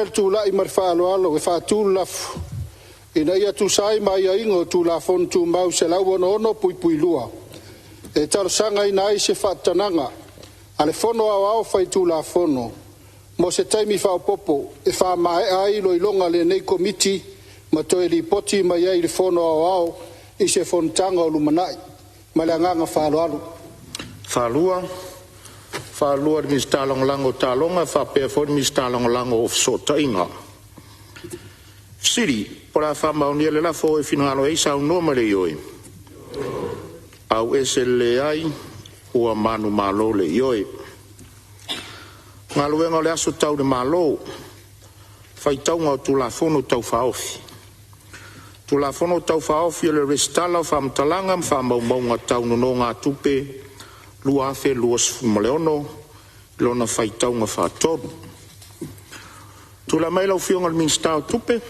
le tulai ma le faaaloalo e faatu le lafo, Ina ia tusa ai ma aiaiga o Tulafono Tumau 166(2), e talosagaina ai se faatanaga a le Fono Aoao Faitulafono mo se taimi faaopoopo e faamaea ai iloiloga a lenei Komiti ma toe lipoti mai ai i le Fono Aoao i se Fonotaga o lumanai. Ma le agaga faaaloalo. Ia, lau Afioga i le Minisita Lagolago o Fesootaiga. Po o le a faamaonia le lafo, o e finagalo ai saunoa mai i le ioe, auese le leai, ua manumalo le ioe. Galuega o le Aso Tau i le Malo, Faitauga o Tulafono Tau Faaofi. Tulafono Tau Faaofi o le Resitala o Faamatalaga ma Faamaumauga Tau Nonogatupe 2026, lona faitauga faatolu. Tulai mai lau Afioga i le Minisita o Tupe.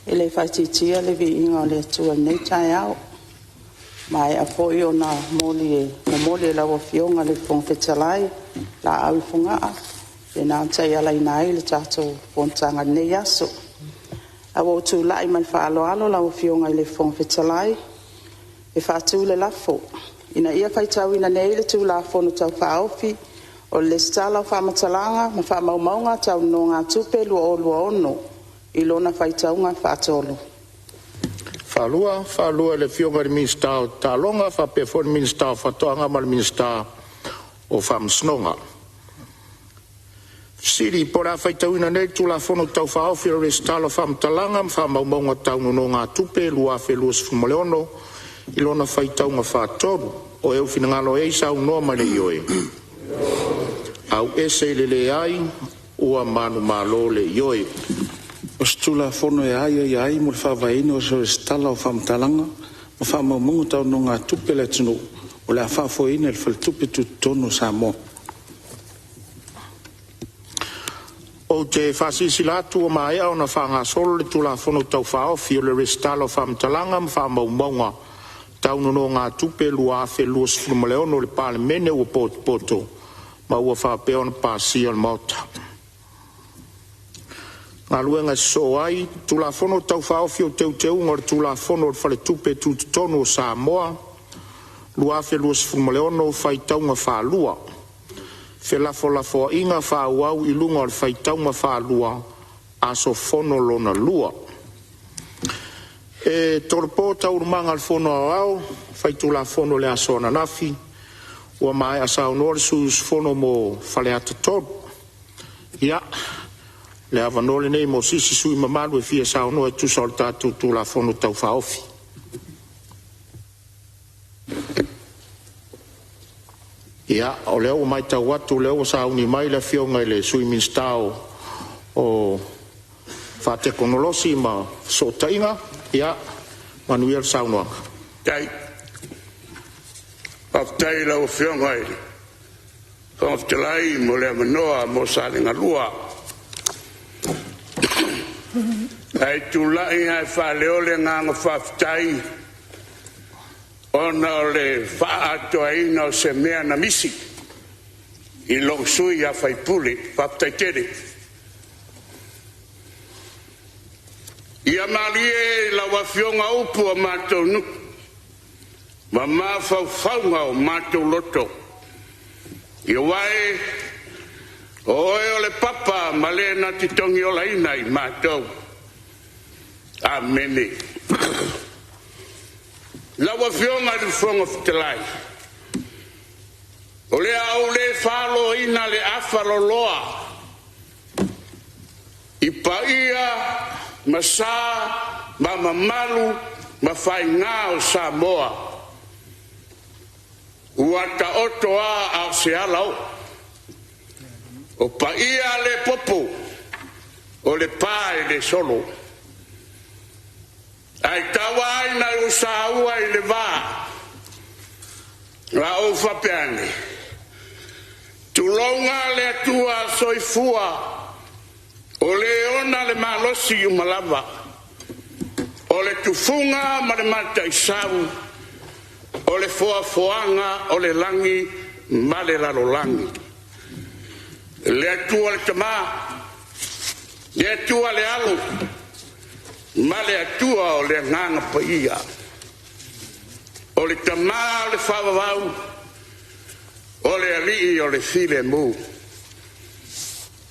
E le faaitiitia le viiga o le Atua i lenei taeao, ua maea foi ona momoli e lau Afioga i le Fofoga Fetalai laau i Fogaa e faapena ona taialaina ai le tatou fonotaga i lenei aso. Ae ua ou tulai ma le faaaloalo lau Afioga i le Fofoga Fetalai e faatu le lafo, Ina ia faitauina nei le Tulafono Tau Faaofi o le Lesitala o Faamatalaga ma Faamaumauga Tau Nonogatupe 2026 i lona faitauga faatolu. E faasilasila atu i lau Afioga i le Minisita o Taaloga faapea foi le Minisita o Faatoaga ma le Minisita o Faamasinoga. Po o le a faitauina nei le Tulafono Tau Faaofi o le Resitala o Faamatalaga ma Faamaumauga Tau Nonogatupe 2026 i lona faitauga faatolu. O e ua finagalo ai saunoa mai i le ioe, auese i le leai, ua manumalo le Ioe. O se Tulafono e aiaia ai mo le faavaeina o se Resitala o Faamatalaga ma Faamaumauga Tau Nonogatupe a le atunuu o le a faafoeina e le Faletupe Tutotonu o Samoa. Ou te faasilasila atu ua maea ona faagasolo le Tulafono Tau Faaofi o le Resitala o Faamatalaga ma Faamaumauga Tau Nonogatupe 2026 i le Palemene ua potopoto ma ua faapea ona pasia e le Maota. Galuega e Tulafono Tau Faaofi o Teuteuga o le Tulafono o le Faletupe Tutotonu o Samoa 2026, faitauga faalua. Felafolafoaiga faaauau i luga o le faitauga faalua, aso fono lona lua. E tolopo Taualumaga a le Fono Aoao Faitulafono i le aso ananafi, ua maea saunoa le sui usufono mo Faleata 3. Ia, o le avanoa lenei mo se isi sui usufono mamalu e fia saunoa e tusa o le tatou Tulafono Tau Faaofi. Ia, o lea ua matau atu o lea ua sauni mai le Afioga i le Sui Minisita o Fesootaiga ma Faatekonolosi. Ia, manuia le saunoaga. Faafetai i lau Afioga i le Fofoga Fetalai mo le avanoa mo Salega 2. Ae tulai ae faaleo le agaga faafetai ona o le faaatoaina o se mea na misi i lou sui usufono. Faafetai tele. Ia malie lau Afioga upu a matou nuu ma mafaufauga o matou loto, aua o oe o le papa ma le na te togiolaina i matou. Amene. Lau Afioga i le Fofoga Fetalai, o le a ou le faloina le afaloloa i paia ma sa ma mamalu ma faiga o Samoa, ua taoto a a o se alaoo, o paia le popo o le pa e le solo. Ae tau lava ina ou saua i le va ma ou faapea ane, tulouna le Atua soifua o Le ona le malosi uma lava, o le tufuga ma le mataisau, o le foafoaga o le lagi ma le lalolagi. Le Atua le Tama, le Atua le Alo, ma le Atua o le Agaga Paia. O le Tama o le faavavau, o le Alii o le filemu.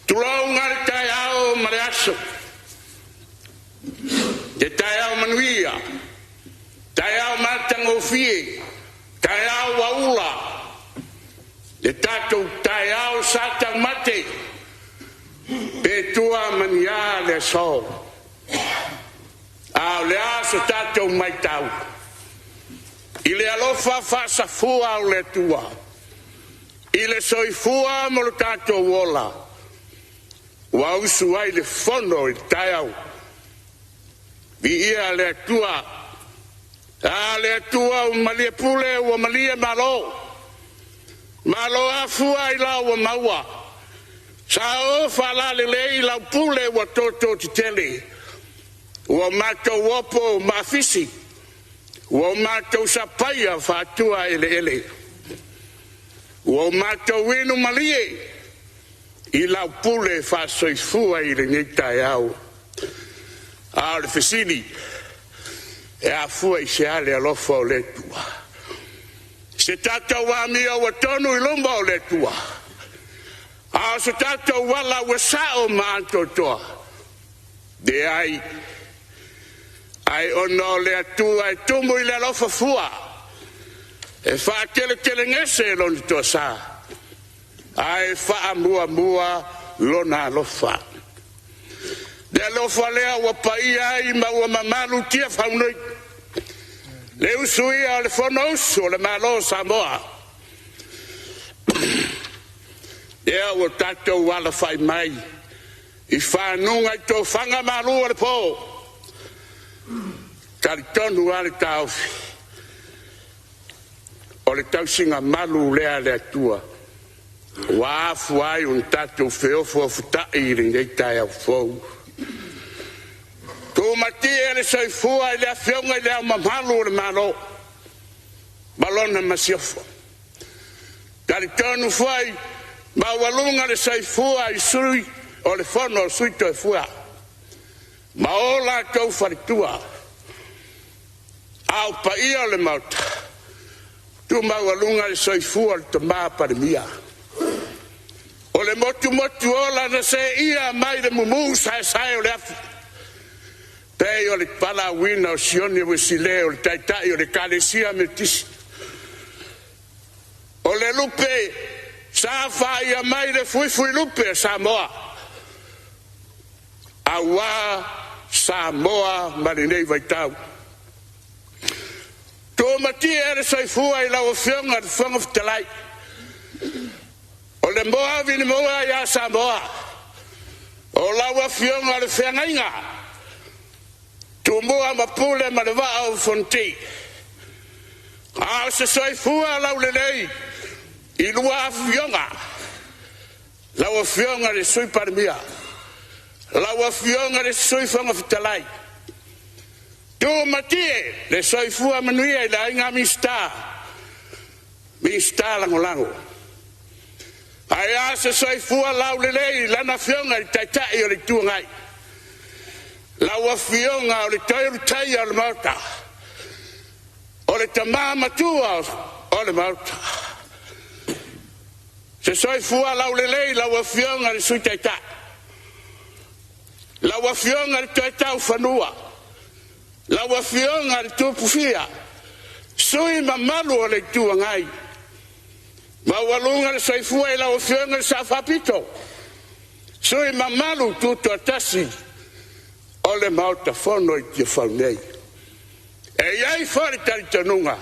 Tulou le taeao ma le aso, le taeao manuia, taeao matagofie, taeao ua ula, le tatou taeao sa taumate, pe tua ma ni a le aso. A o le a so tatou matau i le alofa faasafua o le Atua i le soifua ma lo tatou ola, ua usu ai le fono i le taeao. Viia le Atua, a le Atua ua malie pule, ua malie malo, malo afua i la ua maua, sa o faalalelei lau pule ua toto tetele, ua matou opo maafisi, ua matou sapaia faatua eleele, ua matou inu malie i lau pule faasoifua i lenei taeao. A o le fesili, e afua i se ale alofa o le Atua? Se tatou amio ua tonu i luma o le Atua, a o se tatou ala ua sao ma atoatoa? Leai, ai ona o le Atua e tumu i le alofa fua, e faateletelegese lona toasa, ae faamuamua lona alofa. Le alofa lea ua paia ai ma ua mamalu tia faunui le usu ia o le Fonousu o le Malo o Samoa. Lea ua tatou alafai mai i fanuga i tofaga malu o le po, talitonu lava le taofi, o le tausiga malu lea a le Atua ua afua ai ona tatou feofaoftai i lenei taeao fou. Tumatie le soifua i le Afioga i le Ao Mamalu o le Malo ma lona masiofo. Talitonu foi maualuga le soifua i sui o le Fono o Sui Toefua ma o latou faletua, a o paia o le Maota, tumaualuga le soifua o le Tama Palemia. O le motumotu ola na seia mai le mumu saesae o le afi, pei o le palauina o Sione Uesile o le taitai o le Ekalesia Metotisi. O le lupe sa faia mai le fuifuilupe a Samoa, auā Samoa ma lenei vaitau. Tumatie le soifua i lau Afioga i le Fofoga Fetalai, o le moavi ni maua ia Samoa, o lau Afioga o le feagaiga, Tumua ma Pule ma le Vaa o Fonoti. A o se soifua laulelei i lua afioga, lau Afioga i le Sui Palemia, lau Afioga i le Sui Fofoga Fetalai, tumatie le soifua manuia i le aiga Minisita, Minisita Lagolago. Ae a se soifua laulelei i lana Afioga i le Taitai o le Itu Agai, lau Afioga o le Toelutaia o le Maota, o le tama matua o le Maota. Se soifua laulelei lau Afioga i le Sui Taitai, lau Afioga i le Toetaufanua, lau Afioga i le Tupufia, sui mamalu o le Itu Agai. Maualuga le soifua i lau Afioga i le Sao Faapito, sui mamalu tutoatasi o le Maota Fono i Tiafau nei. E i ai foi le talitonuga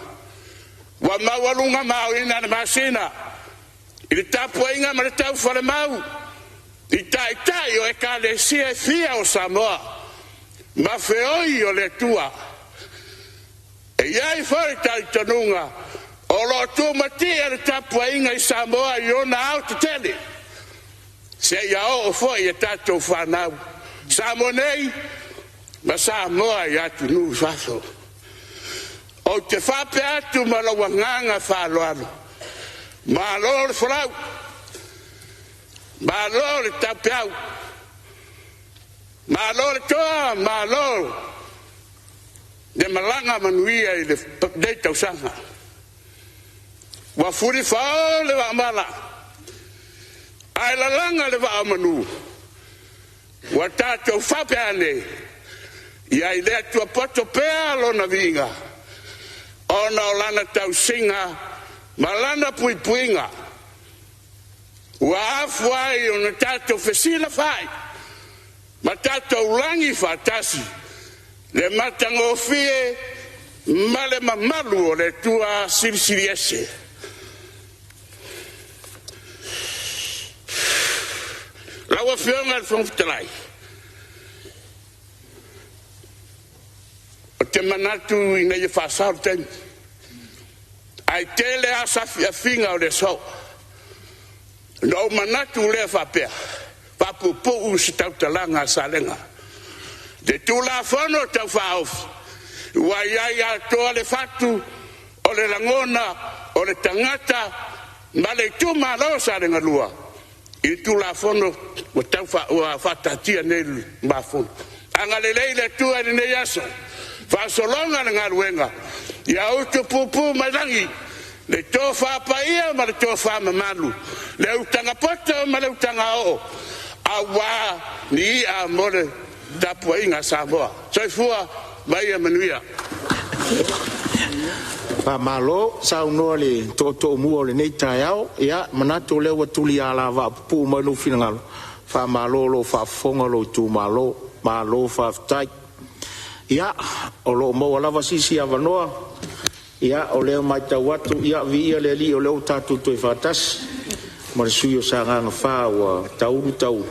ua maualuga maoina le masina i le tapuaiga ma le taufalemau i taitai o Ekalesia e fia o Samoa ma feoi o le Atua. E i ai foi le talitonuga o lo o tumatie le tapuaiga i Samoa i ona aotetele, seia oo foi e tatou fanau Samoa nei ma Samoa i atunuu i fafo. Ou te faapea atu ma lou agaga faaaloalo, malo le folau. Malo le taupeau, malo le toa, malo le malaga manuia i lenei tausaga. Ua fulifao le vaamala, ae lalaga le vaa o manu, ua tatou faapea ane, ia i le Atua poto pea lona viiga, ona o lana tausiga ma lana puipuiga, ua afua ai ona tatou fesilafai ma tatou lagi faatasi le matagofie ma le mamalu o le Atua Silisili Ese. Lau Afioga i le Fofoga Fetalai, ou te manatu ina ia faasao le taimi, ae tele afiafiga o le aso, ona ou manatu lea faapea, faapuupuu se tautalaga a Salega. Le Tulafono Tau Faaofi ua i ai atoa le fatu o le lagona o le tagata ma le itumalo o Salega 2 i le Tulafono ua faataatia nei i lumafono. Agalelei le Atua i lenei aso, faasologa le galuega, ia utupupu mai lagi le tofa paia ma le tofa mamalu, le utaga poto ma le utaga oo, aua ni ia mo le tapuaiga a Samoa. Soifua ma ia manuia. Faamalo saunoa i le tootooumua o lenei taeao. Ia manatu o lea ua tuli alavaa pupuu mai lou finagalo, faamalo o lo o faafofoga lou itumalo. Malo faafetai. Ia, o lo o maua lava se isi avanoa. Ia o lea ua matau atu, ia viia le Alii o lea ua tatou toe faatasi ma le sui usufono o Sagaga 4 ua taulu taulu,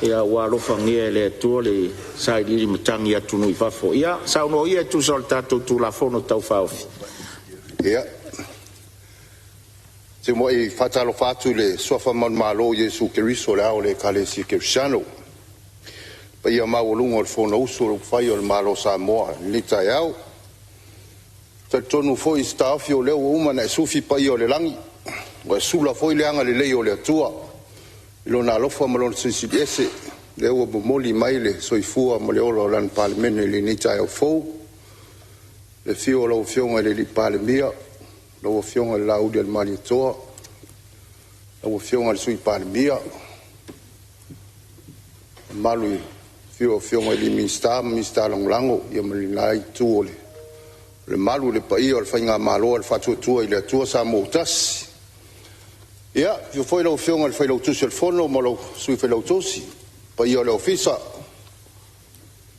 ua alofagia e le Atua le sailiili matagi i atunuu i fafo. Ia saunoa ia e tusa o le tatou Tulafono Tau Faaofi. Ia, ou te muai faatalofa atu i le suafa manumalo o Iesu Keriso o le ao o le Ekalesia Kerisiano, le paia maualuga o le Fonousu a upufai o le Malo o Samoa i lenei taeao. E talitonu foi i se taofi o lea ua uma ona e sufi paia o le lagi, ua e sula foi le agalelei o le Atua i Lona alofa ma Lona Silisili Ese, lea ua momoli mai le soifua ma le ola o Lana Palemene i lenei taeao fou. I le afio o lau Afioga i le Palemia, lau Afioga i le Laaulialemalietoa, lau Afioga i le Sui Palemia, le mamalu i le afifio o Afioga i Minisita ma Minisita Lagolago ma lena Itu o le Malu, le paia o le Faigamalo a le Faatuatua i le Atua Samoa ua Tasi. Ia, afio foi lau Afioga i le Failautusi o le Fono ma lou Sui Failautusi, le paia o le Ofisa.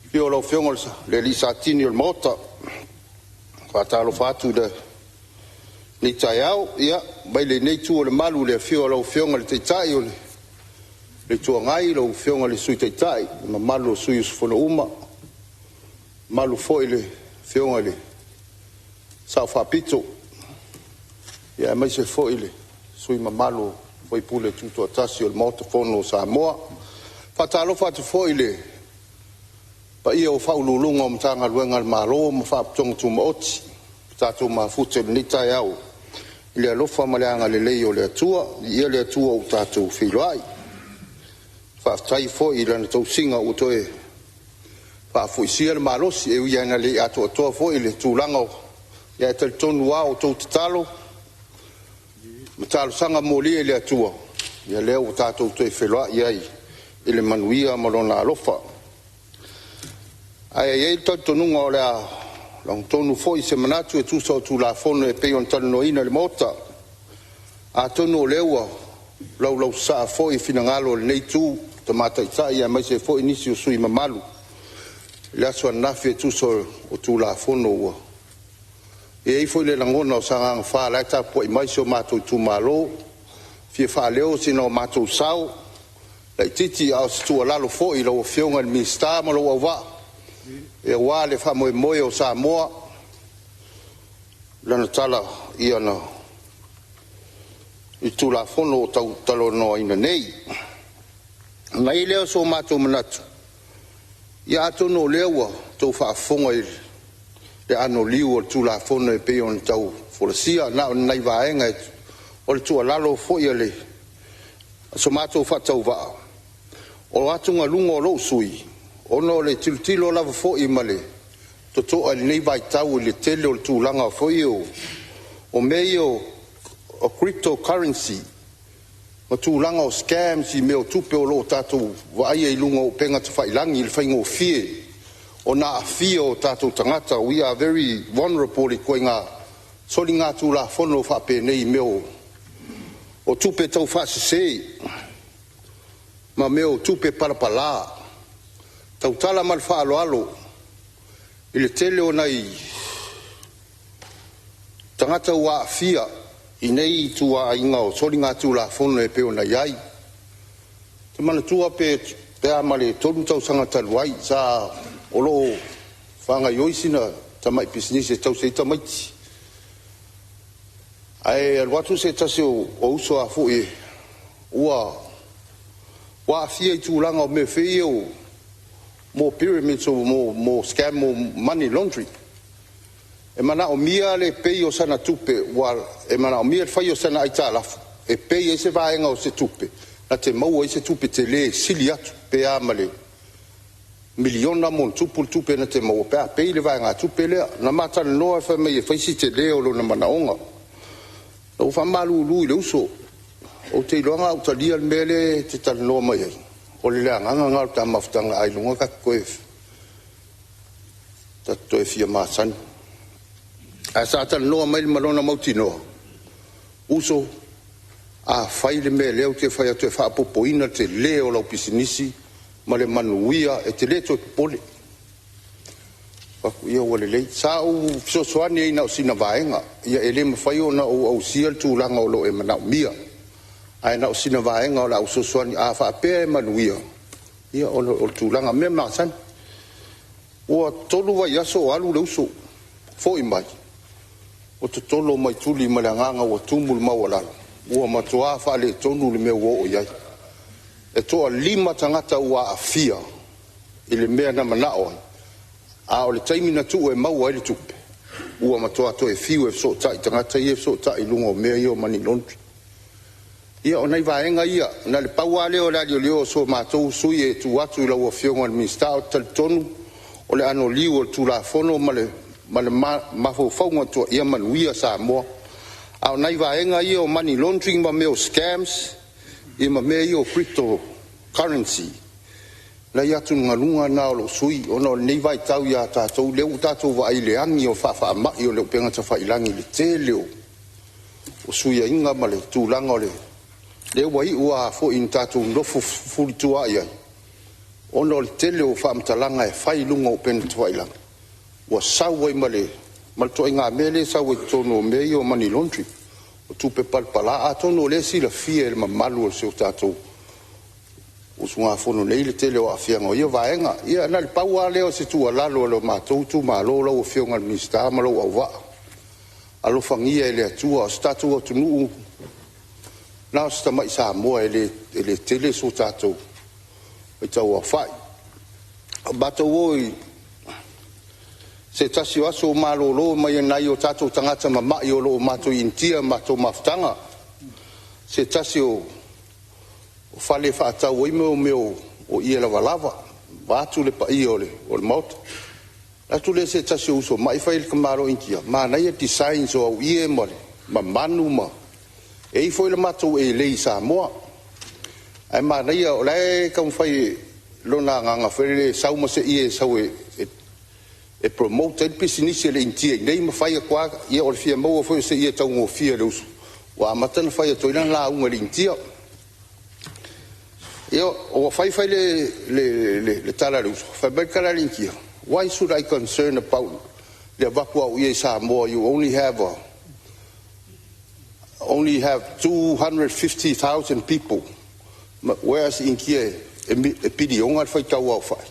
Afio lau Afioga i le alii Satini o le Maota. E faatalofa atu i lenei taeao. Ia, mai lenei itu o le malu i le afio o lau Afioga i le Taitai o le Itu Agai, lau Afioga i le Sui Taitai, le mamalu o sui usufono uma, mamalu foi i le Afioga i le Sao Faapito, aemaise foi le sui usufono mamalu o sui usufono tutoatasi o le Maota Fono o Samoa. E faatalofa atu foi i le paia o Ofisa Sili o Pulega o Matagaluega a le Malo ma Faalapotopotoga Tumaoti ua tatou mafuta i lenei taeao i le alofa ma le agalelei o le Atua. Viia le Atua ua tatou feiloai. Faafetai foi i Lana tausiga ua toe faafoisia le malosi, e ui lava ina le atoatoa foi le tulaga, ae talitonu lava o a outou tatalo ma talosaga molia i le Atua, ia lea ua tatou toe feiloai ai i le manuia ma Lona alofa. Ae i ai le talitonuga o le a lagotonu foi se manatu e tusa o Tulafono e pei ona talanoaina i le Maota. Atonu o lea ua laulausasaa foi finagalo o lenei Itu Taitai aemaise foi nisi o sui usufono mamalu i le aso ananafi e tusa o Tulafono ua… E i ai foi le lagona o Sagaga 4 o la e tapuai mai si o matou itumalo, e fia faaleo sina o matou sao laitiiti a o se tuualalo foi i lau Afioga i le Minisita ma lou auvaa aua le faamoemoe o Samoa i lana tala i le Tulafono ua talanoaina nei. Ona i ai lea o so matou manatu, ia atonu o lea ua outou faafofoga i le anoliu o le Tulafono e pei ona tau folasia. Na o ni nai vaega o le tuualalo foi a so matou faatauvaa, o atugaluga o lou sui usufono ona o le tilotilo lava foi ma le totoa i lenei vaitau i le tele o le tulaga foi ia o mea ia o cryptocurrency ma tulaga o scams i mea o tupe o lo o tatou vaaia i luga o upega tafailagi i le faigofie ona aafia o tatou tagata. We are very vulnerable i ituaiga soligatulafono faapenei i mea o tupe taufaasese ma mea o tupe palapala. Tautala ma le faaaloalo i le tele o nai tagata ua aafia i nei ituaiga o soligatulafono e pei ona i ai. Ou te manatua pe a ma le 3 tausaga talu ai sa o lo o faagaioi sina tamai pisinisi e tausi ai tamaiti, ae alu atu se tasi o uso a foi ua aafia i tulaga o mea foi ia o pyramids mo scam mo money laundry. E manaomia le pay o sana tupe, ua e manaomia le fai o sana aitalafu e pay ai se vaega o se tupe na te maua ai se tupe tele e sili atu pe a ma le miliona ma ona tupu le tupe na te maua pe a pay le vaegatupe lea. Na ma talanoa fai mai e fai si tele o lona manaoga. Na ou faamalulu i le uso, ou te iloaina a ou talia le mea lea e te talanoa mai ai, o le leagaga lena o le ta mafutaga ailoga ta te toe fia masani. Ae sa talanoa mai ma lona mautinoa, uso, a fai le mea lea ou te fai atu e faaopoopoina le tele o lau pisinisi ma le manuia, e te le toe popole. Ou fai atu, ia ua lelei. Sa ou fesoasoani ai na o sina vaega, ia e le mafai ona ou ausia le tulaga o lo o e manaomia, ae na o sina vaega o le a ou fesoasoani a faapea e manuia, ia o le tulaga mea masani. Ua 3 vaiaso o alu le uso, foi mai ua totolo mai tuli ma le agaga ua tumu le maualalo, ua matua faaletonu le mea ua oo i ai. E toalima tagata ua aafia i le mea na manao ai, a o le taimi na tuu e maua ai le tupe, ua matua toe fiu e fesootai i tagata ia e fesootai i luga o mea ia o money laundry. Ia, o nai vaega ia, na o le pau lava lea o le aliolio o so matou sui usufono e tuu atu i lau Afioga i le Minisita. Ou te talitonu o le anoliu o le Tulafono ma le mafaufauga ia manuia Samoa. A o nai vaega ia o money laundering ma mea o scams ia ma mea ia o crypto currency, nai atugaluga na o lou sui usufono ona o lenei vaitau ia tatou lea ua tatou vaai i le agi o faafaamai o le upega tafailagi i le tele o suiaiga ma le tulaga o lea ua iu lava foi ina tatou nonofo fefulisua ai ona o le tele o faamatalaga e fai i luga o upega tafailagi, ua sau ai ma le ituaiga mea lea e sau ai i totonu o mea ia o money laundry, o tupe palapala. Atonu o lea e silafia e le mamalu o si o tatou usugafono nei le tele o aafiaga o ia vaega. Ia na o le pau lava lea o se tuualalo a lo matou itumalo lau Afioga i le Minisita ma lou auvaa, alofagia e le Atua. O si tatou atunuu na o si tamai Samoa e le tele so tatou faitauaofai. Matou o i se tasi o aso ou malolo mai nai o tatou tagata mama'i o lo o matou i Initia i le matou mafutaga, se tasi o fale e faatau ai mea o ie lavalava vaeatu le paia o le Maota. Alu atu lea o se tasi o uso ma'i fai i le tamaloa Initia, “Manaia designs o au ie ma manu ma…” E i ai foi le matou elei i Samoa, ae manaia o la e taumafai lona agaga foi lele e sau ma se ie e sau e promote ai le pisinisi a le Initia i inei ma fai atu lava. Ia o le fia maua foi o se ie taugofie a le uso, ua amata ona fai atu ai lana lauga i le Initia. Ia ua fai fai le tala a le uso, fai mai le tala a le Initia, “Why should I concern about le avatu o au ie i Samoa? You only have 250,000 people, whereas Initia e piliona le faitau aofai.”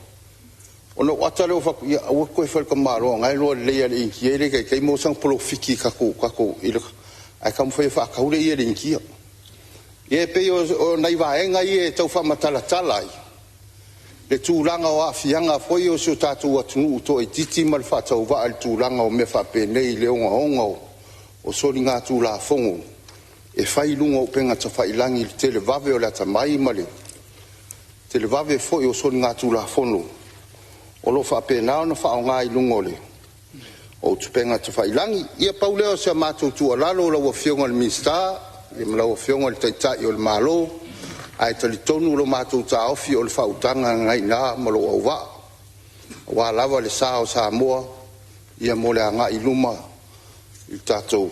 Ona ou ata lea ou fai atu, “Ia aua e te toe fai i le tamaloa o lena e iloa lelei lava e le Initia e le taitai maua sana polofiti i tatou, ae taumafai e faatau le ie a le Initia.” Ia e pei o nai vaega ia e tau faamatalatala ai le tulaga o aafiaga foi o si o tatou atunuu toaitiiti ma le faatauvaa i le tulaga o mea faapenei i le ogaoga o soligatulafono. e fai i luga o upega tafailagi i le televave o le atamai ma le televave foi o soligatulafono o lo o faapena ona faaaoga i luga o le o upega tafailagi. Ia pau lea o si a matou tuualalo lau Afioga i le Minisita ma lau Afioga i le Taitai o le Malo, ae talitonu lo matou taofi o le faautaga lena i ina ma lou auvaa aua lava le sa o Samoa mo le agai i luma i le tatou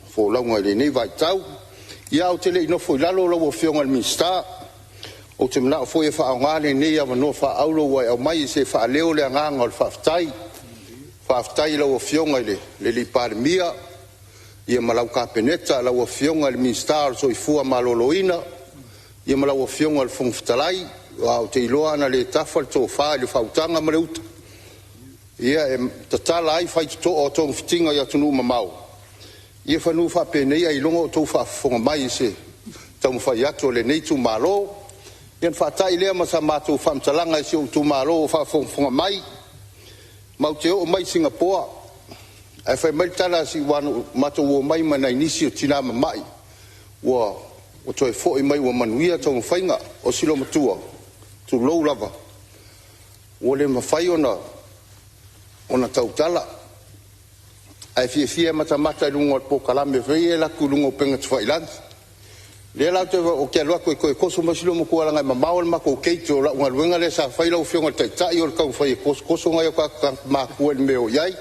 folauga i lenei vaitau. Ia, ae ou te le i nofo i lalo lau Afioga i le Minisita, ou te manao foi e faaaoga lenei avanoa faaauro ua e aumaia se i faaleo le agaga o le faafetai. Faafetai i lau Afioga i le Palemia ma lau Kapeneta, lau Afioga i le Minisita o le Soifua Maloloina ma lau Afioga i le Fofoga Fetalai, aua ou te iloa ana le tafa le tofa i le faautaga ma le uta e tatala ai faitotoa o togafitiga i atunuu mamao, ia semeamanu faapenei ailoga o outou faafofoga mai i se taumafai atu a lenei itumalo. Ia ona faatai lea ma sa matou faamatalaga i si ou itumalo o faafogafoga mai. Matou te oo mai i Sigapoa ae fai mai le tala a Siuano, na matou omai ma nai nisi o tina mamai ua toe foi mai ua manuia taumafaiga. O si olomatua, tulou lava, ua le mafai ona tautala ae fiafia e matamata i luga o le polokalame foi lea e alu atu i luga o upega tafailagi. O lea la ou te alu atu e toe toso mai si olomatua leaga e mamao le matou gate o lau galuega lea sa fai lau Afioga i le Taitai o le taumafai e tosotoso nai o tatou tagata matutua i le mea e oo i ai.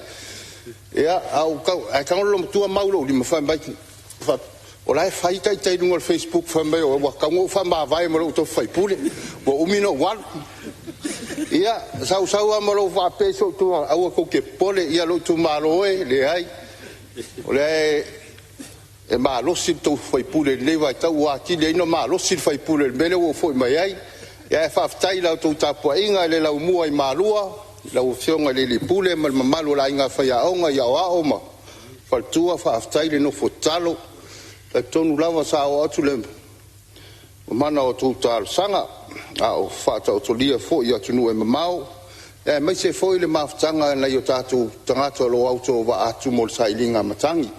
Ia, ae tago le loomatua mau i lou lima fai mai, o la e fai ita i luga o le facebook fai mai ua tatau ona ou faamavae ma lou tofi faipule ua umi ona ou alu. Ia, sa ou sau lava ma lou faapea i si ou itumalo, aua tou te popole lou itumalo e, leai o lea e malosi le tou sui usufono i lenei vaitau ua atili ai ona malosi le sui usufono i le mea lea ua ou foi mai ai. Ae faafetai i la outou tapuaiga i le Laumua i Malua i lau Afioga i le alii Pule ma le mamalu o le Aiga Faiaoga i Aoao ma Faletua, faafetai le nofo tatalo. E talitonu lava sa oo atu le mana o a outou talosaga a o faataotolia foi i atunuu e mamao, aemaise foi le mafutaga a nai o tatou tagata o lo o autovaa atu mo le sailiga matagi.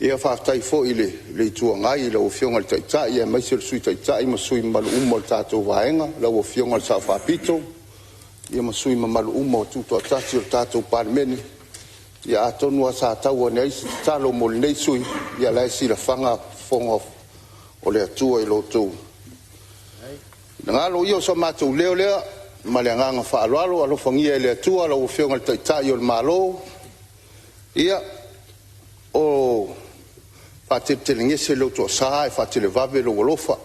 Ia faafetai foi i le Itu Agai i lau Afioga i le Taitai aemaise o le Sui Taitai ma sui usufono mamalu uma o le tatou Vaega, lau Afioga i le Sao Faapito ma sui usufono mamalu uma o Tutoatasi o le tatou Palemene. Ia atonu lava sa tau ane ai se tatalo mo lenei sui usufono, ia o la e silafaga fofoga o le Atua i lo outou finagalo. Ia o so matou leo lea ma le agaga faaaloalo, alofagia e le Atua lau Afioga i le Taitai o le Malo, ia faateletelegese lou toasa ae faatelevave lou alofa.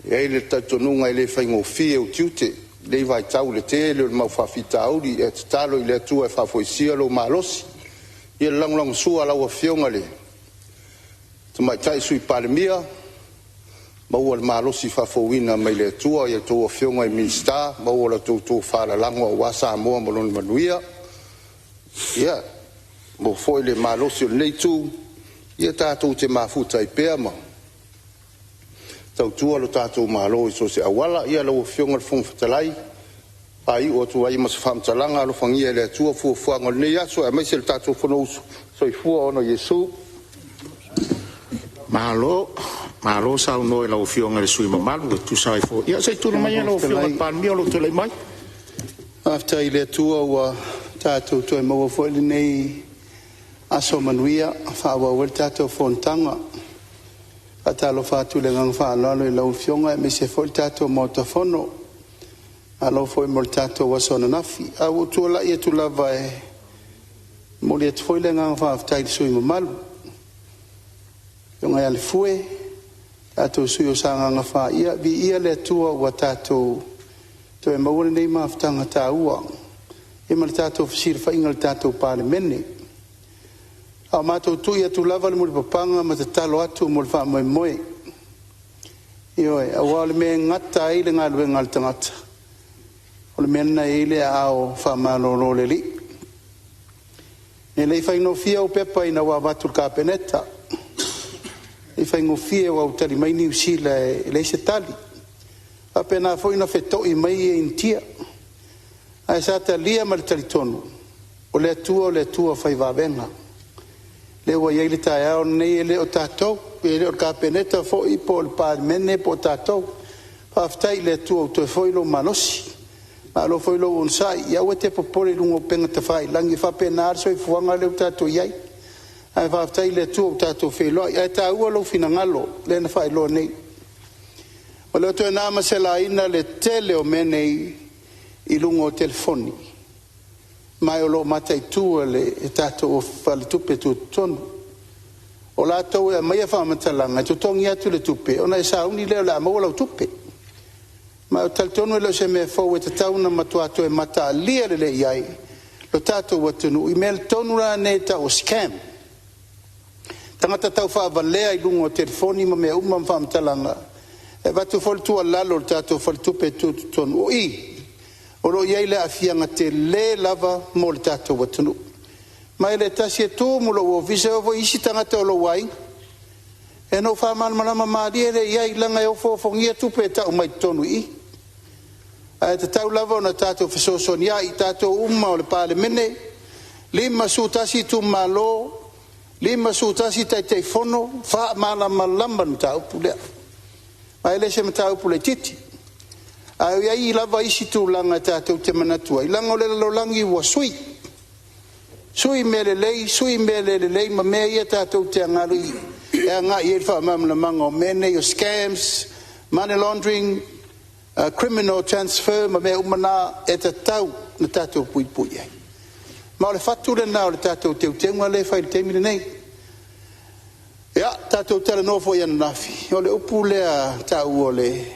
E i ai le talitonuga e le faigofie ou tiute i lenei vaitau i le tele o le mau faafitauli, ae tatalo i le Atua e faafoisia lou malosi. Ia le lagolagosua a lau Afioga i le Tamaitai Sui Palemia, maua le malosi faafouina mai le Atua i a outou Afioga i Minisita, maua la outou tofa lalago aua Samoa ma lona manuia. Ia maua foi le malosi o lenei itu, ia tatou te mafuta ai pea ma tautua lo tatou Malo i so o se auala. Ia lau Afioga i le Fofoga Fetalai, e faaiu atu ai ma se faamatalaga, alofagia e le Atua fuafuaga o lenei aso aemaise le tatou Fonousu. Soifua ona ia Iesu. Malo, malo saunoa i lau Afioga i le sui usufono mamalu e tusa ai foi… Ia se i tulai maia lau Afioga i le Palemia o lo o tulai mai. Faafetai i le Atua ua tatou toe maua foi lenei aso manuia e faaauau ai le tatou fonotaga. E faatalofa atu i le agaga faaaloalo i lau Afioga aemaise foi le tatou Maota Fono. Malo foi mo le tatou aso ananafi. Ae ua ou tulai atu lava e momoli atu foi le agaga faafetai i le sui usufono mamalu, le Afioga ia Le tatou sui usufono o Sagaga 4, ia viia le Atua ua tatou toe maua lenei mafutaga taua ma le tatou fesilafaiga i le tatou Palemene. A o matou tui atu lava le mulipapaga ma tatalo atu mo le faamoemoe, ioe, aua o le mea e gata ai le galuega a le tagata, o le mea lena e i ai le aao faamalolo o le Alii. E le i faigofie au pepa ina ua avatu i le Kapeneta, e le i faigofie aua ua tali mai Niu Sila e leai se tali. E faapena foi ona feto'i mai Initia, ae sa talia ma le talitonu o le Atua o le Atua fai vavega. lea ua i ai le taeao lenei, e le o tatou, e le o le Kapeneta foi po o le Palemene po o tatou. Faafetai i le Atua ua toe foi lou malosi, malo foi lou onosai. Ia aua e te popole i luga o upega tafailagi, e faapena lava le soifuaga lea ua tatou i ai. Ae faafetai i le Atua ua tatou feiloai, ae taua lou finagalo lea na faailoa nei. O le toe na ma se laina le tele o mea nei i luga o telefoni, ma o lo o mataitu e le tatou Faletupe Tutotonu. O latou e aumaia faamatalaga e totogi atu le tupe ona e sauni lea o le a maua lau tupe. Ma ou te talitonu e le o se mea fou, e tatau ona matua toe mataalia lelei i ai lo tatou atunuu i mea tonu lava nei e tau o scam, tagata taufaavalea i luga o telefoni ma mea uma ma faamatalaga. E avatu foi le tuualalo i le tatou Faletupe Tutotonu, o i o lo o i ai le aafiaga tele lava mo le tatou atunuu. Ma e le tasi e tumu lou ofisa, e oo foi i isi tagata o lou aiga. Ia na ou faamalamalama malie lea i ai, leaga e ofoofogia tupe e tau mai totonu i i. Ae tatau lava ona tatou fesoasoaniai, tatou uma o le Palemene, 51 itumalo, 51 Taitaifono, faamalamalama le mataupu lea. Ma e le o se mataupu laitiiti. Ae i ai lava isi tulaga tatou te manatu ai, leaga o le lalolagi ua sui, sui mea lelei, sui mea le lelei ma mea ia tatou te agai i ai le faamalamalamaga o mea nei o scams, money laundering, criminal transfer ma mea uma na e tatau ona tatou puipui i ai. Ma o le fatu lena o le tatou teuteuga lea e fai i le taimi lenei. Ia, tatou talanoa foi ananafi, o le upu lea e taua o le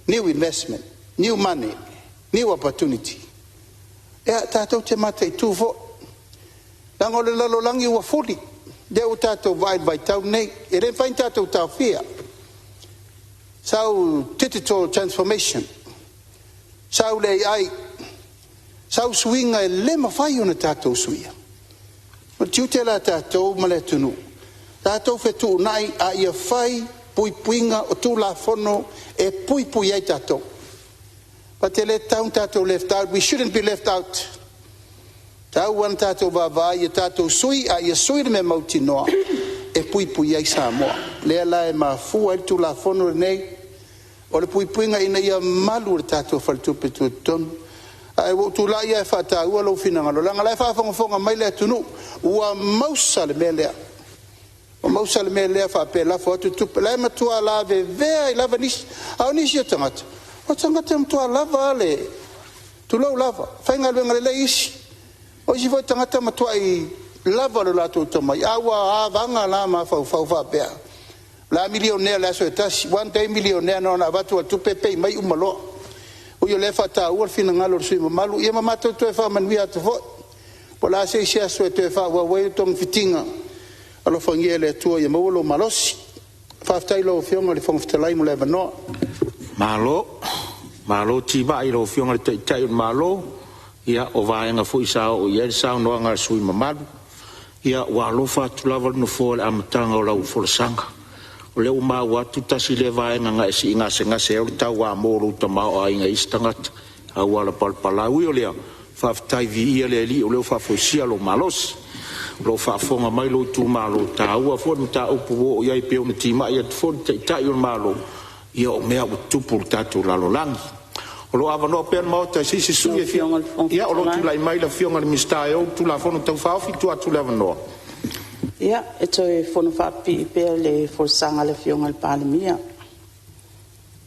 new investment, new money, new opportunity. Ia, tatou te mataitu foi, leaga o le lalolagi ua fuli, lea ua tatou vaai i le vaitau lenei, e le mafai ona tatou taofia. Sau digital transformation, sau le AI, sau suiga e le mafai ona tatou suia. O le tiute la o tatou ma le atunuu, tatou fetuunai a ia fai puipuiga o Tulafono e puipui ai tatou. E le tatau ona tatou left out, we shouldn't be left out. E tatau lava ona tatou vaavaai i a tatou sui, a ia sui le mea mautinoa e puipui ai Samoa. Lea la e mafua ai le Tulafono lenei, o le puipuiga ina ia malu le tatou Faletupe Tutotonu. Ae ua ou tulai lava e faataua lou finagalo, leaga o la e faafogafoga mai le atunuu, ua mausa le mea lea. Ua mausa le mea lea faapea e lafo atu tupe, o la e matua lavevea ai lava nisi. A o nisi o tagata, o tagata e matua lava a le, tulou lava, faigaluega lelei isi. O isi foi tagata e matuai lava lo latou tomai, a ua avaga la mafaufau faapea, o le a milionea i le aso e tasi, one day millionaire, na ona avatu lava o le tupe pay mai uma loa. Ui o lea e faataua le finagalo o le sui usufono mamalu, ia ma matou toe faamanuia atu foi. Po o le a se isi aso e toe faaauau ai togafitiga, alofagia e le Atua ia maua lou malosi. Faafetai i lau Afioga i le Fofoga Fetalai mo le avanoa. Malo, malo timai i lau Afioga i le Taitai o le Malo. Ia o vaega foi sa oo i ai le saunoaga a le sui usufono mamalu. Ia ua alofa atu lava le Nofoa i le amataga o lau folasaga. O lea ua maua atu tasi lea vaega na e sii gasegase ai o le tauamo o lou tamaoaiga i isi tagata e auala palapala. Ui o lea, faafetai viia le Alii o lea ua faafoisia lou malosi. O lo o faafofoga mai lou itumalo, e taua foi le mataupu ua oo i ai pei ona timai atu foi le Taitai o le Malo, ia o mea ua tutupu i le tatou lalolagi. O lo o avanoa pea le Maota i se isi sui Lau usufono e fia... Afioga i le Fofoga Ia, o lo o Fetalai. tulai mai le Afioga i le Minisita e ou le Tulafono Tau Faaofi, tuu atu le avanoa. Ia, e toe fonofaapipii pea i le folasaga a le Afioga i le Palemia.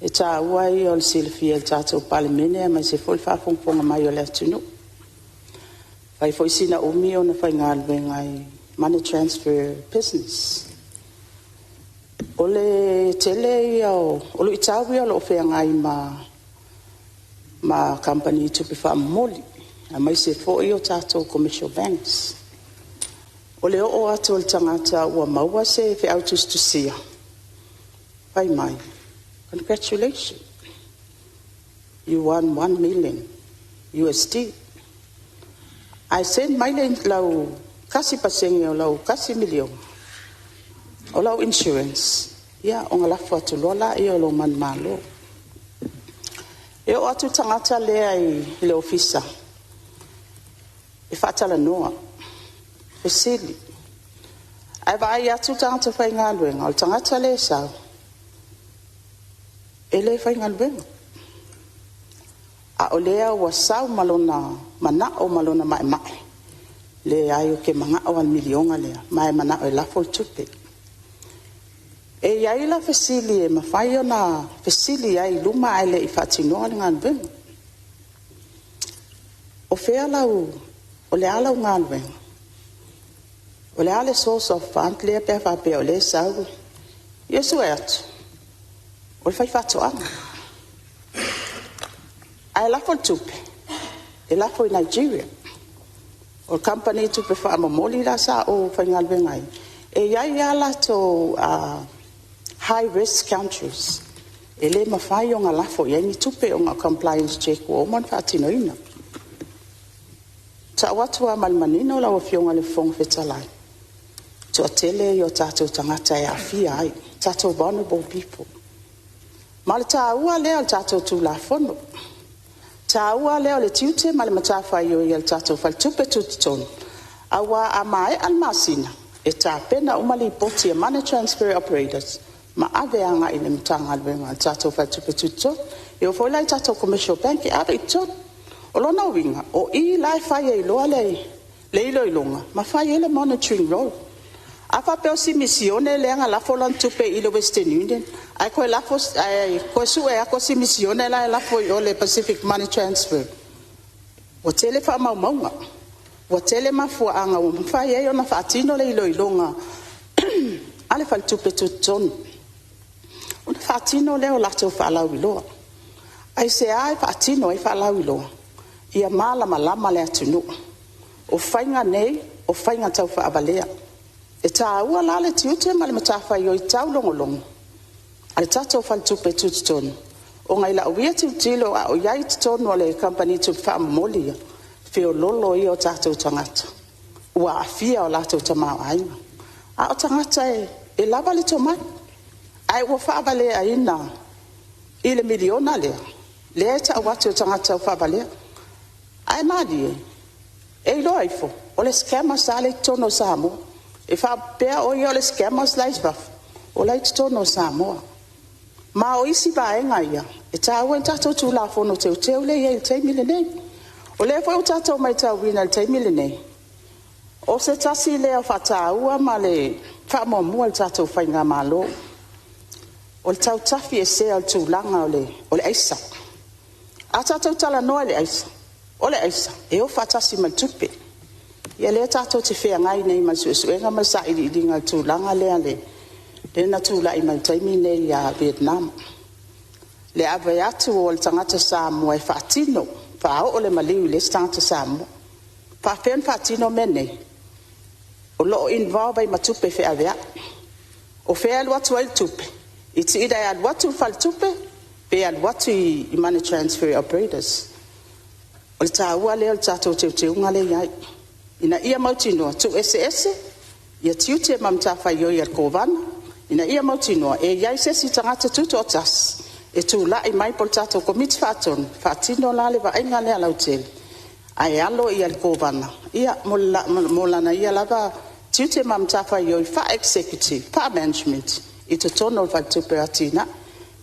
E taua ia o le silafia e le tatou Palemene aemaise foi le faafogafoga mai a le atunuu. E fai foi sina umi ona faigaluega i money transfer business. O le tele ia o luitau ia o lo o feagai ma kamupani tupe faamomoli aemaise foi o tatou Commercial Banks. O le oo atu o le tagata ua maua se feau tusitusia, fai mai, "Congratulation, you won 1 million USD." Ae send mai lau 1% o lau $1 miliona o lau insurance, ia ona lafo atu loa lea o lou manumalo. E oo atu le tagata lea i le ofisa e faatalanoa, fesili. Ae vaai atu le tagata faigaluega, o le tagata lea e sau e le faigaluega, a o lea ua sau ma lona manao ma lona maemae, leai ou te manao lava i le miliona lea ma e manao e lafo le tupe. E i ai la fesili e mafai ona fesili ai i luma ae le i faatinoa le galuega. O fea lau… o le a lau galuega? O le a le source of fund lea pe a faapea o lea e sau? Ia sue atu o le faifaatoaga, ae lafo le tupe e lafo i Nigeria. O le kamupani tupe faamomoli la sa ou faigaluega ai, e i ai a latou high risk countries e le mafai ona lafo i ai ni tupe ona o compliance check ua uma ona faatinoina. E tau atu lava ma le manino lau Afioga i le Fofoga Fetalai, toatele ia o tatou tagata e aafia ai, tatou vulnerable people. Ma o le taua lea o le tatou Tulafono, taua lea o le tiute ma le matafaioi a le tatou Faletupe Tutotonu, aua a maea le masina e tapena uma lipoti a money transfer operators ma ave agai i le Matagaluega a le tatou Faletupe Tutotonu. E oo foi la i tatou Commercial Bank e ave i totonu. O lona uiga o i la e fai ai loa le iloiloga ma fai ai le monitory role. A faapea o si misione lea na lafo lana tupe i le Western Union ae toe sue atu o si misione la e lafo i o i le Pacific Money Transfer, ua tele faamaumauga, ua tele mafuaaga ua mafai ai ona faatino le iloiloga a le Faletupe Tutotonu ona faatino lea o latou faalauiloa. Aisea e faatino ai faalauiloa? Ia malamalama le atunuu, o faiga nei o faiga taufaavalea. E taua la le tiute ma le matafaioi taulogologo a le tatou Faletupe Tutotonu ona i lau ia tilotilo a o i ai i totonu o le kamupani tupe faamomoli ia, feololo ia o tatou tagata ua aafia o latou tamaoaiga. A o tagata e lava le tomai ae ua faavaleaina i le miliona lea e tau atu e tagata taufaavalea. Ae malie e iloa ifo o le scammers a lea e i totonu o Samoa. E faapea o ia o le scammers la e i fafo o la e i totonu o Samoa. Ma o isi vaega ia e taua ai le tatou Tulafono Teuteu lea e i ai i le taimi lenei. O lea foi ua tatou matauina i le taimi lenei, o se tasi lea o faataua ma le faamuamua a le tatou faigamalo, o le tau tafiesea o le tulaga o le aisa. A tatou talanoa i le aisa, o le aisa e o faatasi ma le tupe. Ia lea tatou te feagai nei ma le suesuega ma le sailiiliga i le tulaga lea na tulai mai i le taimi lenei ia Vietnam, le ave atu o le tagata Samoa e faatino, faaoo le maliu i le isi tagata Samoa. E faafefea ona faatino mea nei? O lo o involve ai ma tupe feaveai. O fea e alu atu ai le tupe? Its either e alu atu i le faletupe pe alu atu i money transfer operators. O le taua lea o le tatou teuteuga lea e i ai ina ia mautinoa, tuueseese ia tiute ma matafaioi a le Kovana ina ia mautinoa e iai se isi tagata tutoatasi e tulai mai po o le tatou Komiti Faatonu e faatino la le vaaiga lea lautele, ae alo le Kovana mo lana ia lava tiute ma matafaioi faa-executive, faa-management i totonu o le Faletupe o Atinae. E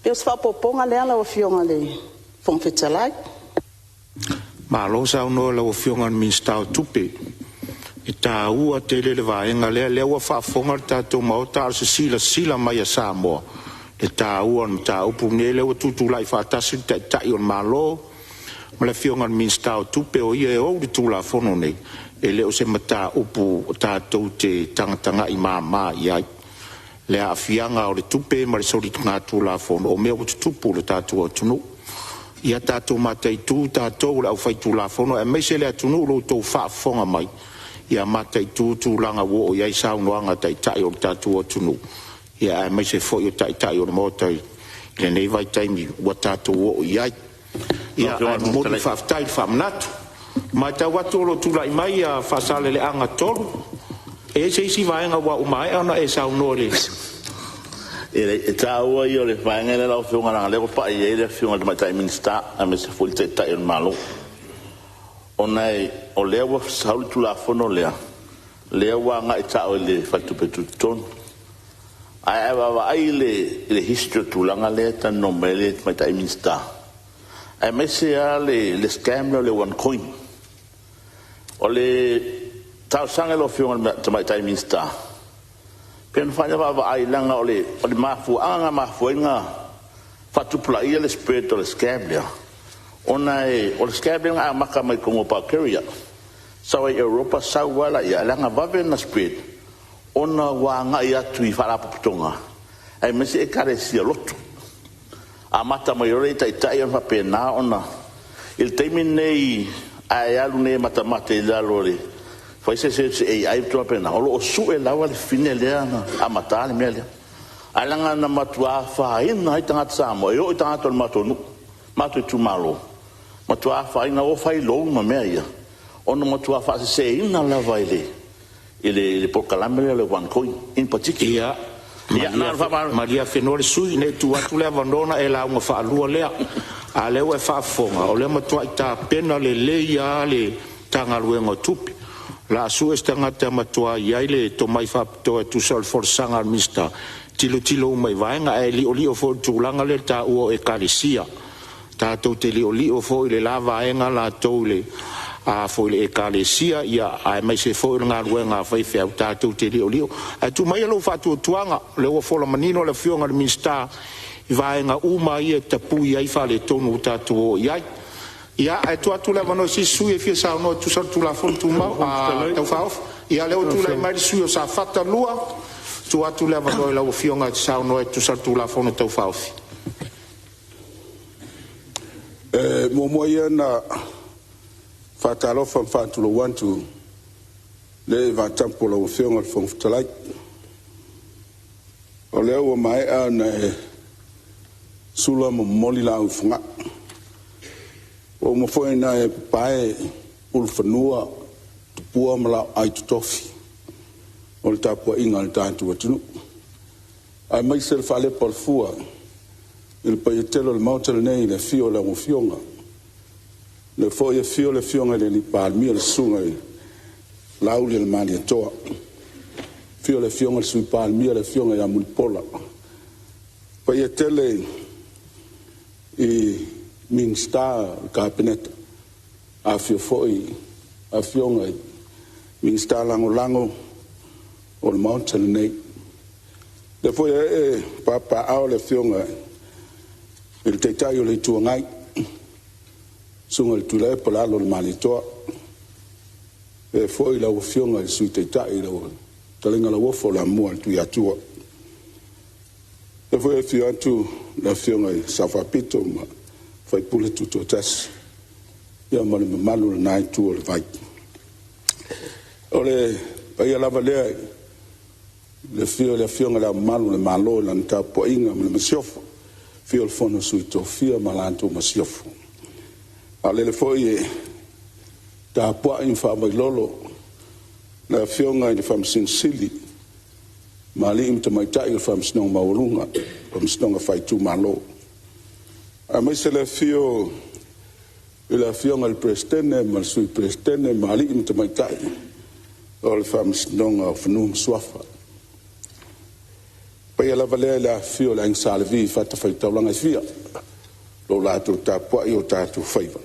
pei o se faaopoopoga lea lau Afioga i le Fofoga Fetalai. Malo saunoa i lau Afioga i le Minisita o Tupe. E taua tele le vaega lea, lea ua faafofoga le tatou Maota a o se silasila mai a Samoa i le taua o le mataupu lenei. O lea ua tutulai faatasi le Taitai o le Malo ma le Afioga i le Minisita o Tupe o ia e ou le Tulafono nei, e le o se mataupu tatou te tagatagai mama i ai, le aafiaga o le tupe ma le soligatulafono o mea ua tutupu i le tatou atunuu. Ia tatou mataitu tatou le aufaitulafono aemaise le atunuu i lo outou faafofoga mai, ia mataitu tulaga ua oo i ai saunoaga a Taitai o le tatou atunuu, aemaise foi o Taitai o le Maota i lenei vaitaimi ua tatou oo i ai. Ia, ae momoli le faafetai i le faamanatu. E matau atu o lo o tulai mai Faasaleleaga 3. E i ai se isi vaega ua maea ona e saunoa i le… E leai, e taua ia o le vaega lea lau Afioga leaga o lea ua pai i ai le Afioga i le Tamaitai Minisita aemaise foi le Taitai o le Malo, ona o lea ua sau le Tulafono lea, Lea ua agai sao i le Faletupe Tutotonu. Ae a vaavaai i le history o le tulaga lea e talanoa mai ai le Tamaitai Minisita, aemaise lava le scam lea o le one coin. O le talosaga i lau Afioga i le Tamaitai Minisita, pe mafai ona vaavaai leaga o le mafuaaga na mafua ai ona faatupulaia le spread o le scam lea, ona o le scam lea na amata mai totonu o Bulgaria, sau ai Europa sau lava laia, ae leaga na vave ona spread ona ua agai atu i faalapotopotoga aemaise Ekalesia Lotu. Amata mai loa lea i taitai ona faapena ona… I le taimi lenei a e alu nei e matamata i lalo o le fai se search i le AI ma tulaga faapena, o lo o sue lava le fafine lea na amataina le mea lea. Ae leaga na matua afaina ai tagata Samoa, e oo i tagata o le matou nuu, matou itumalo, matua afaina, o fai loan ma mea ia, ona matua faaseseina lava i le polokalame lea o le one coin in particular. Ia, malie afenoa le sui usufono, ne i tuu atu le avanoa ona e lauga faalua lea. A o lea ua e faafofoga, o lea ua matuai tapena lelei lava le Matagaluega o Tupe. O le a sue se tagata e matua i ai le tomai faapitoa e tusa o le folasaga a le Minisita, e tilotilo uma i vaega, ae liolio foi i le tulaga lea i le taua o Ekalesia. Tatou te liolio foi i le la vaega latou i le Ekalesia, aemaise foi o le galuega a faifeau, tatou te liolio. Ae tuu maia lou faatuatuaga, o lea ua fola manino le Afioga i le Minisita i vaega uma ia e tapui ai faaletonu ua tatou oo i ai. Ia, ae tuu atu le avanoa i se isi sui usufono e fia saunoa e tusa o le Tulafono Tau Faaofi. Ia, o lea ua tulai mai le sui usufono mo Safata 2, tuu atu le avanoa i lau Afioga e te saunoa e tusa o le Tulafono Tau Faaofi. E muamua ia ona faatalofa ma faatulou atu i le vatapu o lau Afioga i le Fofoga Fetalai, o lea ua maea ona e sula ma momoli laau i Fogaa, ua uma foi ona e papae ulufanua tupua ma laoai totofi o le tapuaiga a le tatou atunuu, aemaise le faalepa o le fua i le paia tele o le Maota lenei i le afio o lau Afioga, lea foi e afio le Afioga i le Palemia, le Susuga ia Laaulialemalietoa, afio le Afioga i le Sui Palemia le Afioga ia Mulipola. Le paia tele i Minisita o le Kapeneta, afifio foi Afioga i Minisita Lagolago o le Maota lenei. O lea foi e ee papaaao le Afioga i le Taitai o le Itu Agai, le Susuga i le Tuilaepa o le Alo o le Malietoa, faapea foi lau Afioga i le Sui Taitai lau Fetalaiga Lauofo Lamua le Tuiatua. O lea foi e afio atu le Afioga i le Sao Faapito ma faipule tutoatasi ma le mamalu o lena itu o le vai. O le paia lava lea i le afio o le Afioga i Le Ao Mamalu o le Malo i lana tapuaiga ma le masiofo, afio le Fono a Sui Tofia ma la outou Masiofo. A o lele foi e tapuai ma faavailolo le Afioga i le Faamasino Sili ma alii ma tamaitai o le Faamasinoga Maualuga, Faamasinoga Faaitumalo, aemaise le afio i le Afioga i le Peresetene ma le Sui Peresetene ma alii ma tamaitai o le Faamasinoga o Fanua ma Suafa. O le paia lava lea i le afifio o le Aiga Sa Levi i fatafaitaulaga e fia o lo o latou tapuai o tatou faiva.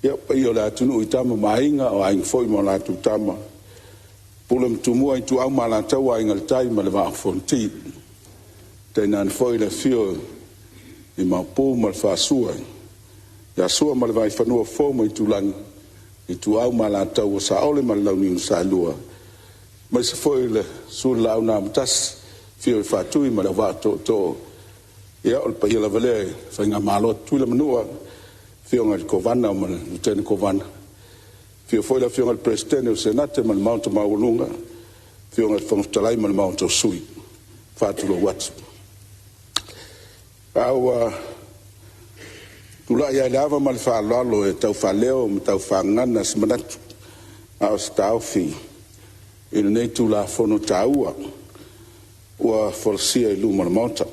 Ia, o paia o le atunuu i Tama ma Aiga, o Aiga foi ma latou Tama, Pule ma Tumua, Ituau ma Alataua, Aiga i le Tai ma le Vaa o Fonoti. Tainane foi le afio o Maopu ma le Fasua ia Sua ma le Vaifanua, Fofo ma Aitulagi, Ituau ma Alataua, Saole ma le Launiu na Saelua, aemaise foi le susu o le Laau na Amotasi, afio le Faatui ma le Auvaa Tootoo. Ia o le paia lava lea i le faigamalo a Tutuila ma Manua, afioga i le Kovana ma le Lutena Kovana, afio foi le Afioga i le Peresetene o le Senate ma le Maota maualuga, afioga i le Fofoga Fetalai ma le Maota o Sui. E faatulou atu. A ua tulai lava i le ava ma le faaaloalo e tau faaleo ma tau faagagana se manatu, a o se taofi i lenei Tulafono taua ua folasia i luma o le Maota.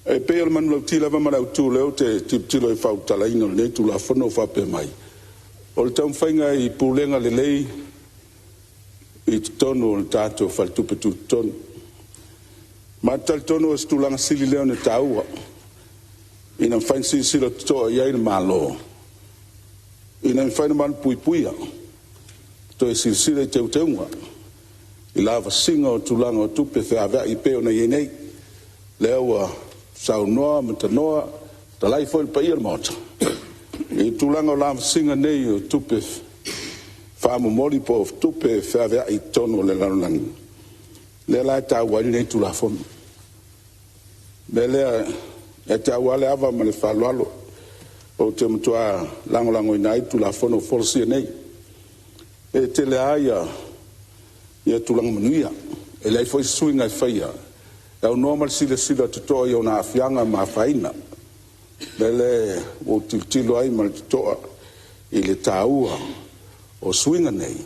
E pei o le manulauti lava ma le autu o lea ou te tilotilo ai i le faaulutalaina o lenei Tulafono o faapea mai, o le taumafaiga i pulega lelei i totonu o le tatou Faletupe Tutotonu. Ma ou te talitonu o se tulaga sili lea ona taua ina ia mafai ona silasila totoa i ai le Malo ina ia mafai ona malupuipuia, toe silasila i teuteuga i lavasiga o tulaga o tupe feaveai e pei ona i ai nei. Lea ua saunoa ma tanoa, fetalai foi le paia o le Maota i le tulaga o lavasiga nei o tupe faamomoli po o tupe feaveai i totonu o le lalolagi, lea la e taua ai lenei Tulafono. O le mea lea, ia te au lava le ava ma le faaaloalo, ou te matua lagolagoina ai le Tulafono ua folasia nei. E tele lava tulaga manuia, e leai foi se suiga e faia e aunoa ma le silasila totoa i ona aafiaga ma afaina. O le mea lea ua ou tilotilo ai ma le totoa i le taua o suiga nei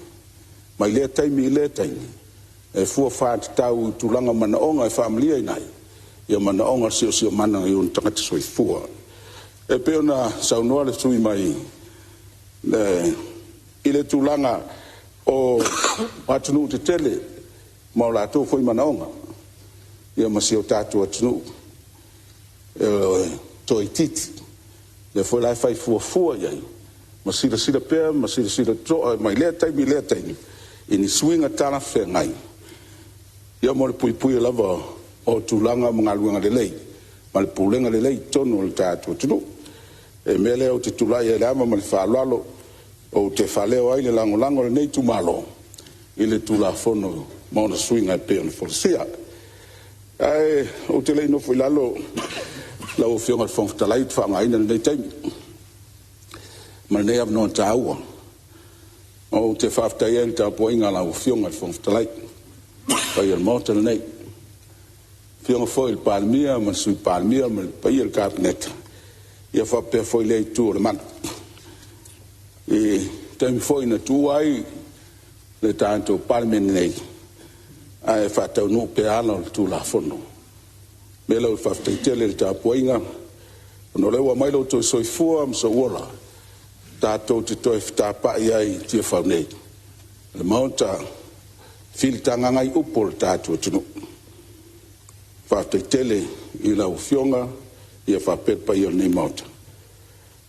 mai lea taimi i lea taimi e fua faatatau i tulaga o manaoga e faamalieina ai manaoga o le siosiomaga i ona tagata soifua. E pei ona saunoa le sui usufono mai i le tulaga o atunuu tetele ma o latou foi manaoga ma si o tatou atunuu e toaitiiti. O lea foi la e fai fuafua i ai ma silasila pea ma silasila totoa mai lea taimi i lea taimi i ni suiga talafeagai mo le puipuia lava o tulaga ma galuega lelei ma le pulega lelei i totonu o le tatou atunuu. O le mea lea ou te tulai ai i le ava ma le faaaloalo ou te faaleo ai le lagolago a lenei itumalo i le Tulafono ma ona suiga e pei ona folasia. Ae ou te le i nofo i lalo lau Afioga i le Fofoga Fetalai ou te faaaogaina lenei taimi ma lenei avanoa taua ou te faafetai ai i le tapuaiga a lau Afioga i le Fofoga Fetalai ma le paia o le Maota lenei, le Afioga foi i le Palemia ma le Sui Palemia ma le paia o le Kapeneta, faapea foi lea itu o le malu. I le taimi foi na tuua ai le tatou Palemene nei ae faataunuu pea ala o le Tulafono. O le mea lea faafetai tele i le tapuaiga ona o lea ua aumai lo outou soifua ma sou ola tatou te toe fetapai ai i Tiafau nei, o le Maota e filitagaga ai upu a le tatou atunuu. Faafetai tele i lau Afioga faapea le paia o lenei Maota.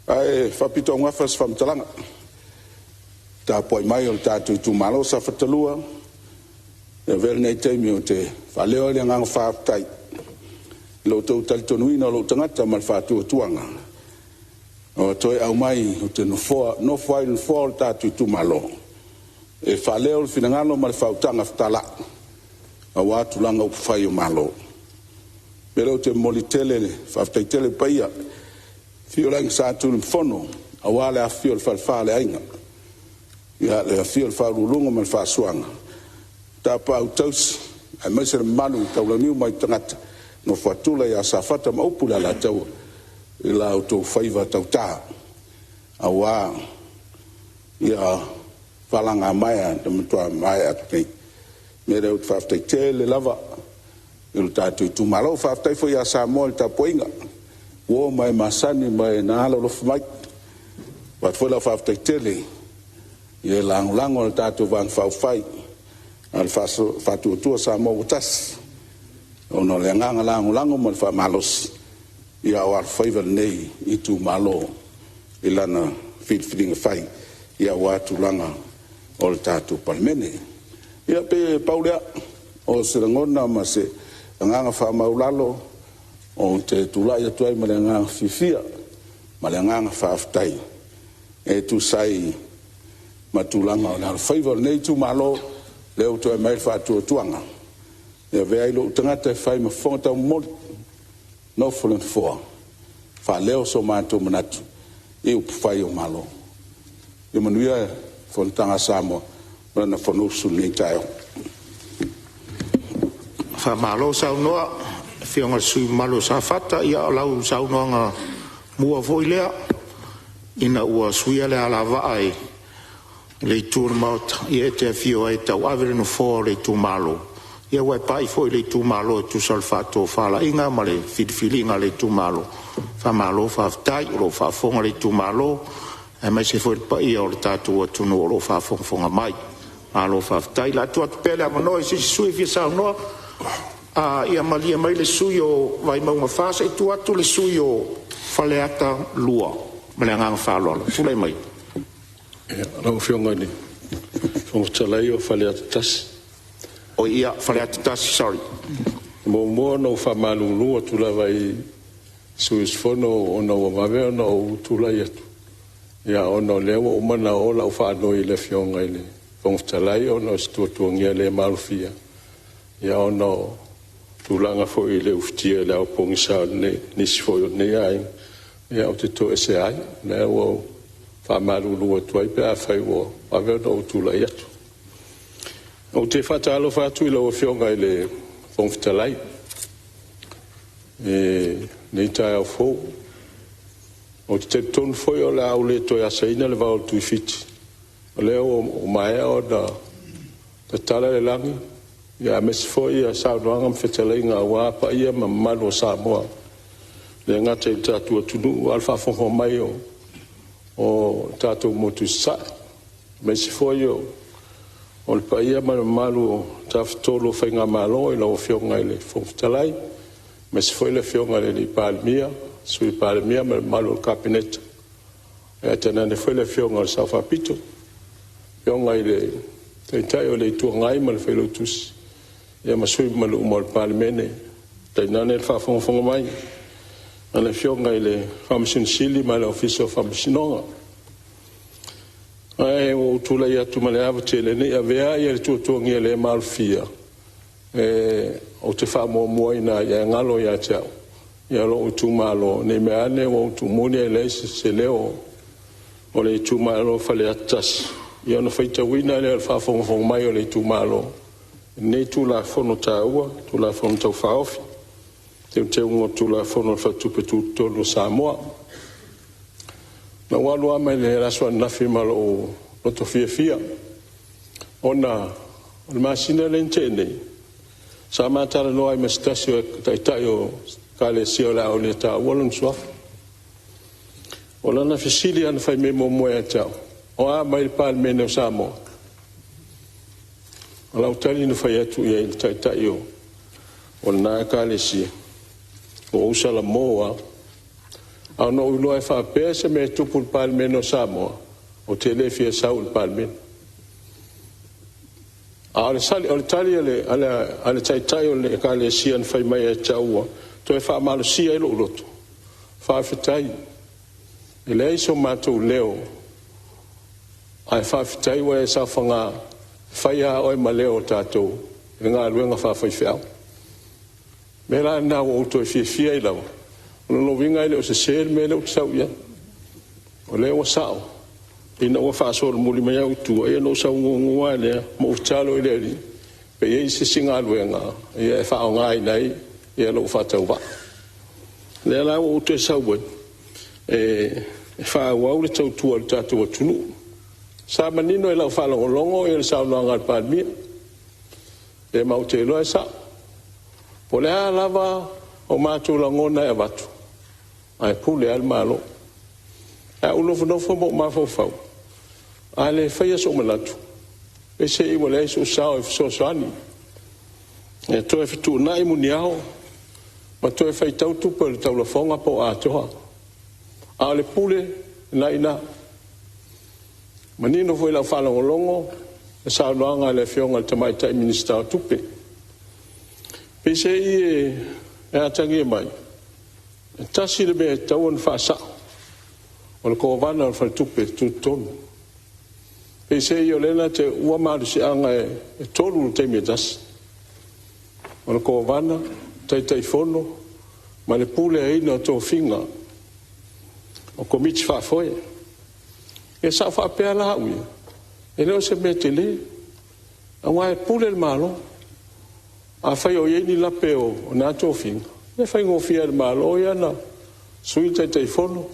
Ae faapitoaugafa se faamatalaga i le tapuai mai a le tatou itumalo o Safata 2, e avea lenei taimi ou te faaleo ai le agaga faafetai i lo outou talitonuina o lou tagata ma le faatuatuaga ua toe aumai ou te nofo ai i le nofoa o le tatou itumalo e faaleo le finagalo ma le faautaga fetalai aua tulaga o upufai o Malo. O le mea lea ou te momoli tele le faafetai tele i le paia, afio le Aiga Sa Tunumafono aua le afifio o le Falefa o le Aiga, le afio o le Faauluuluga ma le Faasuaga, Tapaau tausi aemaise le mamalu i Taulauniu ma Aitutagata, nofo a tula ia Safata ma upu i le Alataua i la outou faiva tauta aua falagamaea na matua maea atu nei. O le mea lea ou te faafetai tele lava i lo tatou itumalo. Faafetai foi ia Samoa i le tapuaiga, uo ma e masani ma e na alolofa mai. E avatu foi lau faafetai tele i le lagolago a le tatou Vaega Faaupufai a le Faatuatua Samoa ua Tasi ona o le agaga lagolago ma le faamalosi a o alofaiva lenei itumalo i lana filifiliga fai aua tulaga o le tatou Palemene. Ia pei e pau lea o se lagona ma se agaga faamaualalo ou te tulai atu ai ma le agaga fiafia ma le agaga faafetai e tusa ai ma tulaga o le alofaiva o lenei itumalo, lea ua toe aumai ai le faatuatuaga e avea ai lou tagata e fai ma fofoga taumomoli, nofo le nofoa e faaleo so matou manatu i upufai o Malo. Ia manuia le fonotaga a Samoa ma lana fonousu i lenei taeao. Faamalo saunoa i lau Afioga i le sui usufono mamalu o Safata. Ia o lau saunoaga mua foi lea ina ua suia le alavaa i le itu o le Maota, ia e te afio ai e tauave le nofoa o le itumalo, ia ua e pai foi i le itumalo e tusa o le faatofalaiga ma le filifiliga a le itumalo. Faamalo faafetai, o lo o faafofoga le itumalo aemaise foi le paia o le tatou atunuu o lo o faafogafoga mai. Malo faafetai. O le a tuu atu pea le avanoa i se isi sui usufono e fia saunoa. Ia malie mai le sui usufono mo Vaimauga 4, se i tuu atu i le sui usufono mo Faleata 2. Ma le agaga faaaloalo. Tulai mai. Lau Afioga i le Fofoga Fetalai o Faleata 1. Oi ia, Faleata 1, sorry. E muamua ona ou faamalulu atu lava i sui usufono ona ua vave ona ou tulai atu, ia ona o lea ua uma ona oo lau faanoi i le Afioga i le Fofoga Fetalai ona o se tuatuagia le maalofia, ona o tulaga foi i le ufitia i le ao pogisa o nisi foi o lenei aiga, ia ou te toesea ai. O lea ua ou faamalulu atu ai pe afai ua vave ona ou tulai atu. Ou te faatalofa atu i lau Afioga i le Fofoga Fetalai i lenei taeao fou. Ou te talitonu foi o le a ou le toe asaina le vao o le Tuifiti, o lea ua maea ona tatala le lagi, aemaise foi saunoaga ma fetalaiga aua paia ma mamalu o Samoa, e le gata i le tatou atunuu a o le faafofoga mai o le tatou motu i Sasae, aemaise foi o le paia ma le mamalu o Tafatolu o Faigamalo i lau Afioga i le Fofoga Fetalai, aemaise foi le Afioga i le Palemia, Sui Palemia ma le mamalu o le Kapeneta, ae tainane foi le Afioga i le Sao Faapito, le Afioga i le Taitai o le Itu Agai ma le Failautusi, ia ma sui usufono mamalu uma o le Palemene, tainane le faafogafoga mai a le Afioga i le Faamasino Sili ma le Ofisa o Faamasinoga. Ae ua ou tulai atu ma le ava tele, ne i avea le tuatuagia le maalofia ou te faamuamuaina ai ae galo ia te au lou itumalo, ne i meaane ua ou tuumuli ae leai se leo o le itumalo o Faleata 1, ia ona faitauina lea o le faafogafoga mai a le itumalo i lenei Tulafono taua, Tulafono Tau Faaofi o Teuteuga o le Tulafono o le Faletupe Tutotonu o Samoa. Na ou alu lava mai le aso ananafi ma lou loto fiafia, ona o le masina lea na tea nei, sa ma talanoa ai ma se tasi o Taitai o Ekalesia o le a ou le taua lona suafa. O lana fesili na fai mai muamua ia te au, “O a mai le Palemene o Samoa?” O lau tali na fai atu i ai i le Taitai o lena Ekalesia, “Ua ou salamo lava. Ae na ou iloa e faapea se mea e tupu i le Palemene o Samoa, ou te le fia sau i le Palemene.” A o le tali a le Taitai o le Ekalesia na fai mai ia te au ua toe faamalosia ai lou loto, “Faafetai, e leai so matou leo, ae faafetai ua e saofaga e fai lava oe ma leo o tatou i le galuega faafaifeau.” O le mea la lena ua ou toe fiafia ai lava, o lona uiga e le o sese le mea lea ou te sau i ai. O lea ua sa'o ina ua faasolomuli mai au i tua, ia ona ou sau muamua lava lea ma ou tatalo i le Alii pe i ai se isi galuega e faaaogaina ai lou faatauvaa. O lea la ua ou toe sau ai e faaauau le tautua i le tatou atunuu. Sa manino i lau faalogologo le saunoaga a le Palemia, ma ou te iloa e sa'o. Po o le a lava o matou lagona e avatu, ae pule lava le Malo. Ae ou nofonofo ma ou mafaufau, a le faia sou manatu, peiseai ua leai sou sao e fesoasoani e toe fetuunai muniao ma toe faitau tupe o le taulafoga po o atoa. A o le pule, o lena e i ina. E manino foi i lau faalogologo le saunoaga a le Afioga i le Tamaitai Minisita o Tupe. Peiseai e atagia mai, e tasi le mea e tatau ona faasa'o, o le Kovana a le Faletupe Tutotonu. Peiseai o lea na te uua malosiaga e tolu i le taimi e tasi, o le Kovana, Taitaifono ma le puleaina o tofiga o Komiti Faafoe. Ia sa ou faapea la au ia, e le o se mea tele, aua e pule le Malo. Afai o i ai ni lape o na tofiga, ia e faigofie lava i le Malo ia ona sui le Taitaifono,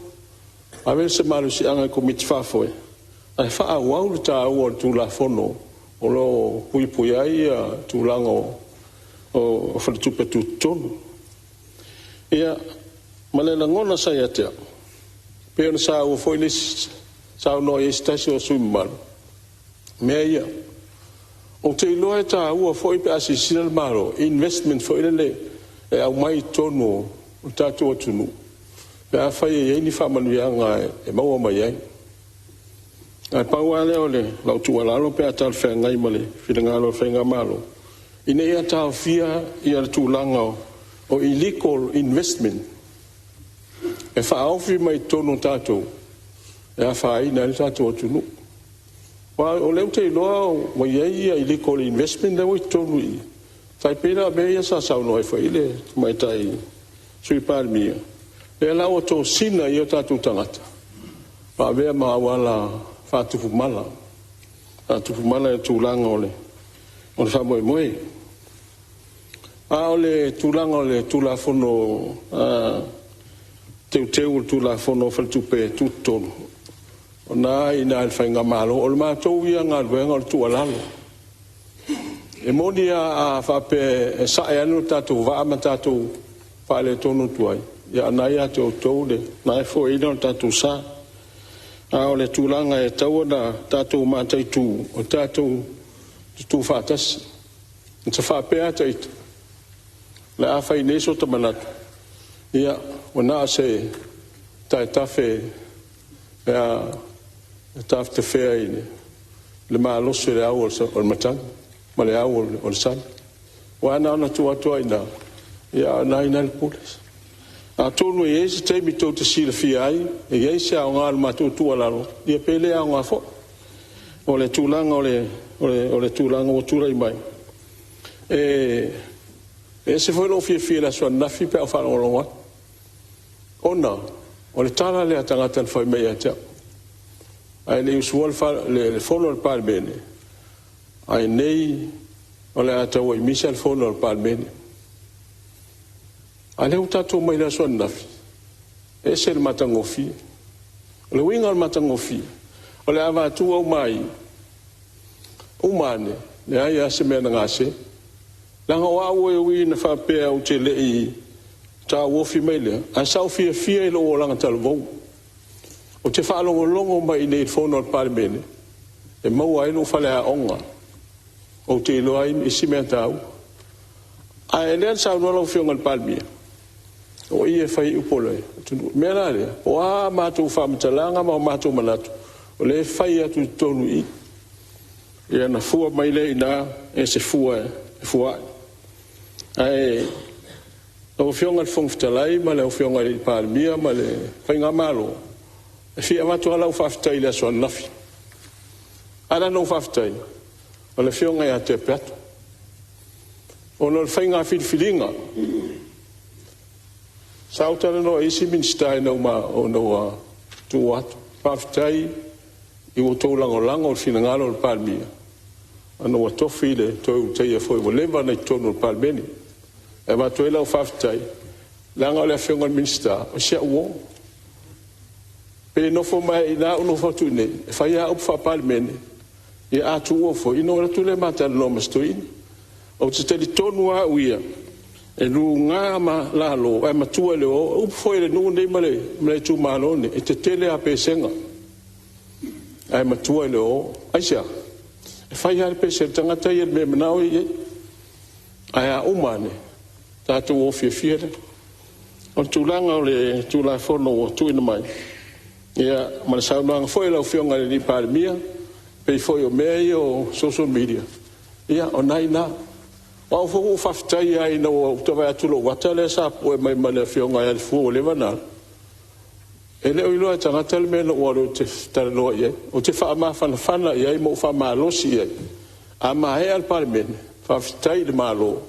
ave se malosiaga i le Komiti Faafoe ae faaauau le taua o le Tulafono o lo o puipuia ai tulaga o Faletupe Tutotonu. Ia, ma le lagona sa ia te au, pei ona saua foi le isi, saunoa i ai se tasi o sui usufono mamalu, mea ia. Ou te iloa e taua foi pe a silasila le Malo i investment foi lele e aumai i totonu o le tatou atunuu pe afai e i ai ni faamanuiaga e maua mai ai. Ae pau lava lea o lau tuualalo pe a talafeagai ma le finagalo o le faigamalo, ina ia taofia le tulaga o illegal investment e faaofi mai totonu o tatou e afaina ai le tatou atunuu. Aua o lea ou te iloa ua i ai illegal investment lea ua i totonu i i, tai pei la o mea ia sa saunoa ai foi le Tamaitai Sui Palemia, lea la ua tosina ai o tatou tagata ma avea ma auala faatupu mala i le tulaga o le faamoemoe. A o le tulaga o le Tulafono Teuteu o le Tulafono o Faletupe Tutotonu, o lena e i ina i le faigamalo. O le matou ia galuega o le tuualalo. E moni lava a faapea e sae ane lo tatou vaa ma tatou faaletonu atu ai, ia o lena e ia te outou le foeina o le tatou sa. A o le tulaga e tatau ona tatou mataitu, o tatou tutu faatasi. Ita faapea lava ita, o le a fai nei so ta manatu, ia, ua na o se taetafe e tafetafea i le malosi o le au o le matagi ma le au o le sami. Aua na ona tuu atu lava i ina, a o lena e i ina le pule. Atonu e i ai se taimi tou te silafia ai e i ai se aoga o le matou tuualalo, ia pe le aoga foi. O le tulaga o le tulaga ua tulai mai, e ese foi lou fiafia i le aso ananafi pe a ou faalogologo atu, ona o le tala lea a tagata na fai mai ia te a'u ae le i usua le fono a le Palemene, ae nei o le a tauai misa le fono a le Palemene. A o lea ua tatou omai i le aso ananafi, e ese le matagofie. O le uiga o le matagofie, o le a avatu aumai, uma ane, leai lava se mea na gase. Leaga o au e ui ina faapea ou te le i tauofi mai lea, ae sa ou fiafia i lou olaga talavou. Ou te faalogologo mai i inei i le fono a le Palemene e maua ai lou faleaoga, ou te iloa ai isi mea taua. Ae o lea na saunoa lau Afioga i le Palemia, o i e fai ai upu a le atunuu. O le mea la lea, o a matou faamatalaga ma o matou manatu, o lea e fai atu i totonu i i, ia ona fua mai lea i ina e se fua e fua ai. Ae lau Afioga i le Fofoga Fetalai ma lau Afioga i le Palemia ma le faigamalo, e fia avatu lava lau faafetai i le aso ananafi. E ala ona ou faafetai, o le Afioga ia Tea Peato, ona o le faiga filifiliga, sa ou talanoa i isi Minisita ina ua tuua atu, faafetai ua outou lagolago i le finagalo o le Palemia ona ua tofi le Toe Ulutaia foi ua leva ona i totonu o le Palemene. E avatu ai lau faafetai, leaga o le Afioga i le Minisita o si au uo. Pe nofo mai lava i ina ou nofo atu i inei, e fai lava upu faa-Palemene, ia a tuua foi, ona ou alu atu lea ma talanoa ma si toeaina. Ou te talitonu lava au ia, e luga ma lalo ae matua i le oo. O upu foi a le nuu lenei ma le itumalo lenei, e tetele lava pesega ae matua i le oo. Aisea? E fai lava le pese a le tagata ia i le mea e manao ai i ai. Ae a uma ane, tatou o fiafia lea. O le tulaga o le Tulafono ua tuuina mai, ia ma le saunoaga foi a lau Afioga i le Palemia, pei foi o mea ia o social media, ia o lena e i ina. O au foi ua ou faafetai lava ina ua ou vaai atu i lou ata lea sa pue mai ma le Afioga ia Lefua ua leva ona alu, e le o iloa e tagata le mea na ou alu ou te talanoa i ai. Ou te faamafanafana i ai ma ou faamalosi i ai, a maea le Palemene, faafetai i le Malo o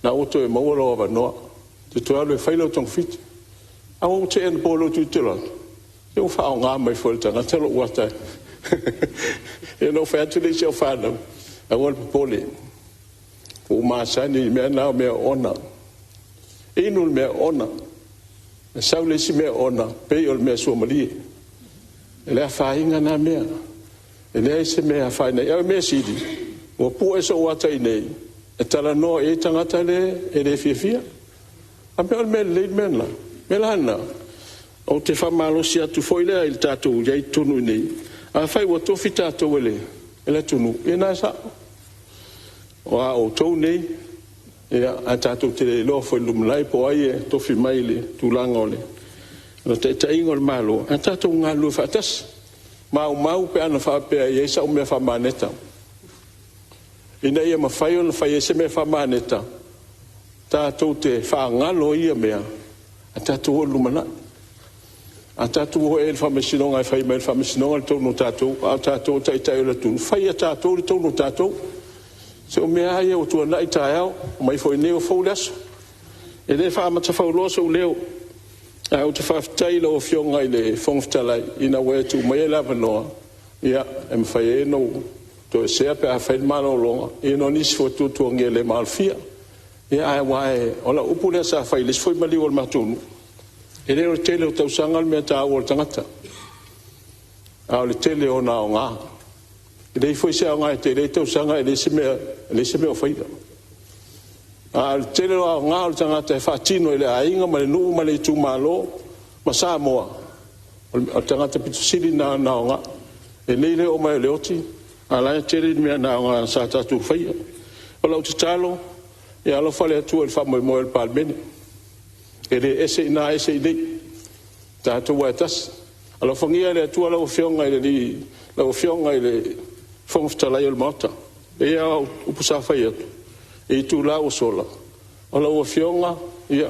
lena ua toe maua lou avanoa e te toe alu e fai lau togafiti. Ae ua ou tei anapo i lou tilotilo atu, se ua faaaoga mai foi e le tagata lou ata. Ia ona ou fai atu lea i si au fanau, aua le popole, ua ou masani i mea na o mea oona. Inu le mea oona, ae sau le isi mea oona, pei o le mea suamalie. E le afaina na mea, e leai se mea e afaina ai. A o le mea sili, ua pue sou ata i inei e talanoa i ai tagata e le fiafia. A mea o le mea lelei le mea lena? O le mea la lena, ou te faamalosi atu foi lea i le tatou i ai i totonu i inei, afai ua tofi tatou e le atunuu, ia o lena e sao. O a outou nei, ia, ae tatou te le iloa foi i le lumanai po o ai e tofi mai i le tulaga o le taitaiga o le Malo, ae tatou galulue faatasi. Maumau pe ana faapea e i ai sau mea faamaneta, ina ia mafai ona fai ai se mea faamaneta, tatou te faagalo ia mea ae tatou o i le lumanai. A tatou o ea i le Faamasinoga e fai mai e le Faamasinoga le tonu a tatou, a o tatou o Taitai o le atunuu, faia e tatou le tonu a tatou. Se o mea lava ia ua tuanai taeao, omai foi nei ua fou le aso. E le faamatafauloa sou leo, ae ou te faafetai i lau Afioga i le Fofoga Fetalai ina ua e tuu maia le avanoa e mafai ai ona ou toesea pe a fai le malologa ona o nisi foi o tuatuagia le maalofia. Ia, aua o lau upu lea sa fai i le isi foi maliu a le matou nuu, e le o le tele o tausaga le mea taua i le tagata, a o le tele o ona aoga. E leai foi se aoga e tele ai tausaga ae leai se mea o faia. A o le tele o aoga o le tagata e faatino i le aiga ma le nuu ma le itumalo ma Samoa, o le tagata pito sili lena ona aoga. E lelei le oo mai o le oti, a o la e tele ni mea aoga sa tatou faia. O lau tatalo, ia alofa le Atua i le faamoemoe o le Palemene, e le ese i ina ese i inei, o tatou lava e tasi. Alofagia e le Atua lau Afioga i le Fofoga Fetalai o le Maota. E pei lava o au upu sa fai atu i itula ua sola, o lau Afioga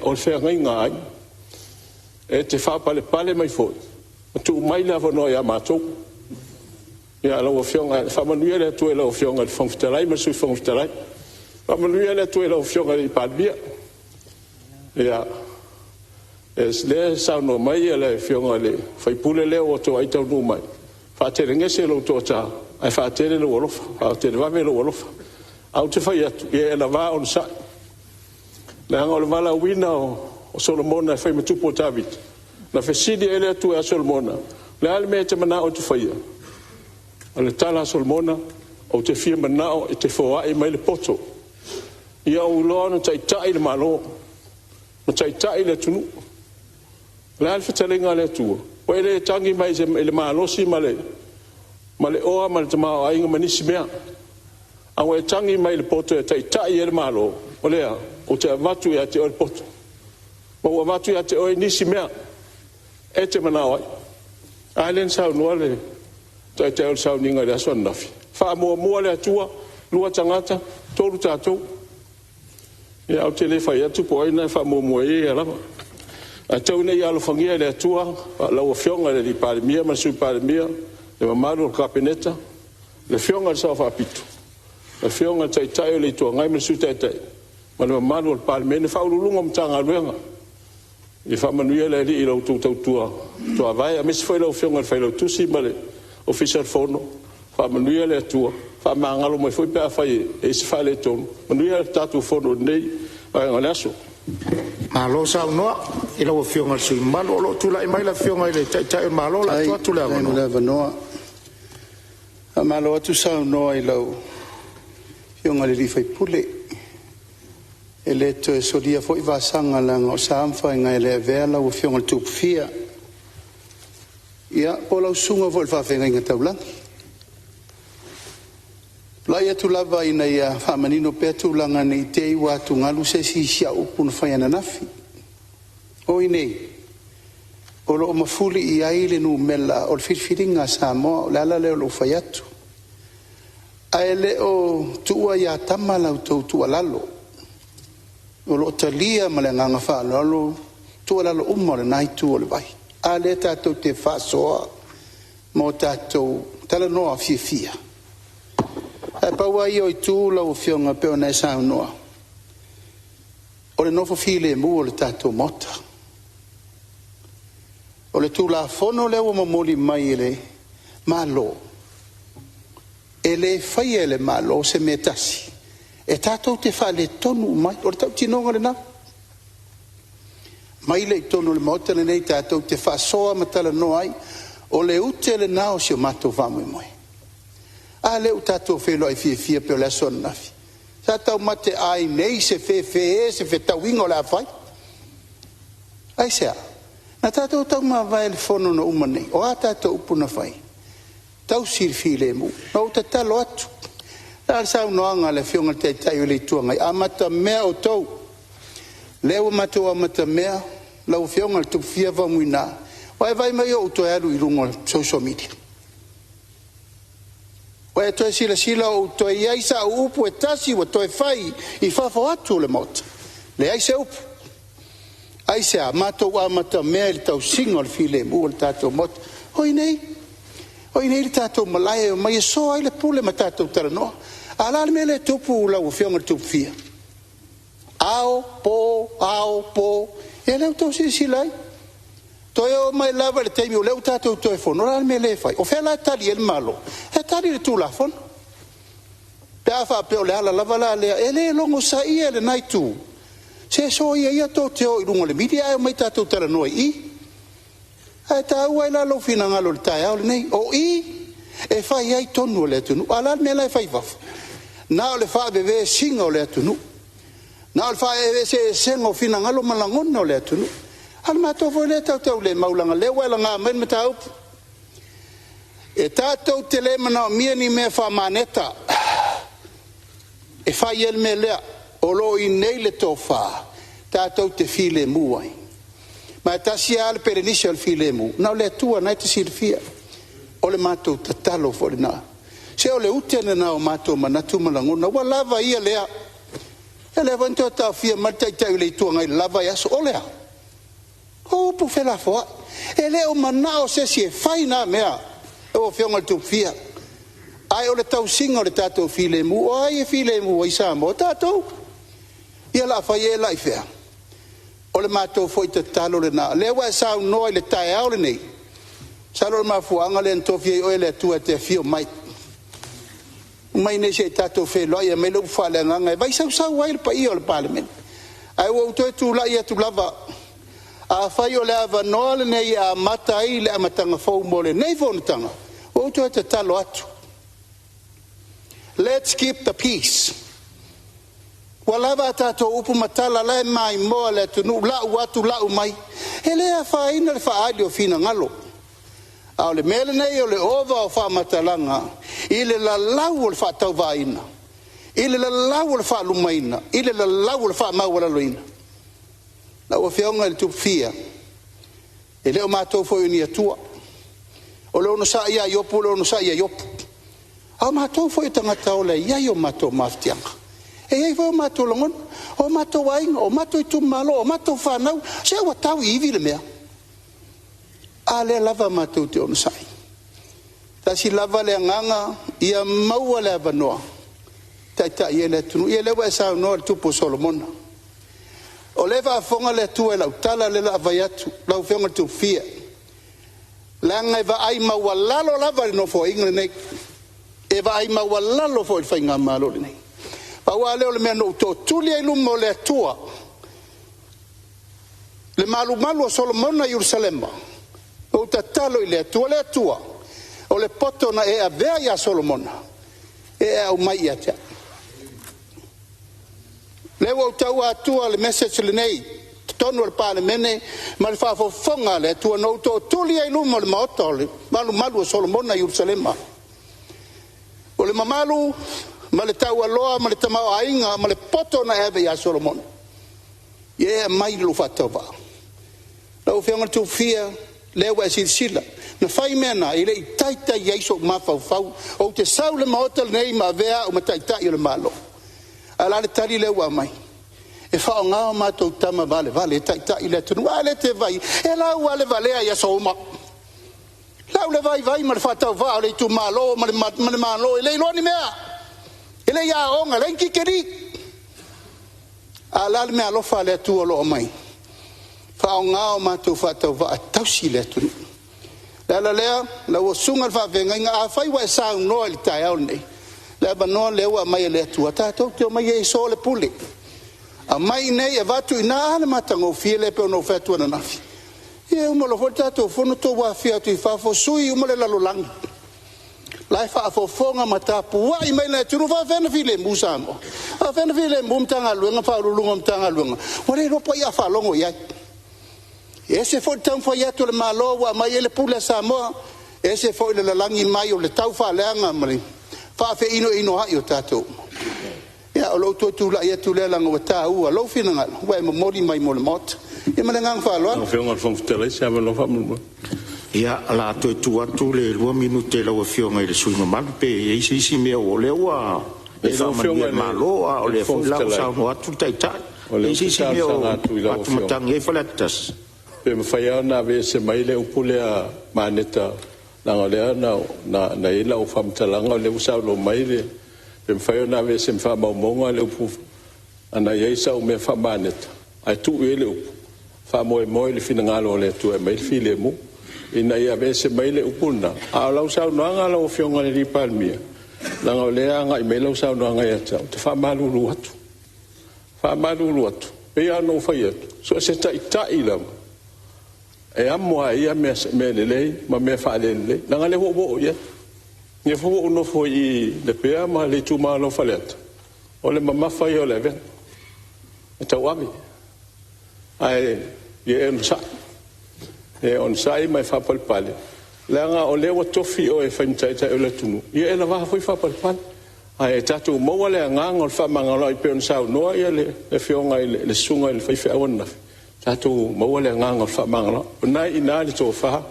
o le feagaiga a aiga. E te faapalepale mai foi ma tuu mai le avanoa ia matou. Ia lau Afioga, faamanuia le Atua i lau Afioga i le Fofoga Fetalai ma le Sui Fofoga Fetalai. Faamanuia le Atua i lau Afioga i le Palemia. Ia, lea e saunoa mai le Afioga i le sui usufono lea ua toai taunuu mai, faatelegese lou toata ae faatele lou alofa, faatelevave lou alofa. Ae ou te fai atu, ia e lavā onosai, leaga o le valaauina o Solomona e fai ma tupu o Tavita, na fesili ai le Atua ia Solomona, “O le a le mea e te manao ou te faia?” O le tala a Solomona, “Ou te fia manao e te foai mai le poto ia ou iloa ona taitai le Malo ma taitai le atunuu.” O le a le fetalaiga a le Atua? Ua e le tagi mai i le malosi ma le oa ma le tamaoaiga ma nisi mea, a ua e tagi mai i le poto e taitai ai le Malo, o le a? Ou te avatu ia te oe le poto, ma ua avatu ia te oe nisi mea e te manao ai. A lea na saunoa le Taitai o le sauniga i le aso ananafi, faamuamua le Atua, lua tagata, tolu tatou. Ia ae ou te le fai atu po o ai na e faamuamua e ia lava. Ae tau ina ia alofagia e le Atua lau Afioga i le Palemia ma le Sui Palemia, le mamalu o le Kapeneta, le Afioga i le Sao Faapito, le Afioga i le Taitai o le Itu Agai ma le Sui Taitai ma le mamalu o le Palemene, Ofisa Sili o Pulega o Matagaluega. Ia faamanuia le Alii i la outou tautua tuavae aemaise foi lau Afioga i le Failautusi ma le Ofisa o le Fono. Faamanuia le Atua, faamagalo mai foi pe afai e i ai se faaletonu. Manuia le tatou Fono i lenei vaega o le aso. Malo saunoa i lau Afioga i le sui usufono mamalu. O lo o tulai mai le Afioga i le Taitai o le Malo. O le a tuu atu le Faafetai mo le avanoa. Avanoa. Faamalo atu saunoa i lau Afioga i le sui usufono. E le toe solia foi vasaga leaga o sa ma faiga e le avea lau Afioga i le Tupufia, ia po o lau susuga foi i le faafeagaiga taulagi. Tulai atu lava ina ia faamanino pea tulaga ne i te i ua atugalu se isi i si au upu na fai ananafi. O i inei o lo o mafuli i ai le numera o le filifiliga a Samoa. O le ala lea o lou fai atu. Ae le o tuua ia tama la outou tuualalo. O lo o talia ma le agaga faaaloalo tuualalo uma a lena itu o le vai. A lea tatou te faasoa ma o tatou talanoa fiafia. Ae pau lava ia o itu lau Afioga pei ona e saunoa, o le nofo filemu o le tatou Maota. O le Tulafono lea ua momoli mai e le Malo, e le faia e le Malo se mea e tasi e tatou te faaletonu uma ai. O le tautinoga lena. Aumai lea i totonu o le Maota lenei tatou te faasoa ma talanoa ai. O le ute lena o si o matou faamoemoe. A lea ua tatou feiloai fiafia pei o le aso ananafi? Sa taumate ai nei se fefe se fetauiga o le a fai. Aisea? Na tatou taumavae i le fono na uma nei. O a tatou upu na fai? Tausi le filemu. Na ou tatalo atu, Le a le saunoaga a le Afioga i le Taitai o le Itu Agai, amatamea outou, lea ua matou amatamea lau Afioga i le Tupufia Faumuina, ua e vaai mai ua ou toe alu i luga o le social media? Ua e toe silasila ua ou toe i ai sau upu e tasi ua toe fai i fafo atu o le Maota? Leai se upu. Aisea? Matou amatamea i le tausiga o le filemu o le tatou Maota. O i inei, o i inei le tatou malae e omai e so ai le pule ma tatou talanoa. A o le a le mea lea e tupu lau Afioga i le Tupufia? Ao, po, ao, po, ia lea ua outou silasila ai. Toe oo mai lava i le taimi o lea ua tatou toe fono, o le a le mea lea e fai? O fea la e tali i ai le Malo? E tali i le Tulafono. Pe a faapea o le ala lava la lea, e le logosaia e lena itu, se soia ia tou te o i luga o le media ae omai tatou talanoa i i. Ae taua ai la lou finagalo i le taeao lenei. O i e fai ai tonu a le atunuu. A o le a le mea la e fai i fafo? Na o le faavevesiga o le atunuu, na o le faaeseesega o finagalo ma lagona o le atunuu. A o le matou foi lea tautaulemau leaga o lea ua e laga mai le mataupu. E tatou te le manaomia ni mea faamaneta e fai ai le mea lea. O lo o i inei le tofa tatou te filemu ai. Ma e tasi lava le pelenise o le filemu, na o le Atua o lena e te silafia. O le matou tatalo foi lena. Se o le ute lena o matou manatu ma lagona, ua lava ia lea. Ia lea foi na toe taofia mai le Taitai o le Itu Agai i le la vaiaso. O le a? O upu felafoai. E le o manao se isi e fai na mea, lau Afioga i le Tupufia. Ae o le tausiga o le tatou filemu, o ai e filemu ai Samoa? O tatou. Ia o le a fai ea la i fea? O le matou foi tatalo lena. O lea ua e saunoa i le taeao lenei, masalo o le mafuaaga lea na tofia ai oe e le Atua e te afio mai. Omai iinei se i tatou feiloai e aumai le upu faaleagaga e vaisausau ai le paia o le Palemene. Ae ua ou toe tulai atu lava, afai o le avanoa lenei e amata ai le amataga fou mo lenei Fonotaga, ua ou toe tatalo atu, let's keep the peace. Ua lava a tatou upu ma tala, la e maimoa le atunuu, lau atu, lau mai. E le afaina le faaali o finagalo. A o le mea lenei o le ova o faamatalaga i le lalau o le faatauvaaina, i le lalau o le faalumaina, i le lalau o le faamaualaloina. Lau Afioga i le Tupufia, e le o matou foi o ni atua. O le onosai lava a Iopu o le onosai a Iopu. A o matou foi o tagata ola e i ai o matou mafatiaga. E i ai foi o matou lagona, o matou aiga, o matou itumalo, o matou fanau, se ua tau i ivi le mea. A lea lava matou te onosai. Tasi lava le agaga, ia maua le avanoa taitai ai le atunuu. Ia lea ua e saunoa i le tupu o Solomona. O lea e faafofoga le Atua i lau tala lea o le a fai atu, lau Afioga i le Tupufia, leaga e vaai maualalo lava i le Nofoaiga lenei, e vaai maualalo foi i le Faigamalo lenei. Pau lava lea o le mea na ou tootuli ai i luma o le Atua, le malumalu o Solomona i Ierusalema, na ou tatalo i le Atua, le Atua, o le poto na e avea ia Solomona, e e aumai ia te au. Lea ua ou taua atua le message lenei, totonu o le Palemene ma le faafofoga a le Atua, na ou tootuli ai i luma o le maota o le malumalu o Solomona i Ierusalema. O le mamalu ma le taualoa ma le tamaoaiga ma le poto na e ave ia Solomona, ia e aumai i lou faatauvaa. Lau Afioga i le Tupufia, lea ua e silasila, na fai mea na, e le i taitai ai sou mafaufau, ou te sau i le maota lenei ma avea au ma taitai o le Malo. Ae o le a le tali lea ua aumai? E faaaoga o matou tama valevale e taitai le atunuu. A lea e te vaai, e lau lava le valea i aso uma. Lau le vaivai ma le faatauvaa o le itumalo ma le Malo, e le iloa ni mea. E le i aoga, e leai ni tikeri. A o le a le meaalofa a le Atua o lo o aumai? Faaaoga o matou faatauvaa e tausi le atunuu. Le ala lea, lau susuga i le faafeagaiga, afai ua e saunoa i le taeao lenei, le avanoa lea ua aumai e le Atua, tatou te omai e so le pule. Aumai i inei, avatu i ina, a le matagofie lea pei ona ou fai atu ananafi. Ia e uma loa foi le tatou fono tou afifio atu i fafo, sui uma le lalolagi. La e faafofoga ma tapuai mai le atunuu, faapefea ona filemu Samoa? Faapefea ona filemu Matagaluega ma Faauluuluga o Matagaluega? Ua le iloa po o ai a faalogo i ai. E ese foi le taumafai atu o le Malo ua aumai ai le pule a Samoa, e ese foi le lalagi mai o le taufaaleaga ma le faafeinoinoai o tatou uma. Ia o lou toe tulai atu lea leaga ua taua lou finagalo ua e momoli mai mo le Maota. Ia ma le agaga faaaloalo. Ia, o le a toe tuu atu le 2 minute i lau Afioga i le sui usufono mamalu pe i ai se isi mea o lea ua e faamanuia i le Malo, a o lea foi la ua saunoa atu le Taitai. O E lea i ai ou se te isi mea talosaga o atu i lau Afioga, atumatagi ai Faleata 1? pe mafai lava ona aveese mai le upu lea maneta, leaga o lea na i ai lau faamatalaga o lea ua saunoa mai le… Pe mafai ona aveese ma faamaumauga le upu ana i ai sau mea faamaneta ae tuu i ai le upu, faamoemoe i le finagalo o le Atua e aumai le filemu, ina ia aveese mai le upu lena. A o lau saunoaga lau Afioga i le Palemia, leaga o lea e agai mai lau saunoaga ia te au, ou te faamalulu atu, faamalulu atu. E pei lava ona ou fai atu, so o se taitai lava, e amo lava e ia mea lelei ma mea faale-lelei, leaga o lea ua ou oo i ai. O lea foi ua ou nofo i i i Lepea ma le itumalo o Faleata, o le mamafa ia o le avega, e tauave. Ae ia e onosai, ia e onosai ma e faapalepale, leaga o lea ua tofi oe e fai ma taitai o le atunuu, ia e lava foi faapalepale. Ae tatou maua le agaga o le fefaamagaloai e pei ona saunoa le afioga i le susuga i le faifeau ananafi, tatou maua le agaga o le fefaamagaloai. O lena e i ina le tofa,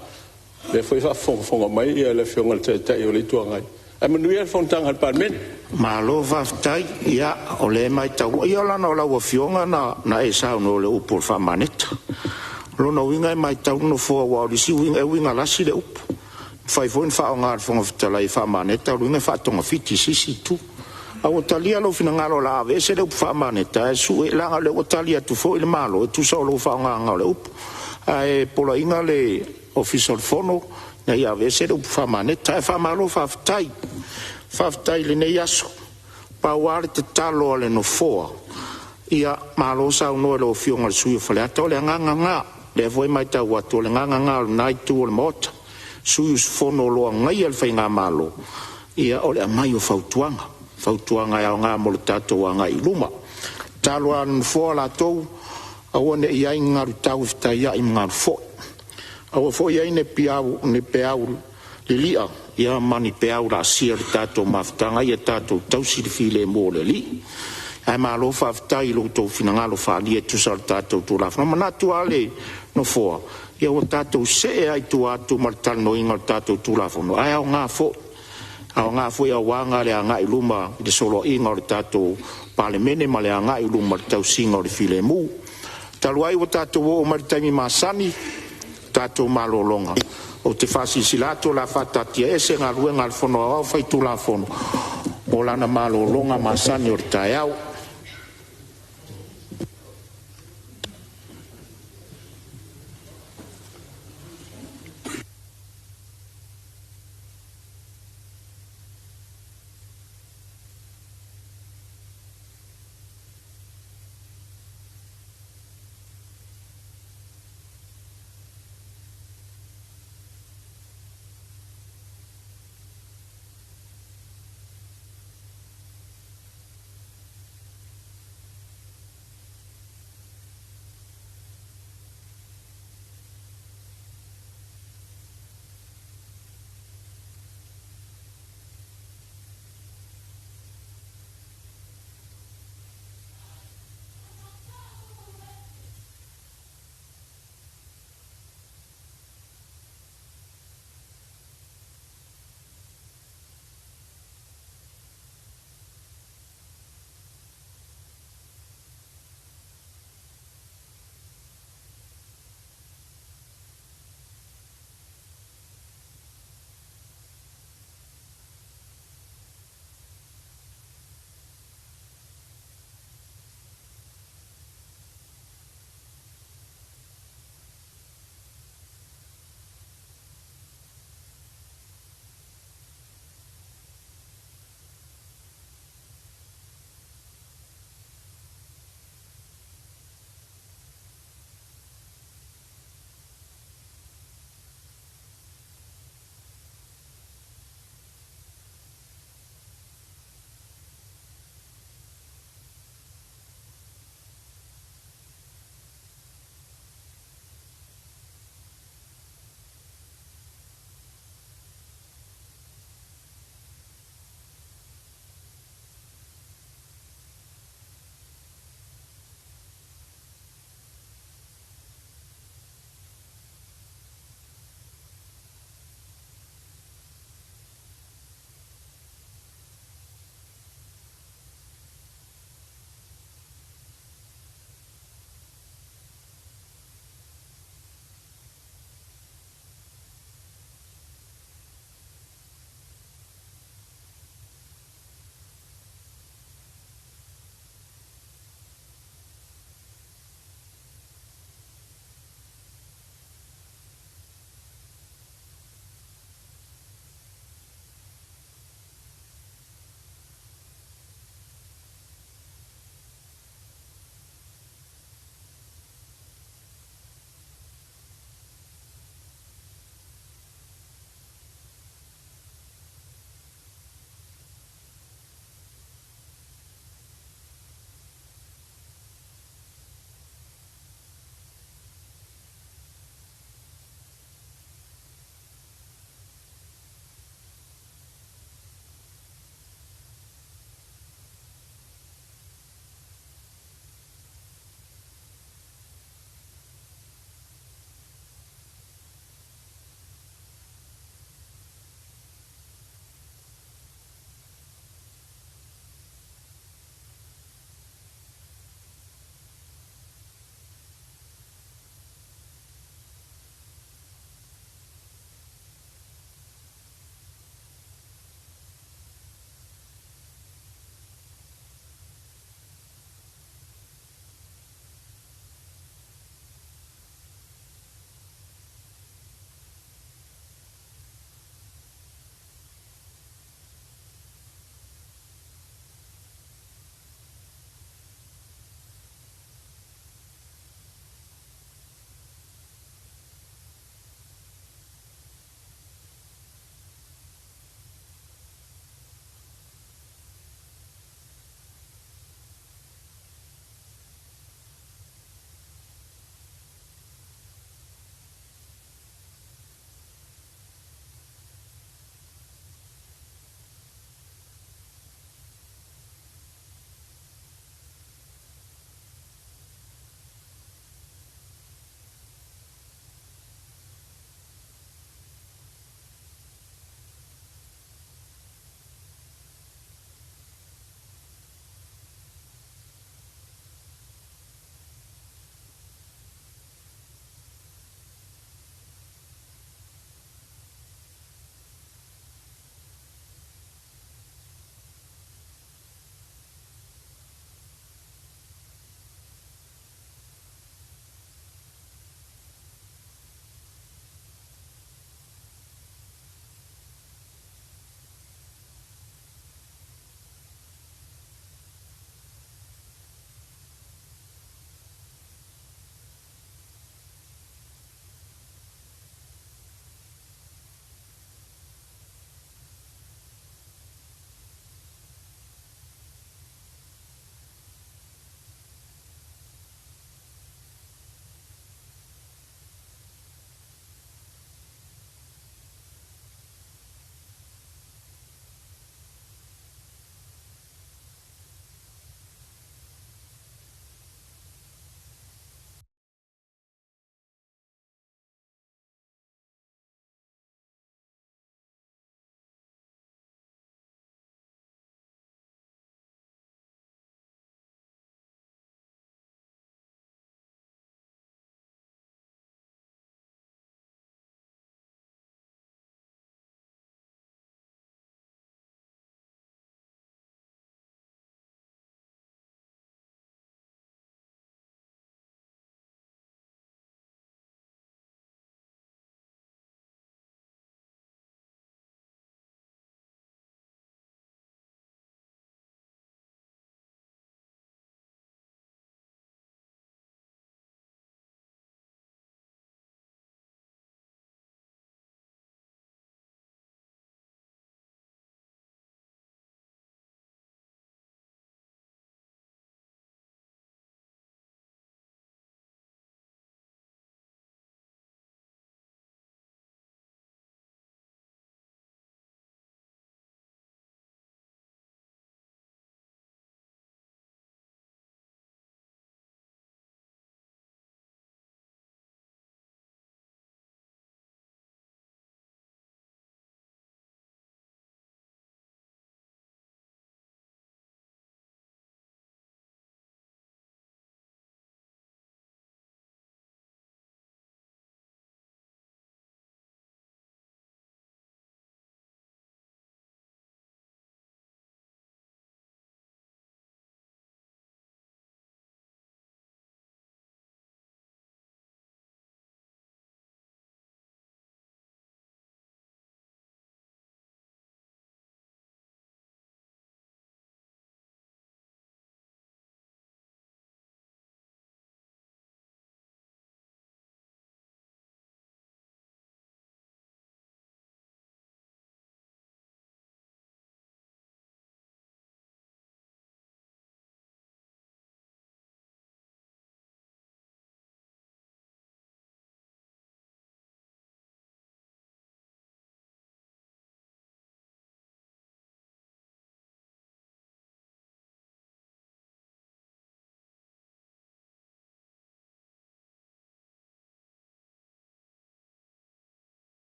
o lea foi e faafogafoga mai le Afioga i le Taitai o le Itu Agai. Ae manuia le fonotaga a le Palemene. Malo faafetai. Ia, o lea e matau, ia leaga o lau Afioga na e saunoa i le upu o le faamaneta. O lona uiga e matau le Nofoa aua o le isi uiga e uiga lasi le upu. E mafai foi ona faaaoga e le Fofoga Fetalai e faamaneta, o lona uiga e faatogafiti i se isi itu. Ae ua talia lou finagalo o le a aveese le upu faamaneta ae leaga o lea ua tali atu foi le Malo e tusa o lou faaaogaina o le upu. Ae poloaiina le Ofisa o le Fono ina ia aveese le upu faamaneta. Ae faamalo faafetai, faafetai i lenei aso. Pau lava le tatalo a le Nofoa, ia malo saunoa i lau Afioga i le sui usufono mo Faleata, o le agaga lena. O lea foi e matau atu, o le agaga lena o lena Itu o le Maota, sui usufono o lo o agaia le faigamalo, ia o le aumai o fautuaga, fautuaga e aoga mo le tatou agai i luma. O le tatalo lava a le Nofoa latou, aua ne i i ai ni galu tau e fetaiai ma galu foi, aua foi ne i i ai ni peau lili'a ma ni peau laasia i le tatou mafutaga, ia tatou tausi le filemu o le Alii. Ae malo faafetai i lo outou finagalo faaalia e tusa o le tatou Tulafono. E manatu lava le Nofoa, ia ua tatou see lava i tua atu ma le talanoaina o le tatou Tulafono, ae aoga foi, aoga foi aua le agai i luma i le soloaiga o le tatou Palemene ma le agai i luma i le tausiga o le filemu. Talu ai ua tatou oo mai i le taimi masani o le tatou malologa, ou te faasilasila atu o le a faataatiaese Galuega a le Fono Aoao Faitulafono mo lana malologa masani o le taeao.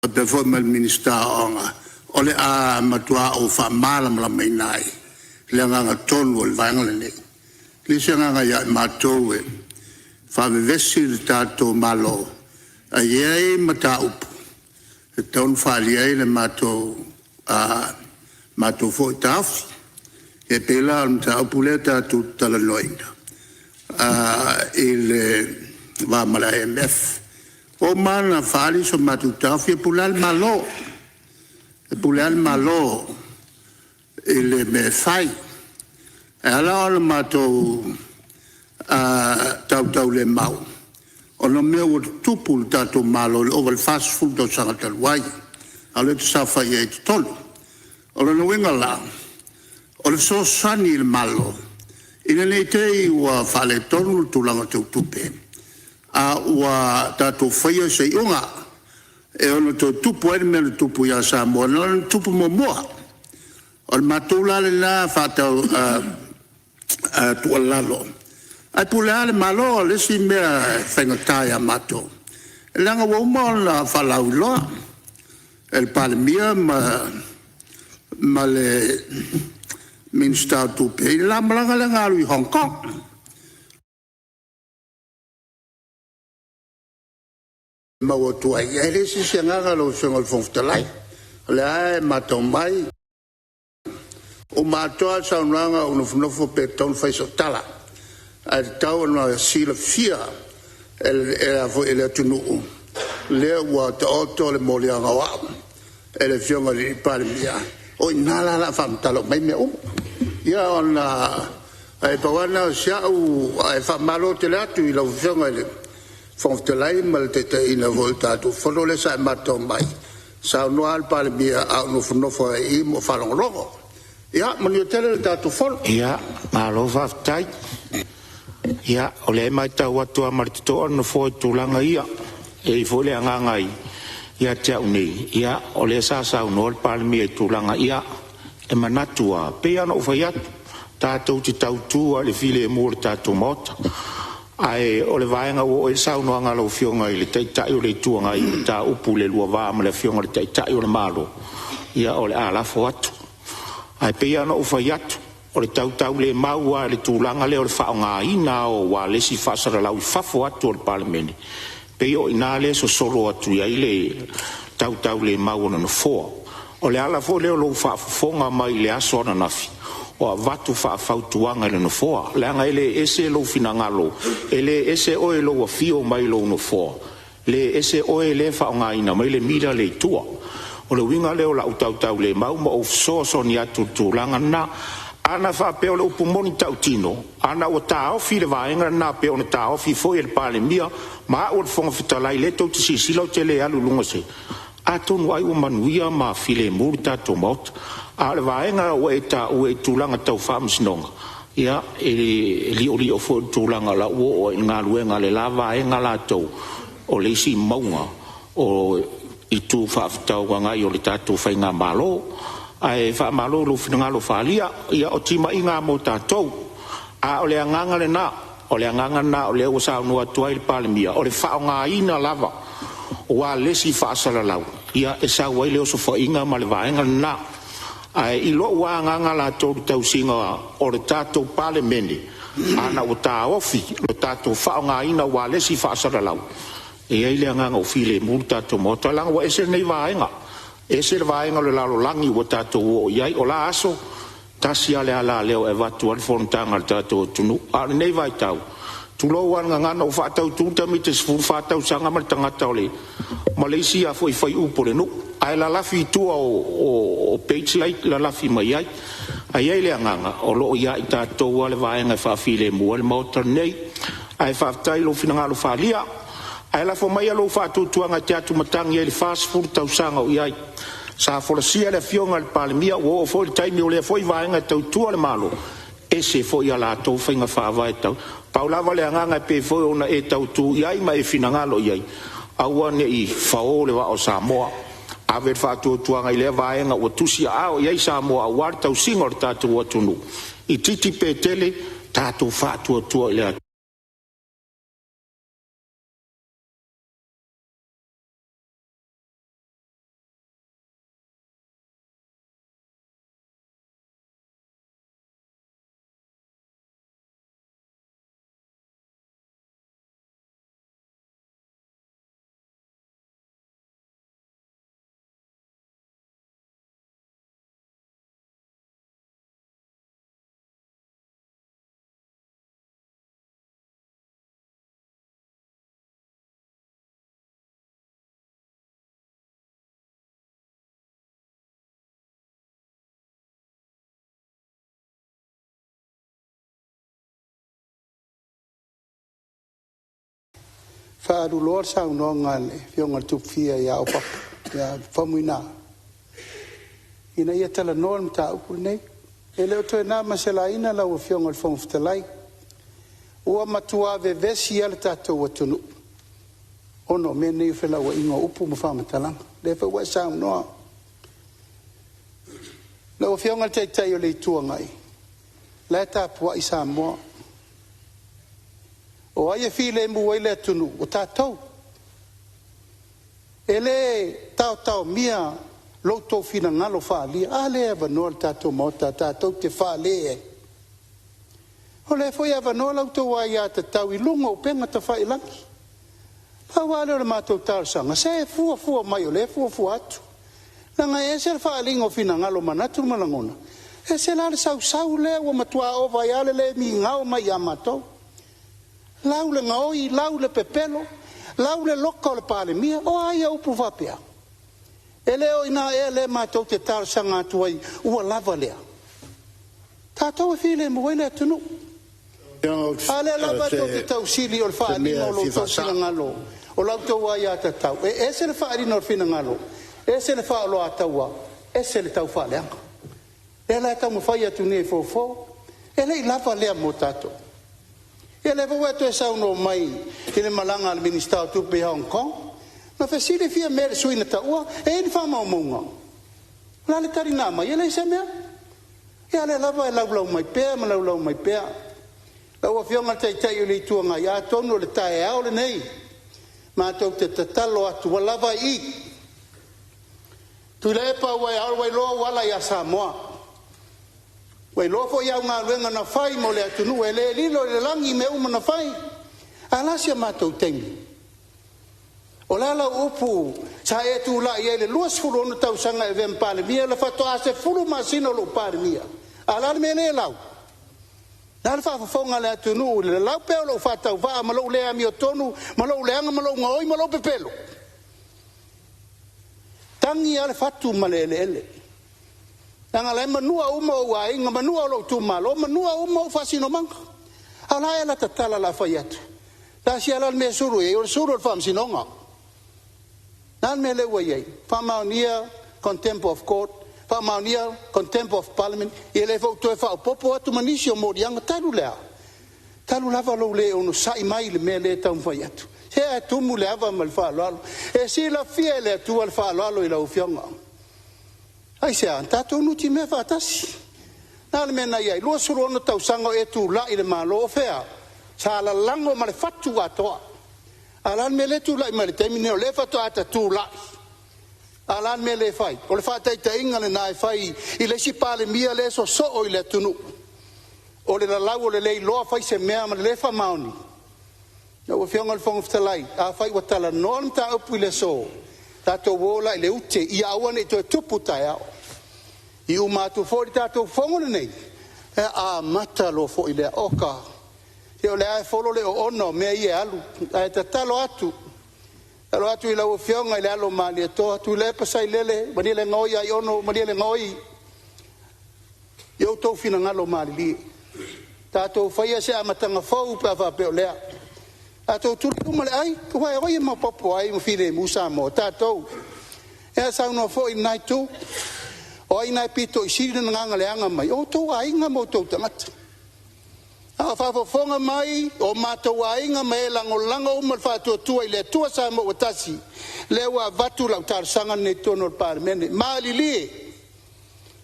Faapea foi ma le Minisita o Aoga, o le a matua ou faamalamalamaina ai le agaga tonu o le vaega lenei. E leai se agaga ia i matou e faavevesi le tatou Malo, ae i ai mataupu e tatau ona faaalia ai le matou foi taofi. E pei la o le mataupu lea tatou te talanoaina i le va ma le IMF. Ua uma ona faaali so matou taofi, e pule lava le Malo, e pule lava le Malo i le mea e fai. E ala ona matou tautaulemau, ona o mea ua tutupu i le tatou Malo i le ova i le 40 tausaga talu ai, a o lea ou te saofai ai i totonu. O lona uiga la, o le fesoasoani i le Malo, ina ne i te i ua faaletonu le tulaga tau tupe, a ua tatou faia se iuga e ono toe tupu ai le mea na tupu ia Samoa na tupu muamua. O le matou la lena tuualalo, ae pule lava le Malo. O le isi mea e faigata ia matou, leaga ua uma ona faalauiloa e le Palemia ma le Minisita o Tupe i le la malaga lea na alu i Hong Kong. Maua atu ai, e leai se isi agaga lau Afioga i le Fofoga Fetalai, o lea lava e matau mai, uma atoa lava le saunoaga a o ou nofonofo pe tatau ona fai sau tala, ae tatau ona silafia e le atunuu lea ua taoto le moliaga o au e le Afioga i le Palemia. O i ina la o le a faamatala uma ai mea uma. Ia ona… ae pau lava lena o si au… Ae faamalo tele atu i lau Afioga i le Fofoga Fetalai ma le taitaiina foi o le tatou Fono lea sa e matau mai, saunoa lava le Palemia a ou nofonofo lava i i ma ou faalogologo. Ia manuia tele le tatou Fono. Ia, malo faafetai. Ia, o lea e matau atu lava ma le totoa le Nofoa i tulaga ia. E i ai foi le agaga ia te au nei, ia, o lea sa saunoa le Palemia i tulaga ia, e manatu lava, e pei lava ona ou fai atu, tatou te tautu lava i le filemu o le tatou Maota. Ae o le vaega ua oo i ai le saunoaga a lau Afioga i le Taitai o le Itu Agai i le mataupu i le lua va ma le Afioga i le Taitai o le Malo, ia o le a lafo atu. Ae pei lava ona ou fai atu, o le tautaulemau lava i le tulaga lea o le faaaogaina lava o ualesi faasalalau i fafo atu o le Palemene, pei o i ina lea e sosolo atu i ai le tautaulemau a le Nofoa. O le ala foi lea o lou faafofoga mai i le aso ananafi o avatu faafautuaga e le Nofoa, leaga e le ese lou finagalo, e le ese oe i lou afio mai i lou nofoa, le ese oe lea e faaaogaina mai le mira lea i tua. O le uiga lea o lau tautaulemau ma ou fesoasoani atu i le tulaga lena. Ana faapea o le upu moni tautino, ana ua taofi le vaega lena pei ona taofi foi e le Palemia ma au o le Fofoga Fetalai lea tou te silasila ou te le alu i luga o se… atonu ai ua manuia ma filemu le tatou Maota. A o le vaega ua e taua i tulaga tau faamasinoga, ia, e liolio foi i le tulaga o la ua oo i ai le galuega a le la vaega latou, o le isi mauga o Itu Faafetauagai o le tatou faigamalo. Ae faamalo i lou finagalo faaalia, ia o timaiga lava mo tatou. A o le agaga lena, o le agaga lena o lea ua saunoa atu ai le Palemia, o le faaaogaina lava o ualesi faasalalau, ia e sau ai le osofaiga ma le vaega lena. Ae i lou lava agaga latou i le tausiga o le tatou Palemene, ana ua taofi le tatou faaaogaina o ualesi faasalalau, e i ai le agaga ua filemu le tatou Maota, leaga ua ese lenei vaega, ese le vaega o le lalolagi ua tatou oo i ai. O la aso, tasi lava le alaleo e avatu ai le fonotaga a le tatou atunuu, a o lenei vaitau, tulou lava le gagana, ua faatautu le tamaitiiti e 14 tausaga ma le tagata o le ma le isi faiupu o le nuu, ae lalafi i tua o page la e lalafi mai ai. Ae i ai le agaga, o lo o ia i tatou lava le vaega e faafilemu ai le Maota lenei. Ae faafetai i lou finagalo faaalia. Ae lafo maia lou faatuatuaga e te atumatagi ai i le 40 tausaga o i ai. Sa folasia e le Afioga i le Palemia, ua oo foi i le taimi o lea foi Vaega e tautua le Malo, ese foi a latou faiga faavae tau… Pau lava le agaga e pei foi ona e tautu i ai ma e finagalo i ai, aua ne i fao le vaa o Samoa. Ave le faatuatuaga i lea vaega ua tusiaao i ai Samoa aua le tausiga o le tatou atunuu, itiiti pe tele, tatou faatuatua i le Faaaluloa le saunoaga a le Afioga i le Tupufia ia Opapa ia Faumuina, ina ia talanoa le mataupu lenei. E le o toe na ma se laina lau Afioga i le Fofoga Fetalai, ua matua vevesi lava le tatou atunuu ona o mea nei o felauaiga o upu ma faamatalaga. O lea foi ua e saunoa. Lau Afioga i le Taitai o le Itu Agai, o la e tapuai Samoa. O ai e filemu ai le atunuu? O tatou. E le taotaomia lo outou finagalo faaalia, a lea e avanoa le tatou Maota tatou te fale ai. O lea foi e avanoa la outou aiatatau i luga o upega tafailagi. Pau lava lea o le matou talosaga, se fuafua mai o lea e fuafua atu, leaga e ese le faaaliga o finagalo o manatu ma lagona, ese la le sausau lea ua matua ova ai lava le le migao mai ia matou. Lau le gaoi, lau le pepelo, lau le loka o le Palemia. O a ia upu faapea? E le o i ina ea lea matou te talosaga atu ai ua lava lea? Tatou e filemu ai le atunuu. A o lea lava tou te tausili o le faaaliga o lo outou finagalo o la outou aiatatau, e ese le faaaliga o le finagalo, ese le faaoloataua, ese le taufaaleaga. O lea la e taumafai atu nei e fofo. E le i lava lea mo tatou? Ia lea foi ua e toe saunoa mai i le malaga a le Minisita o Tupe i Hong Kong. Na fesili Fiame i le sui na taua, e i ai ni faamaumauga? O le a le tali na aumai? E leai se mea. Ia a o lea lava e laulau mai pea ma laulau mai pea. Lau Afioga i le Taitai o le Itu Agai, atonu o le taeao lenei matou te tatalo atu ua lava ai i i. Tuilaepa ua iloa ou ala ia Samoa, ua iloa foi au galuega na fai mo le atunuu, e le lilo i le lagi mea uma na fai. Ae o le a si a matou taimi? O le a lau upu sa e tulai ai i le 26 tausaga e avea ma Palemia, le faatoa 10 masina o lou Palemia, a o le a le mea lea e lau? O le a le faafofoga a le atunuu i le lalau pea o lou faatauvaa ma lou le amiotonu ma lou leaga ma lou gaoi ma lou pepelo? Tagi lava le fatu ma le eleele, leaga o la e manua uma ou aiga, manua lou itumalo, manua uma ou faasinomaga. A o le a ea lata tala o le a fai atu? Tasi lava la le mea e sulu i ai, o le sulu o le faamasinoga. O le a le mea lea ua i ai? Faamaonia contempt of court, faamaonia contempt of parliament, ia lea foi ua toe faaopoopo atu ma nisi o moliaga. Talu le a? Talu lava lou le onosai mai i le mea lea e taumafai atu. Se ae tumu le ava ma le faaaloalo. E silafia e le Atua le faaaloalo i lau Afioga. Aisea? Tatou nutimea faatasi. O le a le mea na i ai? 26 tausaga o e tulai i le Malo, o fea? Sa lalago ma le fatu atoa. A o le a le mea lea e tulai mai i le taimi lenei? O lea faatoa ta tulai. A o le a le mea lea e fai? O le faataitaiga lena e fai i le isi Palemia lea e sosoo i le atunuu, o le lalau o le le iloa fai se mea ma le le faamaoni. Lau Afioga i le Fofoga Fetalai, afai ua talanoa le mataupu i le aso, tatou o la i le ute ia aua ne i toe tupu taeao. I uma atu foi le tatou fono lenei, e amata loa foi lea. Oka, ia o lea lava e folo le oona o mea ia e alu, ae tatalo atu, tatalo atu i lau Afioga i le alo o Malietoa, Tuilaepa Sailele, malielegaoi Aiono, malielegaoi, ia outou finagalo malilie, tatou faia se amataga fou pe a faapea o lea. Tatou tuli uma le ai, aua o ai e maopoopo ai ma filemu Samoa? O tatou. Ia saunoa foi lena itu, o ai na e pito i sili lona agaga leaga mai? O outou aiga ma outou tagata. A o faafofoga mai o matou aiga ma e lagolago uma le Faatuatua i le Atua Samoa ua tasi, lea ua avatu lau talosaga lenei i totonu o le Palemene. Malilie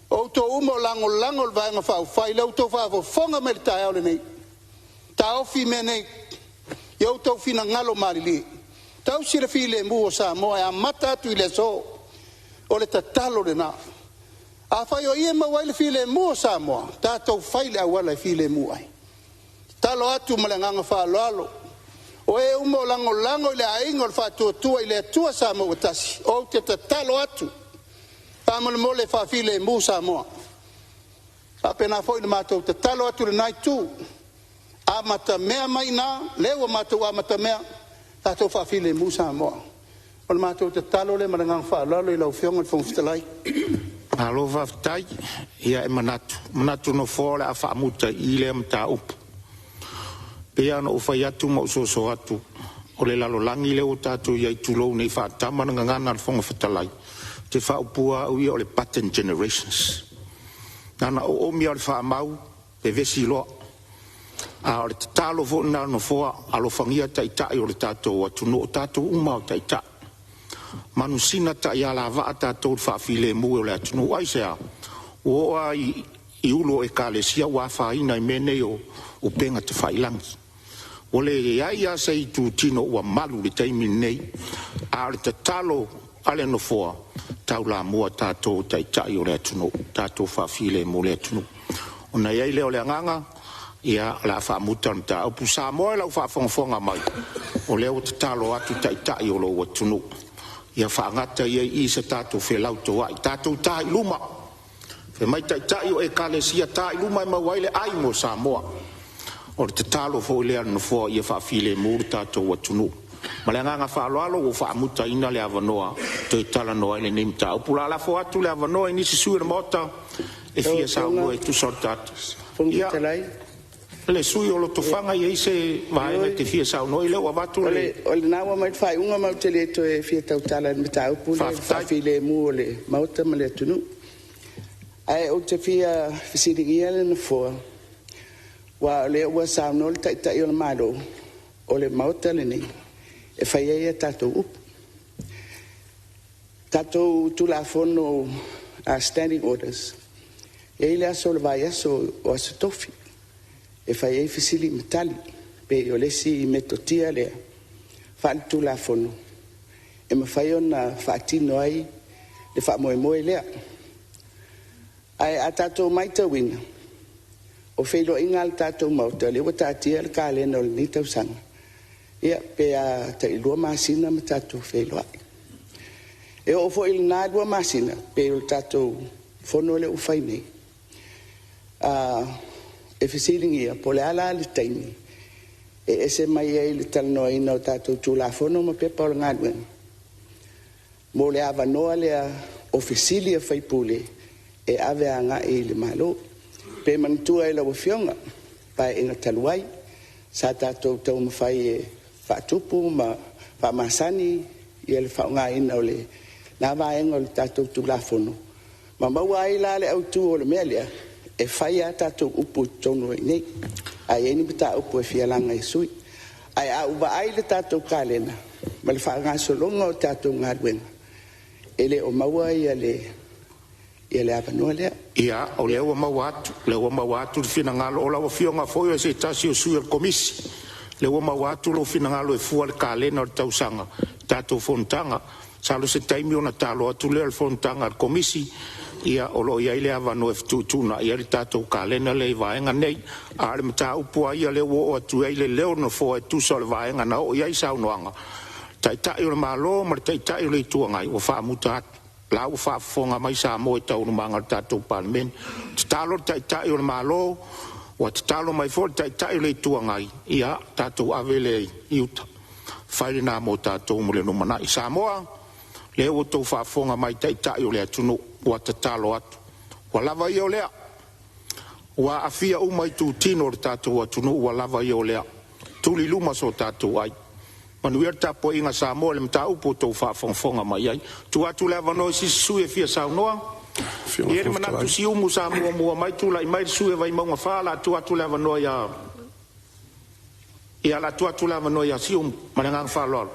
outou uma o lagolago le Vaega Faaupufai, la outou faafofoga mai i le taeao lenei, taofi mea nei i outou finagalo malilie, tausi le filemu o Samoa e amata atu i le aso. O le tatalo lena. Afai o i e maua ai le filemu o Samoa, tatou fai le auala e filemu ai. Tatalo atu ma le agaga faaaloalo, o e uma o lagolago i le aiga o le Faatuatua i le Atua Samoa ua tasi, ou te tatalo atu faamolemole, faafilemu Samoa. Faapena foi le matou tatalo atu i lena itu, amatamea mai i ina, lea ua matou amatamea, tatou faafilemu Samoa. O le matou tatalo lea ma le agaga faaaloalo i lau Afioga i le Fofoga Fetalai. Malo faafetai. Ia e manatu, manatu le Nofoa o le a faamuta i i lea mataupu. E pei lava ona ou fai atu ma ou soso atu, O le lalolagi lea ua tatou i ai, tulou nei faa-tama le gagana a le Fofoga Fetalai, ou te faaupua au ia o le button generations. Na ona oomi lava o le faamau, vevesi loa. A o le tatalo foi lena a le Nofoa, alofagia taitai o le tatou atunuu, o tatou uma lava o taitai, manusina taiala vaa tatou i le faafilemu o le atunuu. Aisea? Ua oo lava i ulu o ekalesia ua afaina i mea nei o upega tafailagi. Ua leai lava se itutino ua malu i le taimi lenei. A o le tatalo a le Nofoa, taulamua tatou o taitai o le atunuu, tatou faafilemu le atunuu. Ona i ai lea o le agaga, ia, o le a faamuta le mataupu. Samoa i lau faafogafoga mai, o lea ua tatalo atu taitai o lou atunuu, ia faagata ia i i se tatou felautoa'i, tatou ta i luma. Fai mai taitai o ekalesia, ta i luma e maua ai le ai mo Samoa. O le tatalo foi lea a le Nofoa ia faafilemu le tatou atunuu. Ma le agaga faaaloalo ua faamutaina le avanoa e toe talanoa ai lenei mataupu. O le a lafo atu le avanoa i nisi sui usufono o le Maota e Lau fia Afioga saunoa i e tusa o le tatou… le Fofoga Ia, Fetalai, le sui usufono o Lotofaga, e i ai se vaega e ioe, te fia saunoa ai? O lea ua avatu o le… lena ua aumai le faaiuga ma ou te le toe fia tautala i le mataupu lea i le Faafetai. faafilemu o le Maota ma le atunuu. Ae ou te fia fesiligia le Nofoa, aua o lea ua saunoa le Taitai o le Malo, o le Maota lenei e fai ai a tatou upu. Tatou Tulafono Standing Orders, e i ai le aso o le vaiaso o aso tofi e fai ai fesili ma tali, pei o le isi metotia lea faaletulafono e mafai ona faatino ai le faamoemoe lea. Ae a tatou matauina o feiloaiga a le tatou Maota, o lea ua taatia le kalena o lenei tausaga, ia pe a tai 2 masina ma tatou feiloai. E oo foi i lena 2 masina pei o le tatou fono lea ua fai nei, e fesiligia po o le a la le taimi e ese mai ai i le talanoaina o tatou Tulafono ma Pepa o Galuega mo le avanoa lea o fesili a sui usufono e ave agai i le Malo. Pe manatua e lau Afioga i le Paeaiga talu ai sa tatou taumafai e faatupu ma faamasani le faaaogaina o lena vaega o le tatou Tulafono, ma maua ai la le autu o le mea lea, e fai lava a tatou upu i totonu i inei a i ai ni mataupu e fia laga e sui usufono. Ae a ou vaai i le tatou kalena ma le faagasologa o tatou galuega, e le o maua le avanoa lea. Ia, o lea ua maua atu, o lea ua maua atu le finagalo, o lau Afioga foi o se tasi o sui o le Komisi. O lea ua maua atu lou finagalo e fua le kalena o le tausaga i tatou fonotaga. Masalo o se taimi ona ta alo atu lea o le fonotaga a le Komisi, ia o lo o i ai le avanoa e fetuutuunai ai le tatou kalena lea i vaega nei. A o le mataupu lava ia lea ua oo atu i ai le leo o le Nofoa e tusa o le vaega na oo i ai saunoaga, Taitai o le Malo ma le Taitai o le Itu Agai, ua faamuta atu. O la ua faafofoga mai Samoa i taualumaga o le tatou Palemene. Tatalo le Taitai o le Malo, ua tatalo mai foi le Taitai o le Itu Agai, ia tatou ave lea i uta, fai lena mo tatou mo le lumanai. Samoa, o lea ua outou faafofoga mai i Taitai o le atunuu ua tatalo atu, ua lava ia o lea, ua aafia uma itutino o le tatou atunuu, ua lava ia o lea, tuli i luma so tatou ai. Manuia le tapuaiga a Samoa i le mataupu ua outou faafogafoga mai ai. Tuu atu le avanoa i se isi sui usufono e fia saunoa. Afioga E i i ai le le Fofoga manatu Fetalai. Siumu sa muamua mai, tulai mai le sui usufono o Vaimauga 4, o le a tuu atu le avanoa ia Siumu. Ma le agaga faaaloalo.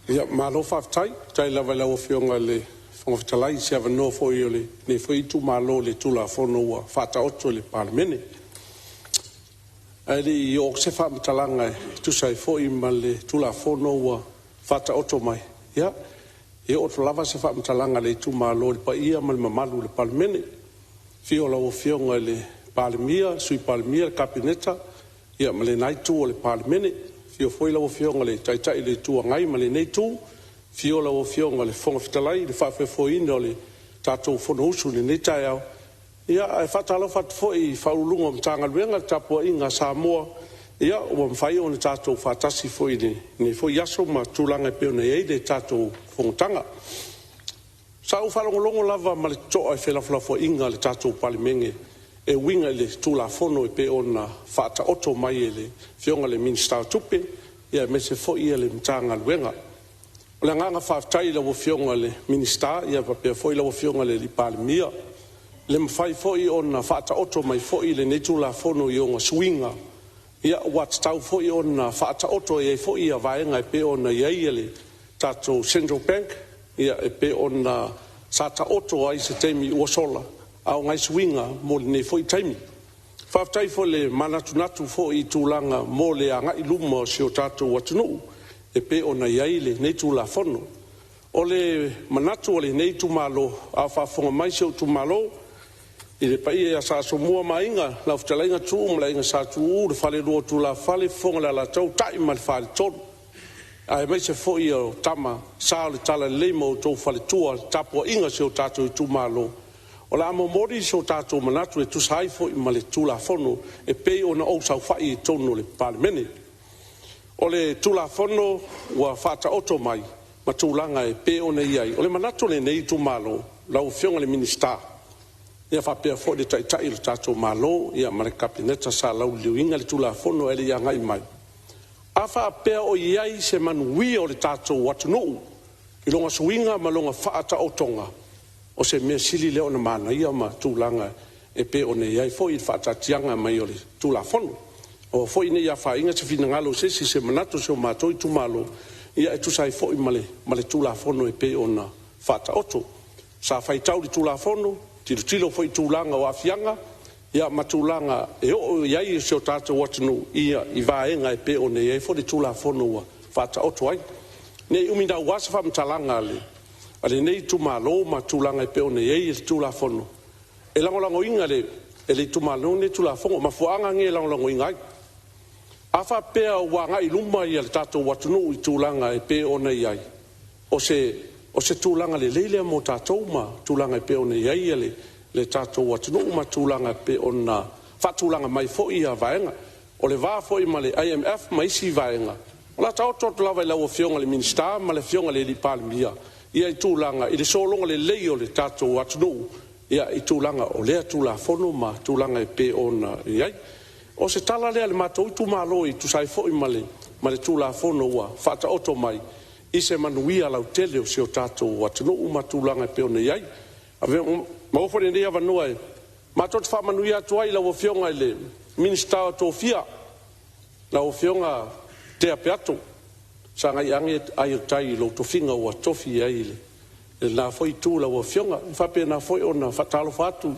Ia, malo faafetai. Faafetai lava i lau Afioga i le Fofoga Fetalai i se avanoa foi o lenei foi itumalo i le Tulafono ua faataoto i le Palemene. Ae le i oo atu se faamatalaga e tusa ai foi ma le Tulafono ua faataoto mai, ia, e oo atu lava se faamatalaga a le itumalo i le paia ma le mamalu o le Palemene, i le afio o lau Afioga i le Palemia, le Sui Palemia, le Kapeneta ma lena Itu o le Palemene. Afio foi lau Afioga i le Taitai o le Itu Agai ma lenei Itu, afio lau Afioga i le Fofoga Fetalai i le faafoefoeina o le tatou Fonousu i lenei taeao. Ia, ae faatalofa atu foi i Ofisa Sili o Pulega o Matagaluega, le tapuaiga a Samoa ua mafai ona tatou faatasi foi i lenei foi aso ma tulaga e pei ona i ai le tatou fonotaga. Sa ou faalogologo lava ma le totoa i felafolafoaiga a le tatou Palemene e uiga i le Tulafono e pei ona faataoto mai e le Afioga i le Minisita o Tupe aemaise foi le Matagaluega. O le agaga faafetai i lau Afioga i le Minisita faapea foi lau Afioga i le Palemia, i le mafai foi ona faataoto mai foi lenei Tulafono i ona suiga ua tatau foi ona faataoto i ai foi vaega e pei ona i ai le tatou Central Bank e pei ona sa taoto ai i se taimi ua sola, a o nai suiga mo lenei foi taimi. Faafetai foi i le manatunatu foi i tulaga mo le agai i luma o si o tatou atunuu e pei ona i ai lenei Tulafono. O le manatu o lenei itumalo a o faafofoga mai si ou itumalo i le paia ia Sa Asomua ma Aiga, lau Fetalaiga Tuuu ma le Aiga Sa Tuuu, le Falelua o Tulafale, Fofoga o le Alataua, Ta'i ma le Faletolu, aemaise foi o Tama Sa o le Talalelei ma outou faletua, le tapuaiga a si o tatou itumalo. O le a momoli so tatou manatu e tusa ai foi ma le Tulafono e pei ona ou saofai ai i totonu o le Palemene. O le Tulafono ua faataoto mai ma tulaga e pei ona i ai, o le manatu o lenei itumalo lau Afioga i le Minisita, faapea foi le Taitai o le tatou Malo ma le Kapeneta sa lauliliuina le Tulafono ae le i agai mai, a faapea o i ai se manuia o le tatou atunuu i lona suiga ma lona faataotoga, o se mea sili lea ona manaia ma tulaga e pei ona i ai foi le faataatiaga mai o le Tulafono. Aua foi ne i afaina se finagalo o se isi i se manatu o si o matou itumalo e tusa ai foi ma le Tulafono e pei ona faataoto. Sa faitau i le Tulafono, tilotilo foi i tulaga o aafiaga ma tulaga e oo i ai si o tatou atunuu i vaega e pei ona i ai foi le Tulafono ua faataoto ai. Ne i umi naua se faamatalaga a lenei itumalo ma tulaga e pei ona i ai le Tulafono, e lagolagoina e le itumalo lenei le Tulafono. O mafuaaga nei e lagolagoina ai. A faapea ua agai i luma le tatou atunuu i tulaga e pei ona i ai, o se tulaga lelei lea mo tatou ma tulaga e pei ona i ai le tatou atunuu ma tulaga e pei ona faatulaga mai foi vaega. O le va foi ma le IMF ma isi vaega, o le a taoto atu lava i lau Afioga i le Minisita ma le Afioga i le Palemia tulaga i le sologa lelei o le tatou atunuu i tulaga o lea Tulafono ma tulaga e pei ona i ai. O se tala lea a le matou itumalo e tusa ai foi ma le Tulafono ua faataoto mai i se manuia lautele o si o tatou atunuu ma tulaga e pei ona i ai. Maua foi lenei avanoa e matou te faamanuia atu ai i lau Afioga i le Minisita o Tofia, lau Afioga Tea Peato, sagai ane ai o le tai i lou tofiga ua tofi i ai i lena foi itu i lau Afioga. E faapena foi ona faatalofa atu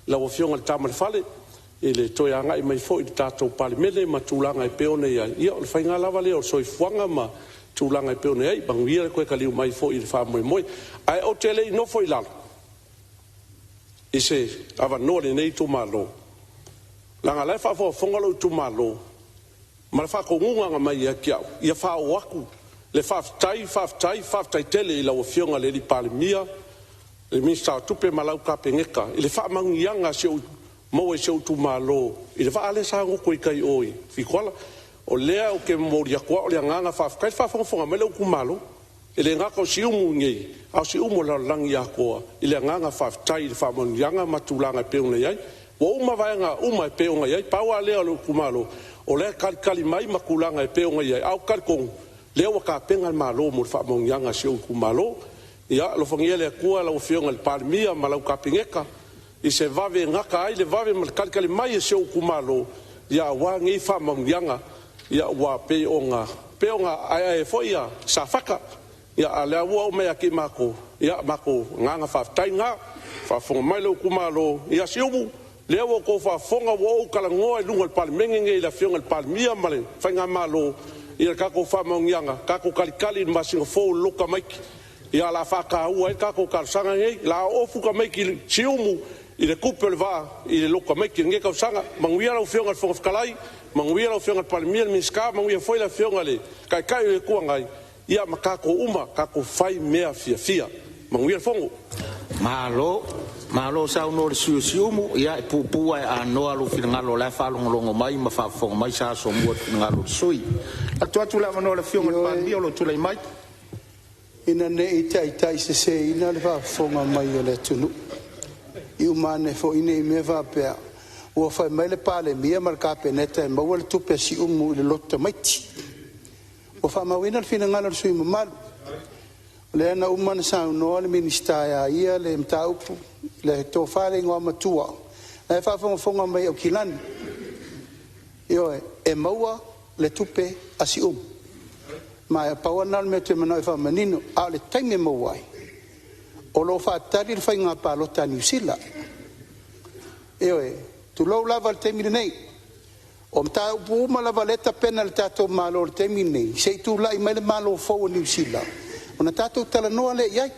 i lau Afioga i le Tama a le Fale i le toe agai mai foi i le tatou Palemene ma tulaga e pei ona i ai. Ia o le faiga lava lea o le soifuaga ma tulaga e pei ona i ai. Manuia le toe taliu mai foi i le faamoemoe. Ae ou te le i nofo i lalo i se avanoa o lenei itumalo, leaga o la e faafogafoga lou itumalo ma le faatonuga na aumai ia te au, ia faaoo atu le faafetai, faafetai, faafetai tele i lau Afioga i le Palemia, le Minisita o Tupe ma lau Kapeneta i le faamanuiaga maua i si ou itumalo i le vaa lea sa goto ai tai i o i Fituala. O lea ou te momoli atu lava o le agaga faafetai. I le faafogafoga mai a lou itumalo, e le gata o Siumu nei, a o Siumu o le lalolagi atoa i le agaga faafetai i le faamanuiaga ma tulaga e pei ona i ai. Ua uma vaega uma e pei ona i ai, pau lava lea o lou itumalo o la e talitali mai ma tulaga e pei ona i ai, ae ou te talitonu o lea ua tapena le Malo mo le faamanuiaga a si ou itumalo. Ia alofagia e le Atua lau Afioga i le Palemia ma lau Kapeneta i se vave e gata ai le vave ma le talitali mai a si ou itumalo aua nei faamanuiaga ua pei ona aeae ai foi Safata, a o lea ua oo mai ia i matou, ia matou agaga faafetai lena. Faafofoga mai lou itumalo, ia Siumu, lea ua outou faafofoga ua ou talanoa i luga o le Palemene lenei i le Afioga i le Palemia ma le faigamalo i a tatou faamanuiaga, tatou talitali i le masina fou i le Lotu Tamaiti, o le a faataua ai le tatou talosaga lenei. O le a ofu tamaiti i Siumu i le tupe o le vaa i le Lotu Tamaiti i lenei tausaga. Manuia lau Afioga i le Fofoga Fetalai, manuia lau Afioga i le Palemia, le Minisita, manuia foi le Afioga i le Taitai o le Itu Agai ma tatou uma, tatou fai mea fiafia. Manuia le fono. Malo, malo saunoa i le sui usufono o Siumu, ia e puupuu lava e anoa lou finagalo o la e faalogologo mai ma faafofoga mai Sa Asomua i le finagalo o le sui usufono. Tuu atu le avanoa i le Afioga i le Palemia o lo o tulai mai. Ioe, ina ne i taitaiseseina le faafofoga mai a le atunuu, i uma ane foi ne i mea faapea Ua fai mai le Palemia ma le Kapeneta e maua le tupe a Siumu i le lotu tamaiti. Ua faamauina le finagalo o le sui usufono mamalu, o lea na uma ona saunoa le Minisita e a ia le mataupu, le tofa i le Igoamatua la e faafogafoga mai Aukilani. Ioe, e maua le tupe a Siumu. Ma e pau lava lena o le mea ou te manao e faamanino, a o le taimi e maua ai, o lo o faatali le faiga palota a Niu Sila. Ioe, tulou lava le taimi lenei. O mataupu uma lava o lea e tapena e le tatou Malo i le taimi lenei, se i tulai mai le Malo fou o Niu Sila ona tatou talanoa lea i ai,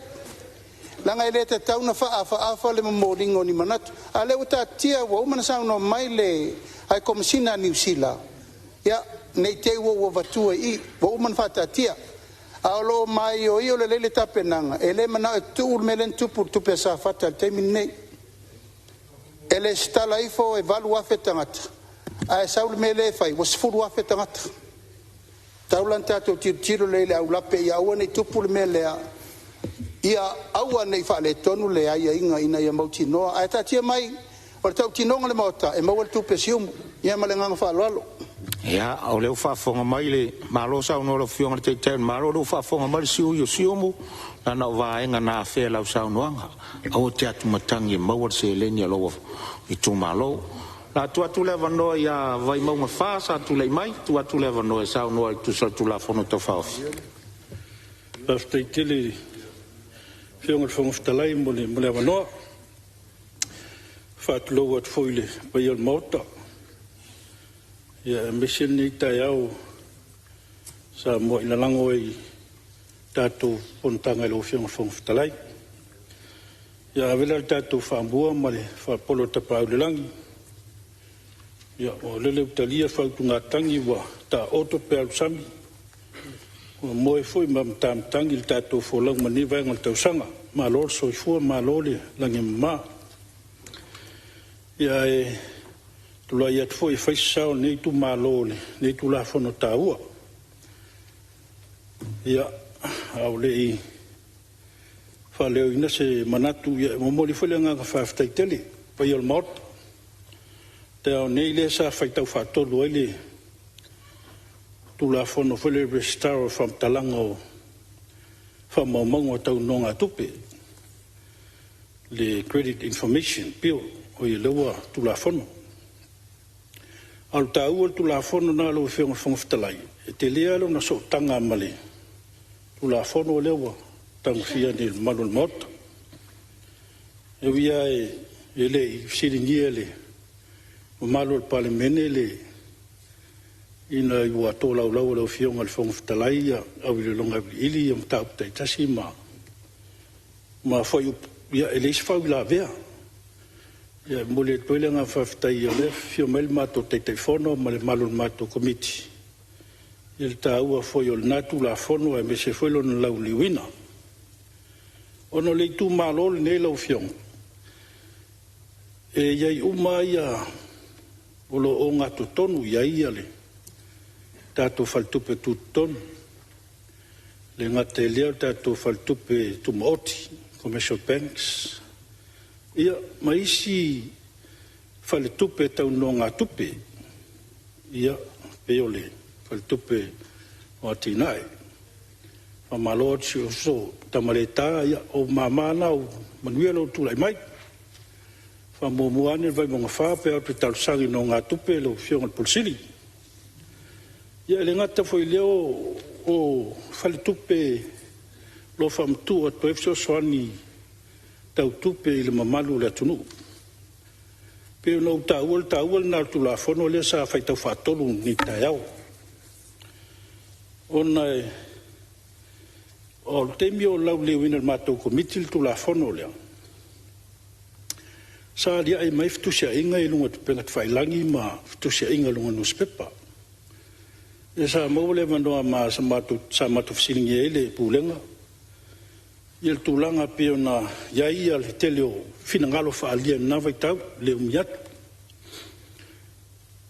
leaga e le tatau ona faaafaafa le momoliga o ni manatu, a o lea ua taatitia ua uma ona saunoa mai le High Komesina a Niu Sila. Ia, ne i te i ua ou avatua i i, ua uma ona faataatia, ae o lo o maioio lelei le tapenaga. E le manao e tuu le mea lea na tupu i le tupe a Safata i le taimi lenei. E resitala ifo e 8,000 tagata ae sau le mea lea e fai ua 10,000 tagata. E tatau la ona tatou tilotilo lelei i le aulape ia aua ne i tupu le mea lea, ia aua ne i faaletonu le aiaiga ina ia mautinoa. Ae taatia mai, o le tautinoga o le Maota, e maua le tupe a Siumu. Ia ma le agaga faaaloalo. Ia, o lea ua faafofoga mai le Malo, saunoa lau Afioga i le Taitai o le Malo, o lea ua faafofoga mai le sui usufono o Siumu, leaga o vaega na afea i lau saunoaga. Aua e te atumatagi e maua le seleni a lou itumalo. O le a tuu atu le avanoa ia Vaimauga 4 sa tulai mai, tuu atu le avanoa e saunoa e tusa o le Tulafono Tau Faaofi. Faafetai tele i lau Afioga i le Fofoga Fetalai mo le avanoa. E faatulou atu foi i le paia o le Maota, aemaise lenei taeao sa muai lalago ai i le tatou fonotaga i lau Afioga i le Fofoga Fetalai. Ia ave la le tatou faamua ma le faapolo i le Tapaau i le lagi, o lele ua talia le faautugatagi ua taoto pea o le sami, ua moe foi ma matamatagi le tatou folauga i lenei vaega o le tausaga. Malo le soifua malo le lagi e mama. Ae tulai atu foi e fai se sao o lenei itumalo i lenei Tulafono taua. Ia, a o le i faaleoina se manatu, e momoli foi le agaga faafetai tele i le paia o le Maota. O le taeao nei lea sa faitau faatolu ai le Tulafono foi lea o le Resitara o Faamatalaga o Faamaumauga Tau Nonogatupe, le Credit Information Bill, lea ua Tulafono. A o le taua o le Tulafono lena lau Afioga i le Fofoga Fetalai, e tele lava lona sootaga ma le Tulafono lea ua tagofia nei e le mamalu o le Maota. E ui lava e le i fesiligia e le mamalu o le Palemene ina ua tolaulau e lau Afioga i le Fofoga Fetalai auiloiloga auiliili ia mataupu taitasi ma fuaiupu, ia e leai se faauilavea. E momoli atu ai le agaga faafetai o lea e afifio mai le matou Taitaifono ma le mamalu o le matou Komiti i le taua foi o lena Tulafono aemaise foi lona lauliliuina. Ona o le itumalo lenei lau Afioga, e i ai uma lava o lo o ogatotonu i ai le tatou faletupe tutotonu, e le gata i lea o le tatou faletupe tumaoti (commercial banks), ia ma isi faletupe tau nonogatupe, e pei o le Faletupe o Atinae. Faamalo atu i si ou uso Tamaleta, ia o ou mama na, ua manuia lou tulai mai. Faamuamua ane le Vaimauga 4 pe a oo atu e talosaga i nonogatupe lau Afioga i le Ofisa Sili. Ia e le gata foi i lea o faletupe o lo o faamatuu atu ai fesoasoani tau tupe i le mamalu o le atunuu. E pei ona ou taua o le taua lena o le Tulafono lea sa faitau faatolu i lenei taeao, ona o le taimi o lauliliuina e le matou Komiti le Tulafono lea, sa aliae mai ai fetusiaiga ia i luga o upega tafailagi ma fetusiaiga i luga o nusipepa. Ia sa maua le avanoa sa matou fesiligia ai le Pulega i le tulaga e pei ona i ai le tele o finagalo faaalia i lena vaitau, e le umi atu.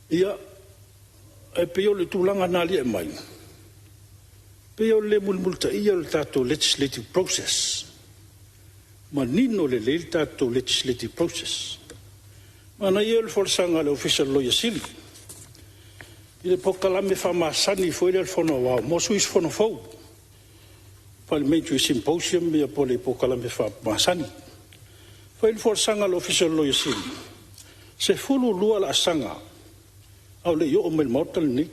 Ia, ae pei o le tulaga na aliae mai, pei o le le mulimulitaia o le tatou legislative process, manino lelei le tatou legislative process. Manaia le folasaga a le Ofisa o le Loia Sili i le polokalame faamasani foi lea a le Fono Aoao mo sui usufono fou, Parliamentary Symposium po o le polokalame faamasani. Fai le folasaga a le Ofisa o le Loia Sili, 12 laasaga a o le i oo mai i le Maota lenei,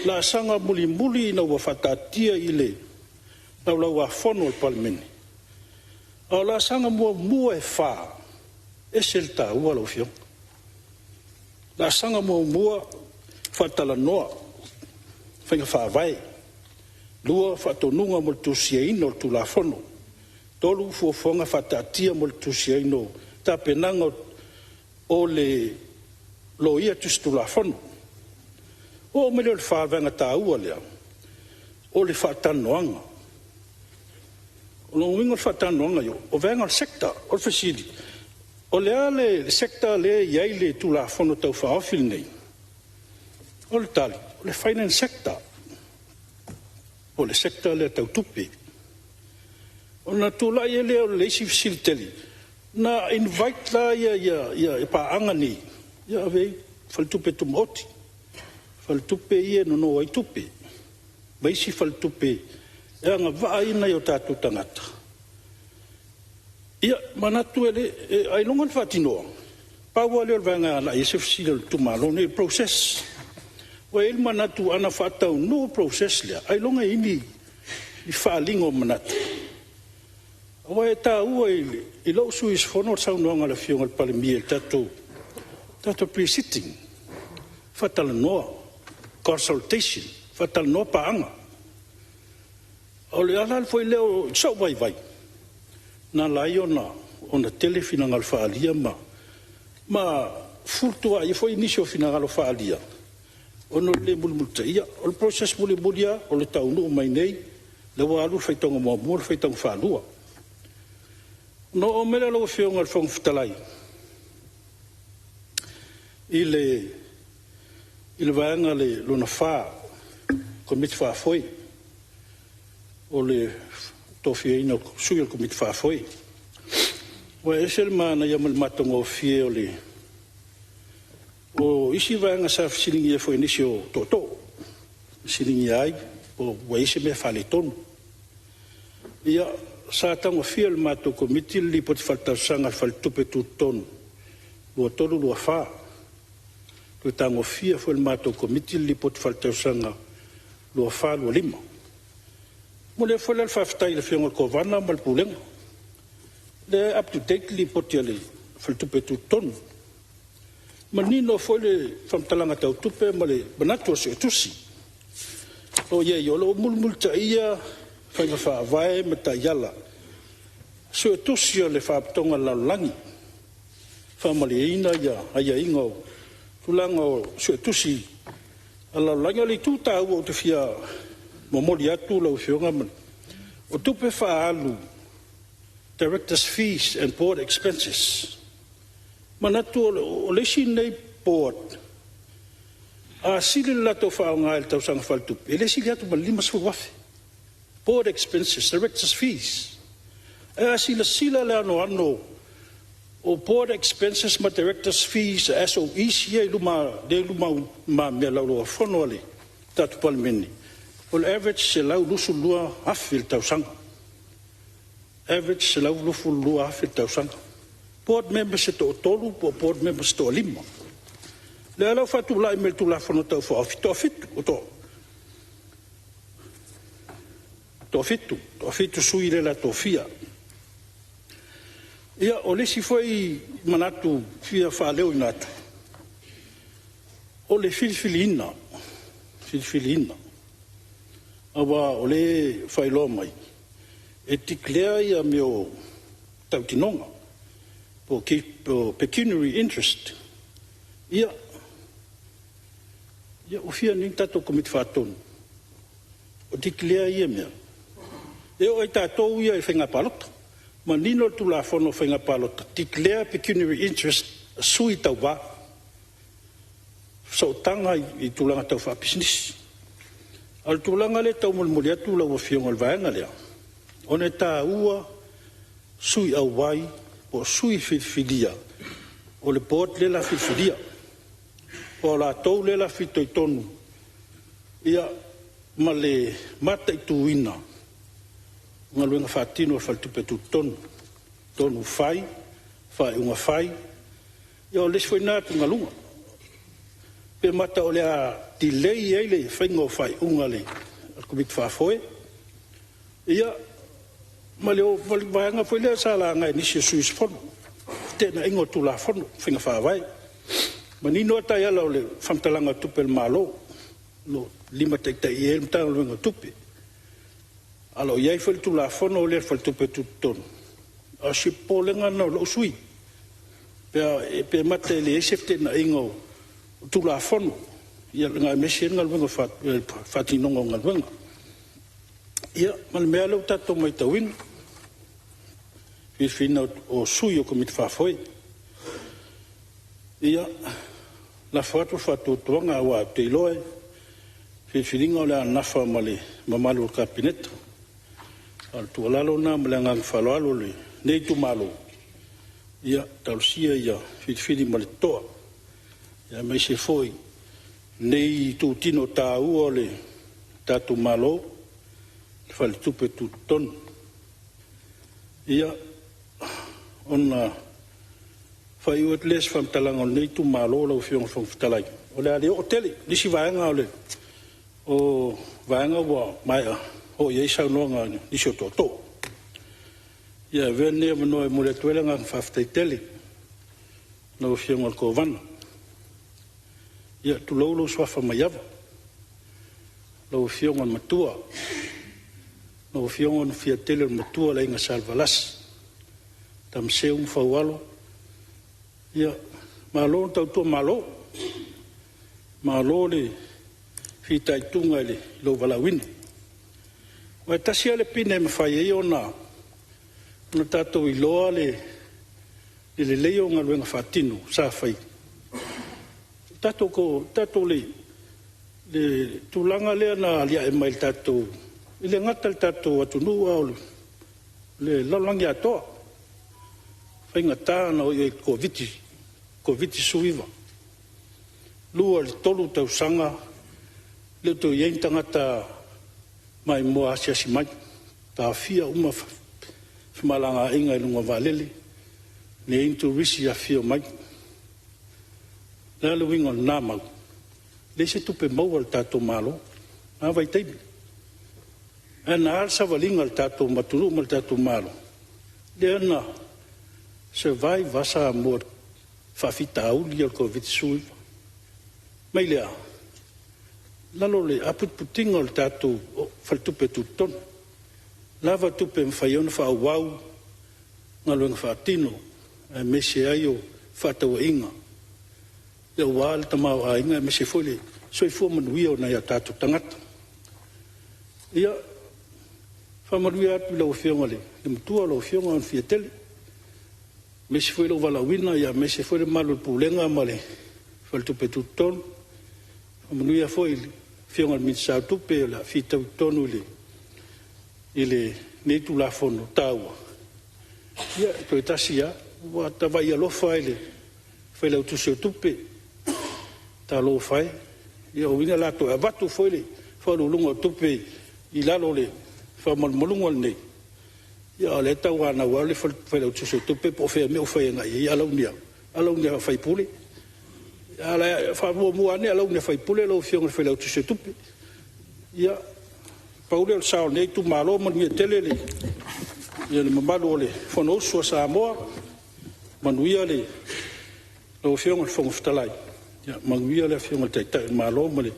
laasaga mulimuli ina ua faataatia i le Laulau-a-Fono a le Palemene, a o laasaga muamua e fa, e ese le taua lau Afioga. Laasaga muamua, faatalanoa faiga faavae; 2, faatonuga mo le tusiaina o le Tulafono; 3, fuafuaga faataatia mo le tusiaina o tapenaga o le Loia Tusitulafono. Oo mai lea i le 4, o le vaega taua lea, o le faatalanoaga. O lona uiga o le faatalanoaga, o vaega o le sector. O le fesili; o le a le sector lea e i ai le Tulafono Tau Faaofi lenei? O le tali, o le Finance Sector, po o le sector lea tau tupe. Ona tulai ai lea o le isi fesili tele, na invite la ia paaga nei, ia ave i ai faletupe tumaoti, faletupe ia e nono ai tupe, ma isi faletupe e agavaa ai nai o tatou tagata. Ia, manatu ailoga na faatinoa? Pau lava lea o le vaega e agai i ai se fesili a le itumalo lenei, o le process. Ua i ai le manatu ana faataunuu le process lea, ailoga e i ai ni faaaliga o manatu. Aua e taua i lou sui usufono le saunoaga a le Afioga i le Palemia i le tatou Pre-Sitting, faatalanoa, consultation, faatalanoa paaga. O le ala foi lea o sou vaivai na ala ai ona tele finagalo faaalia ma fefulutuaai ai foi nisi o finagalo faaalia ona o le le mulimulitaia. O le process mulimuli lava, o le taunuu mai nei, lea ua alu le faitauga muamua, le faitauga faalua. Ona oo mai lea lau Afioga i le Fofoga Fetalai i le vaega lona fa, Komiti Faafoe, o le tofiaina o sui o le Komiti Faafoe. Ua e ese le manaia ma le matagofie o isi vaega sa fesiligia foi e nisi o tootoo, fesiligia ai po ua i ai se mea faaletonu. Ia, sa tagofia e le matou Komiti le Lipoti Faaletausaga a le Faletupe Tutotonu 2023/24, toe tagofia foi e le matou Komiti le Lipoti Faaletausaga 2024/2025. E momoli atu foi la le faafetai i le Afioga i le Kovana ma le Pulega, lea e up to date le Lipoti a le Faletupe Tutotonu. Manino foi le faamatalaga tau tupe ma le manatu o le Suetusi. O i ai o lo o mulimulitaia faiga faavae ma taiala, Suetusi a le Faalapotopotoga a le Lalolagi, faamalieina aiaiga o tulaga o suetusi a le lalolagi. O le itu taua ou te fia momoli atu lau Afioga, o tupe faaalu, directors fees and board expenses. Manatu o le isi lenei board, a sili le latou faaaoga i le tausaga faaletupe, e le sili atu ma le $50,000, board expenses, directors fees. Ae a silasila i le anoano o board expenses ma directors fees a SOEs ia e i lumamea i le Laulau-a-Fono a le tatou Palemene, o le average e $122,000 i le tausaga, average $122,000 i le tausaga. Board members e toatolu po o board members e toalima. O lea la ua faatulai mai i le Tulafono Tau Faaofi, e toafitu, toafitu sui usufono lea o le a tofia. Ia, o le isi foi manatu e fia faaleoina atu, o le filifiliina, filifiliina. Aua o lea e faailoa mai, e declare mea o tautinoga po o pecuniary interest. Ia, ua fia nei ni tatou Komiti Faatonu o declare ia mea? E oo lava ia tatou ia i faiga palota, manino le Tulafono o Faiga Palota, declare pecuniary interest a sui tauva, sootaga i tulaga tau faapisinisi. A o le tulaga lea e taumolimoli atu lau Afioga o le vaega lea, ona e taua sui auai po o sui filifilia. O le board lea o le a filifilia, o latou lea o le a fitoitonu ma le mataituina o galuega faatino a le Faletupe Tutotonu, tonu fai, faaiuga fai. Ia o le isi foi lena atugaluga, pe mata o le a delay ai le faiga o faaiuga a le Komiti Faafoe, ia ma le vaega foi lea sa laga e nisi o sui usufono, feteenaiga o Tulafono o Faiga Faavae. E manino lava taiala o le faamatalaga o Tupe a le Malo o lo o limataitaiina ai le Matagaluega o Tupe, ae o lo o i ai foi le Tulafono lea a le Faletupe Tutotonu. A o si popolega lena o lou sui usufono, pe mata e leai se feteenaiga o Tulafono aemaise ai le faatinoga o galuega. Ia, ma le mea lea ua tatou matauina, filifiliina o sui o Komiti Faafoe. Ia, lafo atu le faatuatuaga aua ou te iloa o filifiliga o le a nafa ma le mamalu o le Kapeneta. A o le tuualalo lena ma le agaga faaaloalo o lenei itumalo, ia talosia ia filifili ma le totoa, aemaise foi lenei itutino taua o le tatou Malo, le Faletupe Tutotonu. Ia, ona faaiu atu lea o se faamatalaga a lenei itumalo lau Afioga i le Fofoga Fetalai, o le a le oo tele i nisi vaega o vaega ua maea oo i ai saunoaga a nisi o tootoo. Ia, e avea lenei avanoa e momoli atu ai le agaga faafetai tele i lau Afioga i le Kovana. Ia, tulou lou suafa Maiava, lau Afioga i le Matua, lau Afioga Onofiatele o le Matua o le Aiga Salevalasi, Tamaseu ma Faualo, ia, malo le tautua malo, malo le fitaituga i lou valaauina. Aua e tasi lava le pine e mafai ai ona tatou iloa le lelei o galuega faatino sa fai, o le tulaga lea na aliae mai i le tatou, e le gata i le tatou atunuu a o le lalolagi atoa, faigata ona oo i ai i le Koviti-19. 2 i le 3 tausaga e le o toe i ai ni tagata maimoa asiasi mai, taofia uma femalagaaiga i luga o vaalele, leai ni turisi e afifio mai. O le a le uiga o lena mau? Leai se tupe maua a le tatou Malo i lena vaitaimi. Ae na a le savaliga a le tatou atunuu ma le tatou Malo? Lea na survive lava Samoa i faafitauli ia o le Koviti-19. Mai lea? I lalo o le aputiputi o le tatou Faletupe Tutotonu, lava tupe e mafai ai ona faaauau galuega faatino aemaise ai o fefaatauaiga aua le tamaoaiga aemaise foi le soifua manuia o nai o tatou tagata. Ia, faamanuia atu i lau Afioga i le Matua lau Afioga Onofiatele, aemaise foi lou valaauina aemaise foi le mamalu o le Pulega ma le Faletupe Tutotonu. Faamanuia foi i le Afioga i le Minisita o Tupe o le a fitoitonu i lenei Tulafono taua. Ia, toe tasi lava, ua ta vaai alofa lava i le Failautusi o Tupe, talofa e, ia lona uiga o le a toe avatu foi le Faauluuluga o Tupe i lalo o le faamalumaluga lenei, a o lea e tauanau lava le Failautusi o Tupe po o fea ua fai agai i ai alauni a sui usufono. Faamuamua ane alauni a sui usufono lau Afioga i le Failautusi o Tupe. Ia, pau lea o le sao o lenei itumalo. Manuia tele le mamalu o le Fonousu a Samoa, manuia lau Afioga i le Fofoga Fetalai, manuia le Afioga i le Taitai o le Malo ma le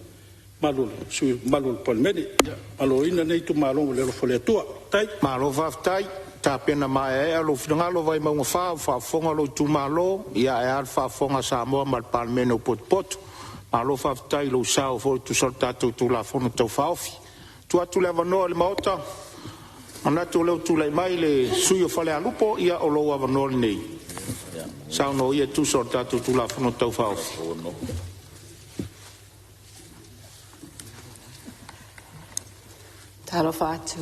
mamalu o sui usufono mamalu o le Palemene. Ia maloloina lenei itumalo i le alofa o le Atua. Faafetai. Malo faafetai, tapena maeaea lou finagalo Vaimauga 4, ua faafofoga lou itumalo, ae a le faafofoga a Samoa ma le Palemene ua potopoto. Malo faafetai i lou sao foi e tusa o le tatou Tulafono Tau Faaofi. Tuu atu le avanoa i le Maota, manatu o lea ua tulai mai le sui usufono mo Falealupo, ia o lou avanoa lenei, saunoa ia e tusa o le tatou Tulafono Tau Faaofi. Talofa atu i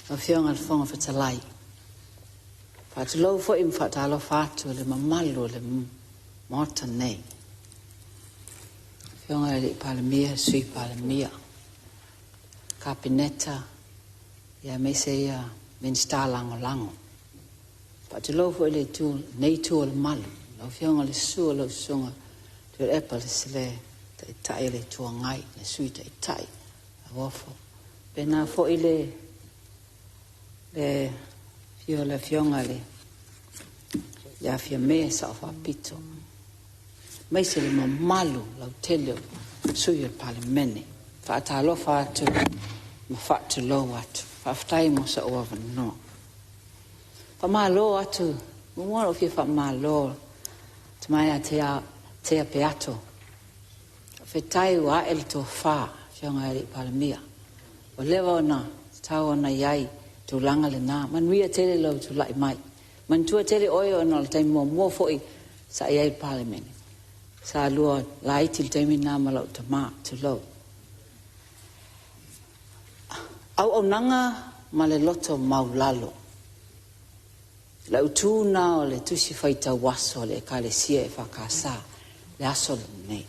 lau Afioga i le Fofoga Fetalai, Faatulou foi ma faatalofa atu i le mamalu o le Maota nei. Afioga i le Palemia, Sui Palemia, Kapeneta, aemaise ia Minisita Lagolago. Faatulou foi i le itu, lenei itu o le malu, lau Afioga i le susu o lau Susuga Tuilaepa Lesele, Taitai o le Itu Agai, le Sui Taitai, Lauofo. Faapena foi le afio o le Afioga i le ia Fiame Sao Faapito, aemaise le mamalu lautele o sui usufono o le Palemene. Faatalofa atu ma faatulou atu. Faafetai mo sou avanoa. Faamalo atu, muamua ona ou fia faamalo i le Tama ia Tea Peato. Faafetai ua ae le tofa, Afioga i le Palemia. Ua leva ona tatau ona i ai le tulaga lena. Manuia tele lou tulai mai. Manatua tele oe ona o le taimi muamua foi sa e i ai i le Palemene, sa lua laiti i le taimi lena ma lau tama, tulou. Auaunaga ma le loto maualalo. O le autu lena o le Tusi Faitau Aso a le Ekalesia EFKS le aso lenei.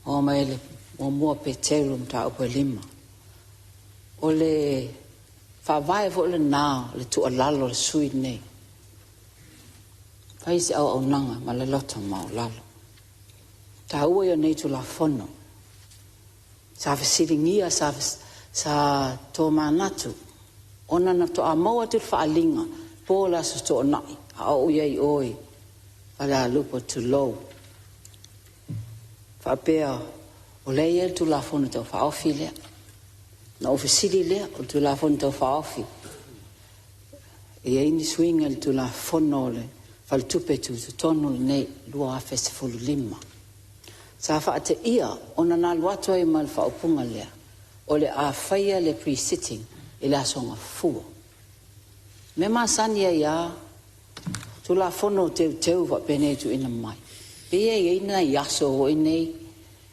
Oo mai le 1 Peteru mataupu e 5. O le faavae foi lena o le tuualalo a le sui usufono lenei. Fai se auaunaga ma le loto maualalo. Taua ia o nei Tulafono. Sa fesiligia, sa tomanatu ona na faatoa maua atu le faaaliga po o le Aso Toonai a o ou i ai i o i Falealupo, tulou, faapea o lea e i ai le Tulafono Tau Faaofi lea. Ona ou fesili lea, o le Tulafono Tau Faaofi e i ai ni suiga i le Tulafono o le Faletupe Tutotonu lenei 2015? Sa faateia ona na alu atu ai ma le faaupuga lea, o le a faia le Pre-Sitting i le Aso Gafua. O le mea masani ai lava Tulafono Teuteu faapenei e tuuina mai, pei e i ai nai aso foi nei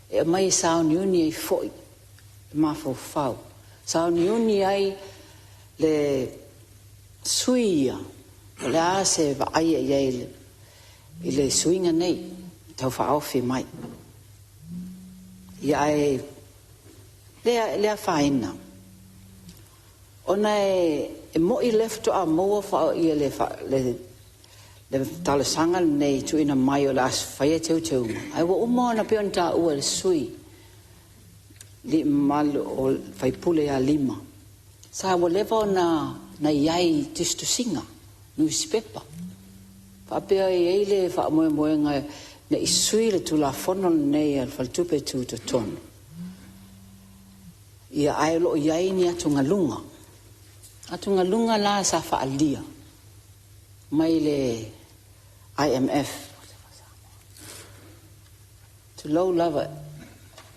e aumai e sauniuni ai foi le mafaufau, sauniuni ai le sui usufono ia po o le a se vaai i ai i le suiga nei tau faaofi mai. Ia ae le afaina ona e moni lea faatoa maua le talosaga lenei e tuuina mai o le a faia teuteuga, ae ua uma ona pei ona taua e le sui usufono mamalu o le sui usufono ia Lima, sa ua leva ona i ai i tusitusiga, nusipepa, faapea e i ai le faamoemoega ina i sui le Tulafono lenei a le Faletupe Tutotonu, ia ae o lo o i ai ni atugaluga, atugaluga la sa faaalia mai le IMF, tulou lava,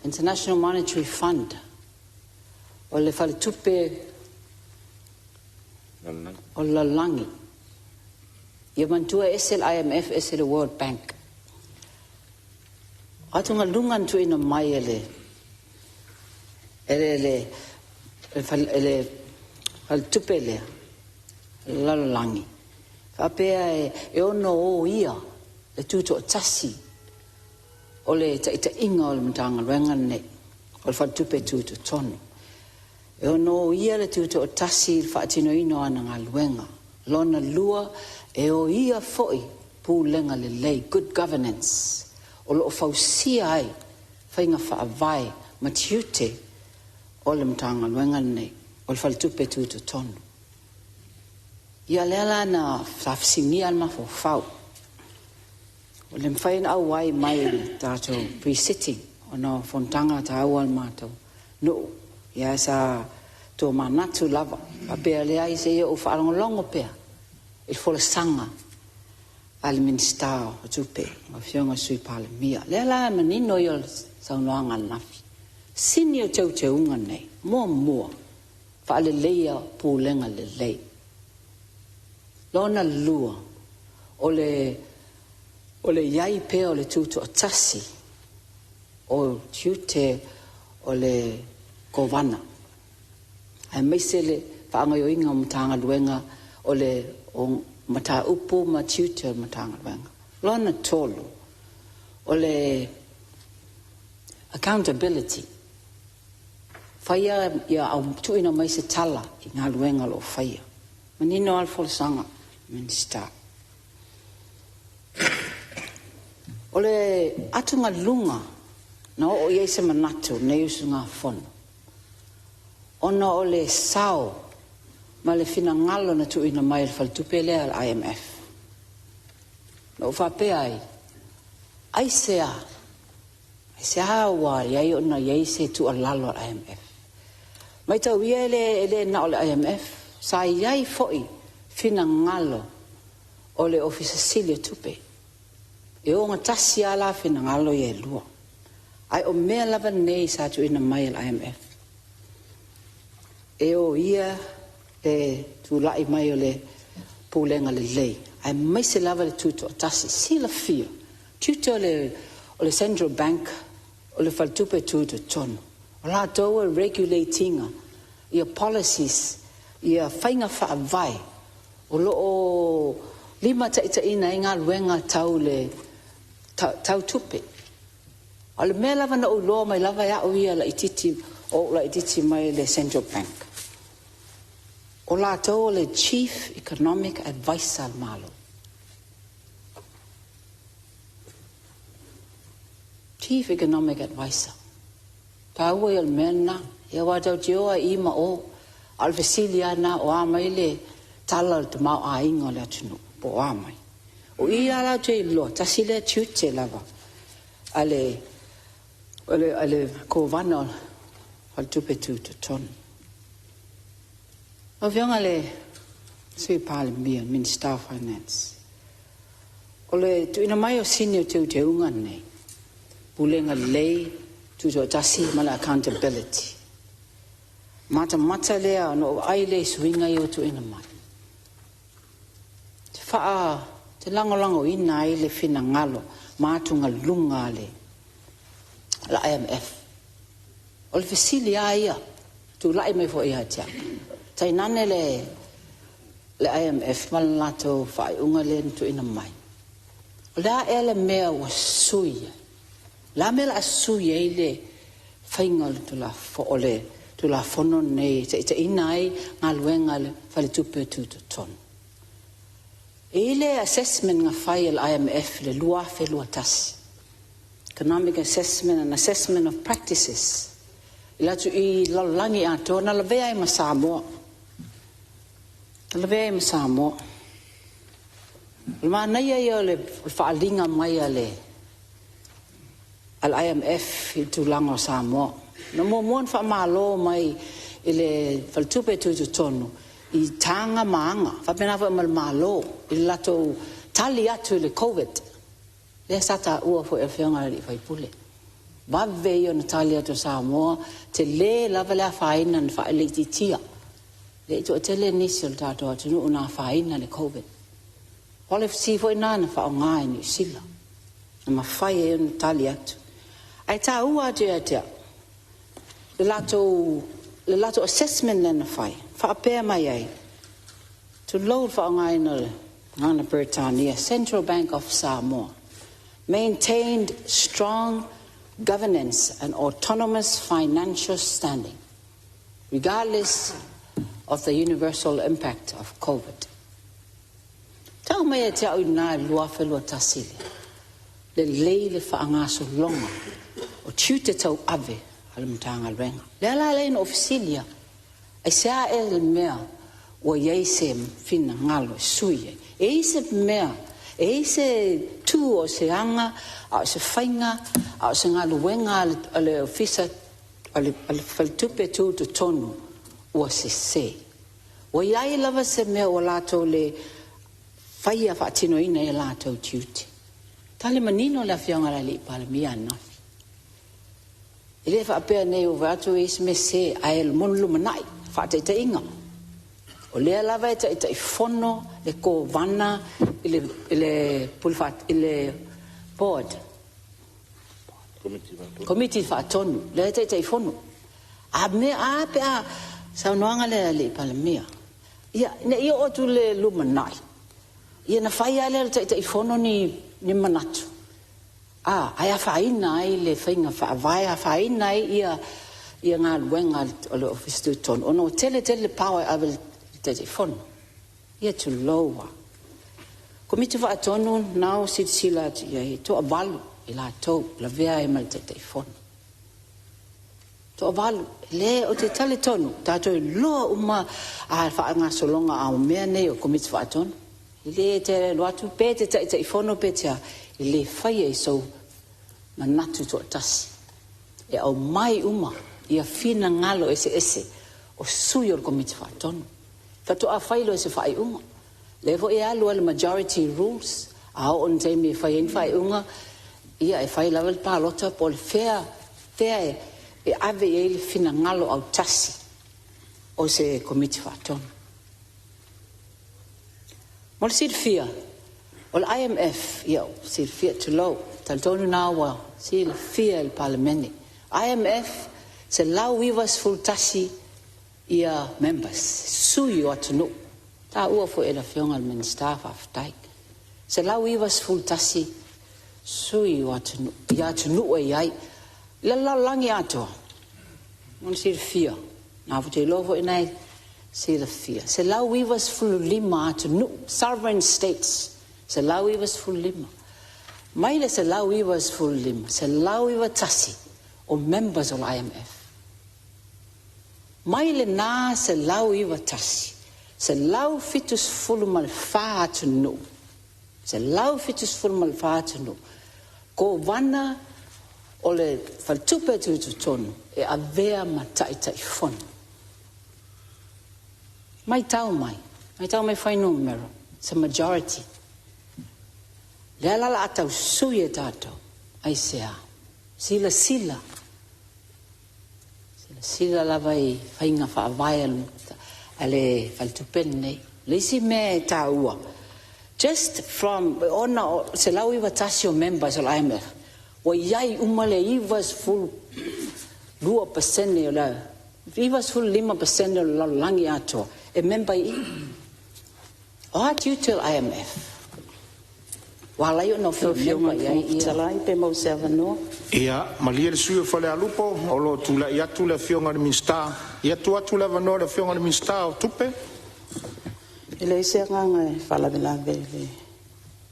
International Monetary Fund, o le faletupe o le lalolagi. Ia manatua e ese le IMF ese le World Bank. O atugaluga na tuuina mai e le faletupe lea o le lalolagi, faapea e ono oia le tutoatasi o le taitaiga o le Matagaluega lenei o le Faletupe Tutotonu. E ono oia le tutoatasi i le faatinoina o ana galuega. Lona lua, e oia foi pulega lelei, good governance, o lo o fausia ai faiga faavae ma tiute o le Matagaluega lenei o le Faletupe Tutotonu. Ia lea la na sa fesiligia le mafaufau, o le mafai ona auai mai i le tatou Pre-Sitting ona o fonotaga taua a le matou nuu. Ia sa tomanatu lava faapea, leai, se i ou faalogologo pea i le folasaga a le Minisita o Tupe, lau Afioga i le Sui Palemia. Lea la e manino ia o le saunoaga ananafi. Sini o teuteuga nei, muamua, faaleleia pulega lelei. Lona lua, o le i ai pea o le tutoatasi o tiute o le Kovana, aemaise le faagaoioiga o Matagaluega o le o mataupu ma tiute o le Matagaluega. Lona tolu, o le accountability. Faia ia au tuuina mai se tala i galuega o lo o faia. Manino lava le folasaga, Minisita. O le atugaluga na oo i ai se manatu o lenei usugafono, ona o le sao ma le finagalo na tuuina mai e le faletupe lea a le IMF. Na ou faapea ai, aisea? Aisea ua i ai ona i ai se tuualalo a le IMF? Mataulia e le na o le IMF, sa i ai foi finagalo o le Ofisa Sili o Tupe. E ogatasi lava la finagalo ia e lua. Ae o mea lava nei sa tuuina mai e le IMF, e oia le tulai mai o le pulega lelei, aemaise lava le tutoatasi. Silafia, tiute o le Central Bank, o le faletupe tutotonu, o latou e regulate ina ia policies, ia faiga faavae o lo o limataitaiina ai galuega tau le tau tupe. O le mea lava na ou iloa mai lava e au ia laitiiti, o ou laitiiti mai le Central Bank, o latou o le Chief Economic Advisor al Malo. Chief Economic Advisor. Taua ia o le mea lena. Ia aua tatou te o lava i i ma o, a o le fesili lava lena, o a mai le tala o le tamaoaiga o le atunuu, po o a mai. O i la latou te iloa, tasi lea tiute lava a le Kovana o le Faletupe Tutotonu. Lau Afioga i le Sui Palemia, Minister of Finance, o le tuuina mai o sini o teuteuga nei, pulega lelei, tutoatasi ma le accountability. Matamata lea ona ou vaai lea i suiga ia ua tuuina mai. Te faa te lagolagoina ai le finagalo ma atugaluga a le IMF. O le fesili lava ia, tulai mai foi ia te au, tainane le IMF ma le latou faaiuga lea na tuuina mai. O le a ea le mea ua sui ai? O le a mea o le a sui ai le faiga o le Tulafono lenei e taitaiina ai galuega a le Faletupe Tutotonu? E i ai le assessment na fai e le IMF i le 2021, Economic Assessment and Assessment of Practices, i lalolagi atoa, na lavea ai ma Samoa. Na lavea ai ma Samoa. O le manaia ia o le faaaliga mai a le IMF i le tulaga o Samoa. Na muamua ona faamalo mai i le Faletupe Tutotonu i taga ma aga, faapena foi ma le Malo i le latou tali atu i le Covid. Lea sa taua foi e le Afioga i le sui usufono. Vave ia ona tali atu o Samoa, tele lava le afaina na faalaitiitia. Le i toatele nisi o le tatou atunuu na afaina le Covid. Policy foi na na faaaoga i Niu Sila, na mafai ai ona tali atu. Ae taua atu ia te au le latou assessment lea na fai, faapea mai ai, tulou le faaaogaina o le gagana Peretania, Central Bank of Samoa maintained strong governance and autonomous financial standing, regardless of the universal impact of COVID. Tau mai ia te au i lena i le 2021 lea, lelei le faagasologa o tiute tauave a le Matagaluega. Lea la lea na ou fesili ai, aisea ea le mea ua i ai se finagalo e sui ai? E i ai se mea, e i ai se tu o se aga, a o se faiga, a o se galuega a le Ofisa a le Faletupe Tutotonu ua sese? Ua i ai lava se mea ua latou le faia faatinoina i a latou tiute. Tali manino le Afioga i le Alii Palemia ananafi. E le faapea nei ua vaai atu e i ai se mea sese, ae mo le lumanai, faataitaiga. O lea lava e taitaifono le Kovana i le i le board, Komiti Faatonu, lea e taitaifono. A mea a pe a saunoaga le Alii Palemia, Ia, ne i oo atu i le lumanai, ia na fai lava lea e le Taitaifono ni manatu, ae afaina ai le faiga faavae, afaina ai galuega a le Ofisa Tutotonu ona ua tele tele le power e ave i le Taitaifono. Ia tulou lava. Komiti Faatonu na ua silasila atu i ai, e toavalu i latou e lavea ai ma le Taitaifono. Toavalu. Le, ou te talitonu tatou te iloa uma a faagasologa o mea nei o Komiti Faatonu. E le te alu atu pe te Taitaifono pe te a, e le faia i sou manatu toatasi. E aumai uma ia finagalo eseese o sui o le Komiti Faatonu. Faatoa fai loa o se faaiuga. Lea foi e alu a le majority rules, a oo i le taimi e fai ai ni faaiuga, ia e fai lava le palota po o le fea e ave i ai le finagalo autasi o se Komiti Faatonu. Mo le silafia, o le IMF, ia silafia, tulou, talitonu na ua silafia e le Palemene. IMF, 191 ia members, sui o atunuu. Taua foi e le Afioga i le Minisita, faafetai. 191 sui o atunuu, ia atunuu e i ai. I le lalolagi atoa, mo le silafia, na ou te iloa foi na e silafia, 195 atunuu, sovereign states, 195. Mai le 195, 191 o members o le IMF. Mai lena 191, 174 atunuu, 174 atunuu, kovana o le Faletupe Tutotonu e avea ma Taitaifono. Matau mai, matau mai fuainumera, it's a majority. Lea la a tau sui e tatou, aisea? Silasila, silasila lava i faiga faavae a le faletupe lenei. Le isi mea e taua, just from ona o 191 o members o le IMF, ua i ai uma le 92% o le 95% o le lalolagi atoa e member i i. O a tiute o le IMF? Ua ala ai ona Lau member Afioga i ai i le Fofoga ia. Fetalai, pe maua se avanoa. Ia, malie le sui usufono o Falealupo o lo o tulai atu le Afioga i le Minisita. Ia tuu atu le avanoa i le Afioga i le Minisita o Tupe. E leai se agaga e faalavelave i le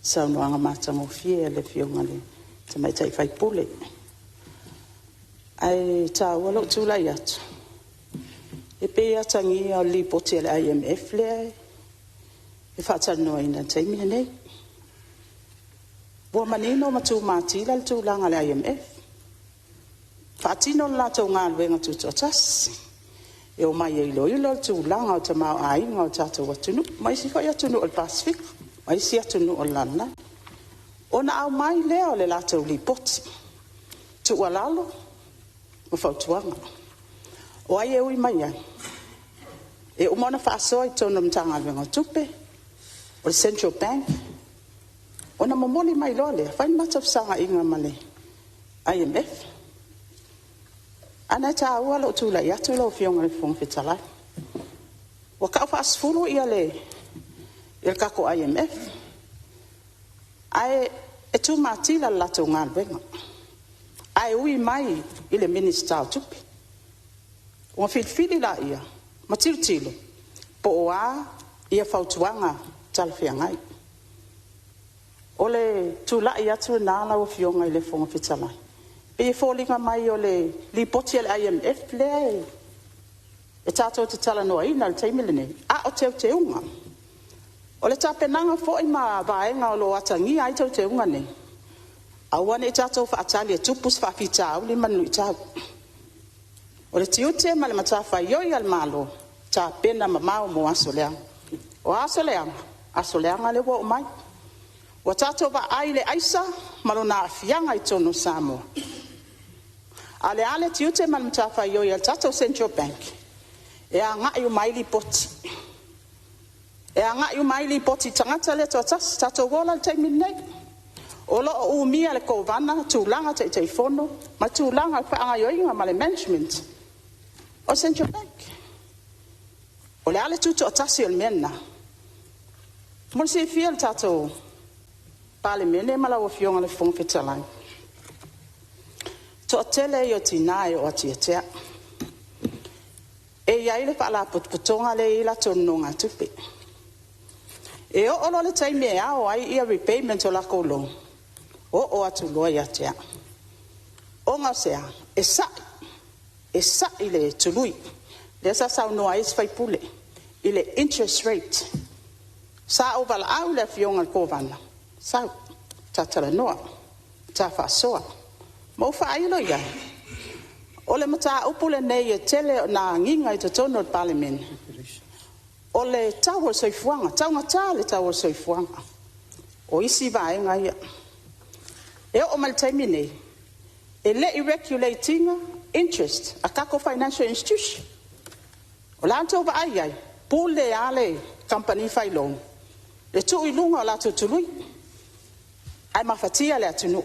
saunoaga matagofie a le Afioga i le Tamaitai Faipule. Ae taua lou tulai atu, e pei e atagia o le lipoti a le IMF lea e faatalanoaina i le taimi lenei. Ua manino ma tumatila le tulaga a le IMF, faatino le latou galuega tutoatasi, e omai e iloilo le tulaga o le tamaoaiga o le tatou atunuu ma isi foi atunuu o le Pasefika ma isi atunuu o le lalolagi. Ona aumai lea o le latou lipoti, tuualalo ma fautuaga. O ai e ui mai ai? E uma ona faasoa i totonu o le Matagaluega o Tupe, o le Central Bank, ona momoli mai loa lea, fai le matou fesootaiga ma le IMF. Ae ona e taua lou tulai atu lau Afioga i le Fofoga Fetalai. Ua tau faasefulu ia le tatou IMF, ae e tumatila le latou galuega, ae ui mai i le Minisita o Tupe. Ona filifili laia ma tilotilo po o a ia fautuaga talafeagai. O le tulai atu lena lau Afioga i le Fofoga Fetalai, e pei e foliga mai o le lipoti a le IMF lea e tatou te talanoaina i le taimi lenei, a o teuteuga. O le tapenaga foi ma vaega o lo o atagia ai teuteuga nei, aua ne i tatou faatali e tupu se faafitauli ma ni luitau. O le tiute ma le matafaioi a le Malo, tapena mamao mo aso leaga. O a aso leaga? Aso leaga lea ua oo mai. Ua tatou vaai i le aisa ma lona aafiaga i totonu o Samoa. A o le a le tiute ma le matafaioi a le tatou Central Bank? E agai uma ai lipoti. E agai uma ai lipoti i le tagata lea e toatasi. Tatou o la i le taimi lenei, o lo o umia e le Kovana tulaga Taitaifono ma tulaga o le faagaoioiga ma le management o le Central Bank. O le a le tutoatasi o le mea lena? Mo le silafia e le tatou Palemene ma lau Afioga i le Fofoga Fetalai, toatele ia o tina e oo atu ia te au. E i ai le faalapotopotoga lea e i ai latou nonogatupe. E oo loa i le taimi e ao ai repayment o latou loan, oo atu loa ia te au. Ona o se a? E sa'i, e sa'i le tului lea sa saunoa ai isi sui usufono i le interest rate. Sa ou valaau i le afioga i le Kovana, sau ta talanoa, ta faasoa ma ou faailo i ai o le mataupu lenei e tele ona agiga i totonu o le Palemene, o le tau o le soifuaga, taugata le tau o le soifuaga. O isi vaega ia. E oo mai i le taimi lenei e le i regulate ina interest a tatou financial institution. O le a la outou vaai i ai? E pule lava le kamupani fai loan i le tuu i luga o latou tului ae mafatia le atunuu.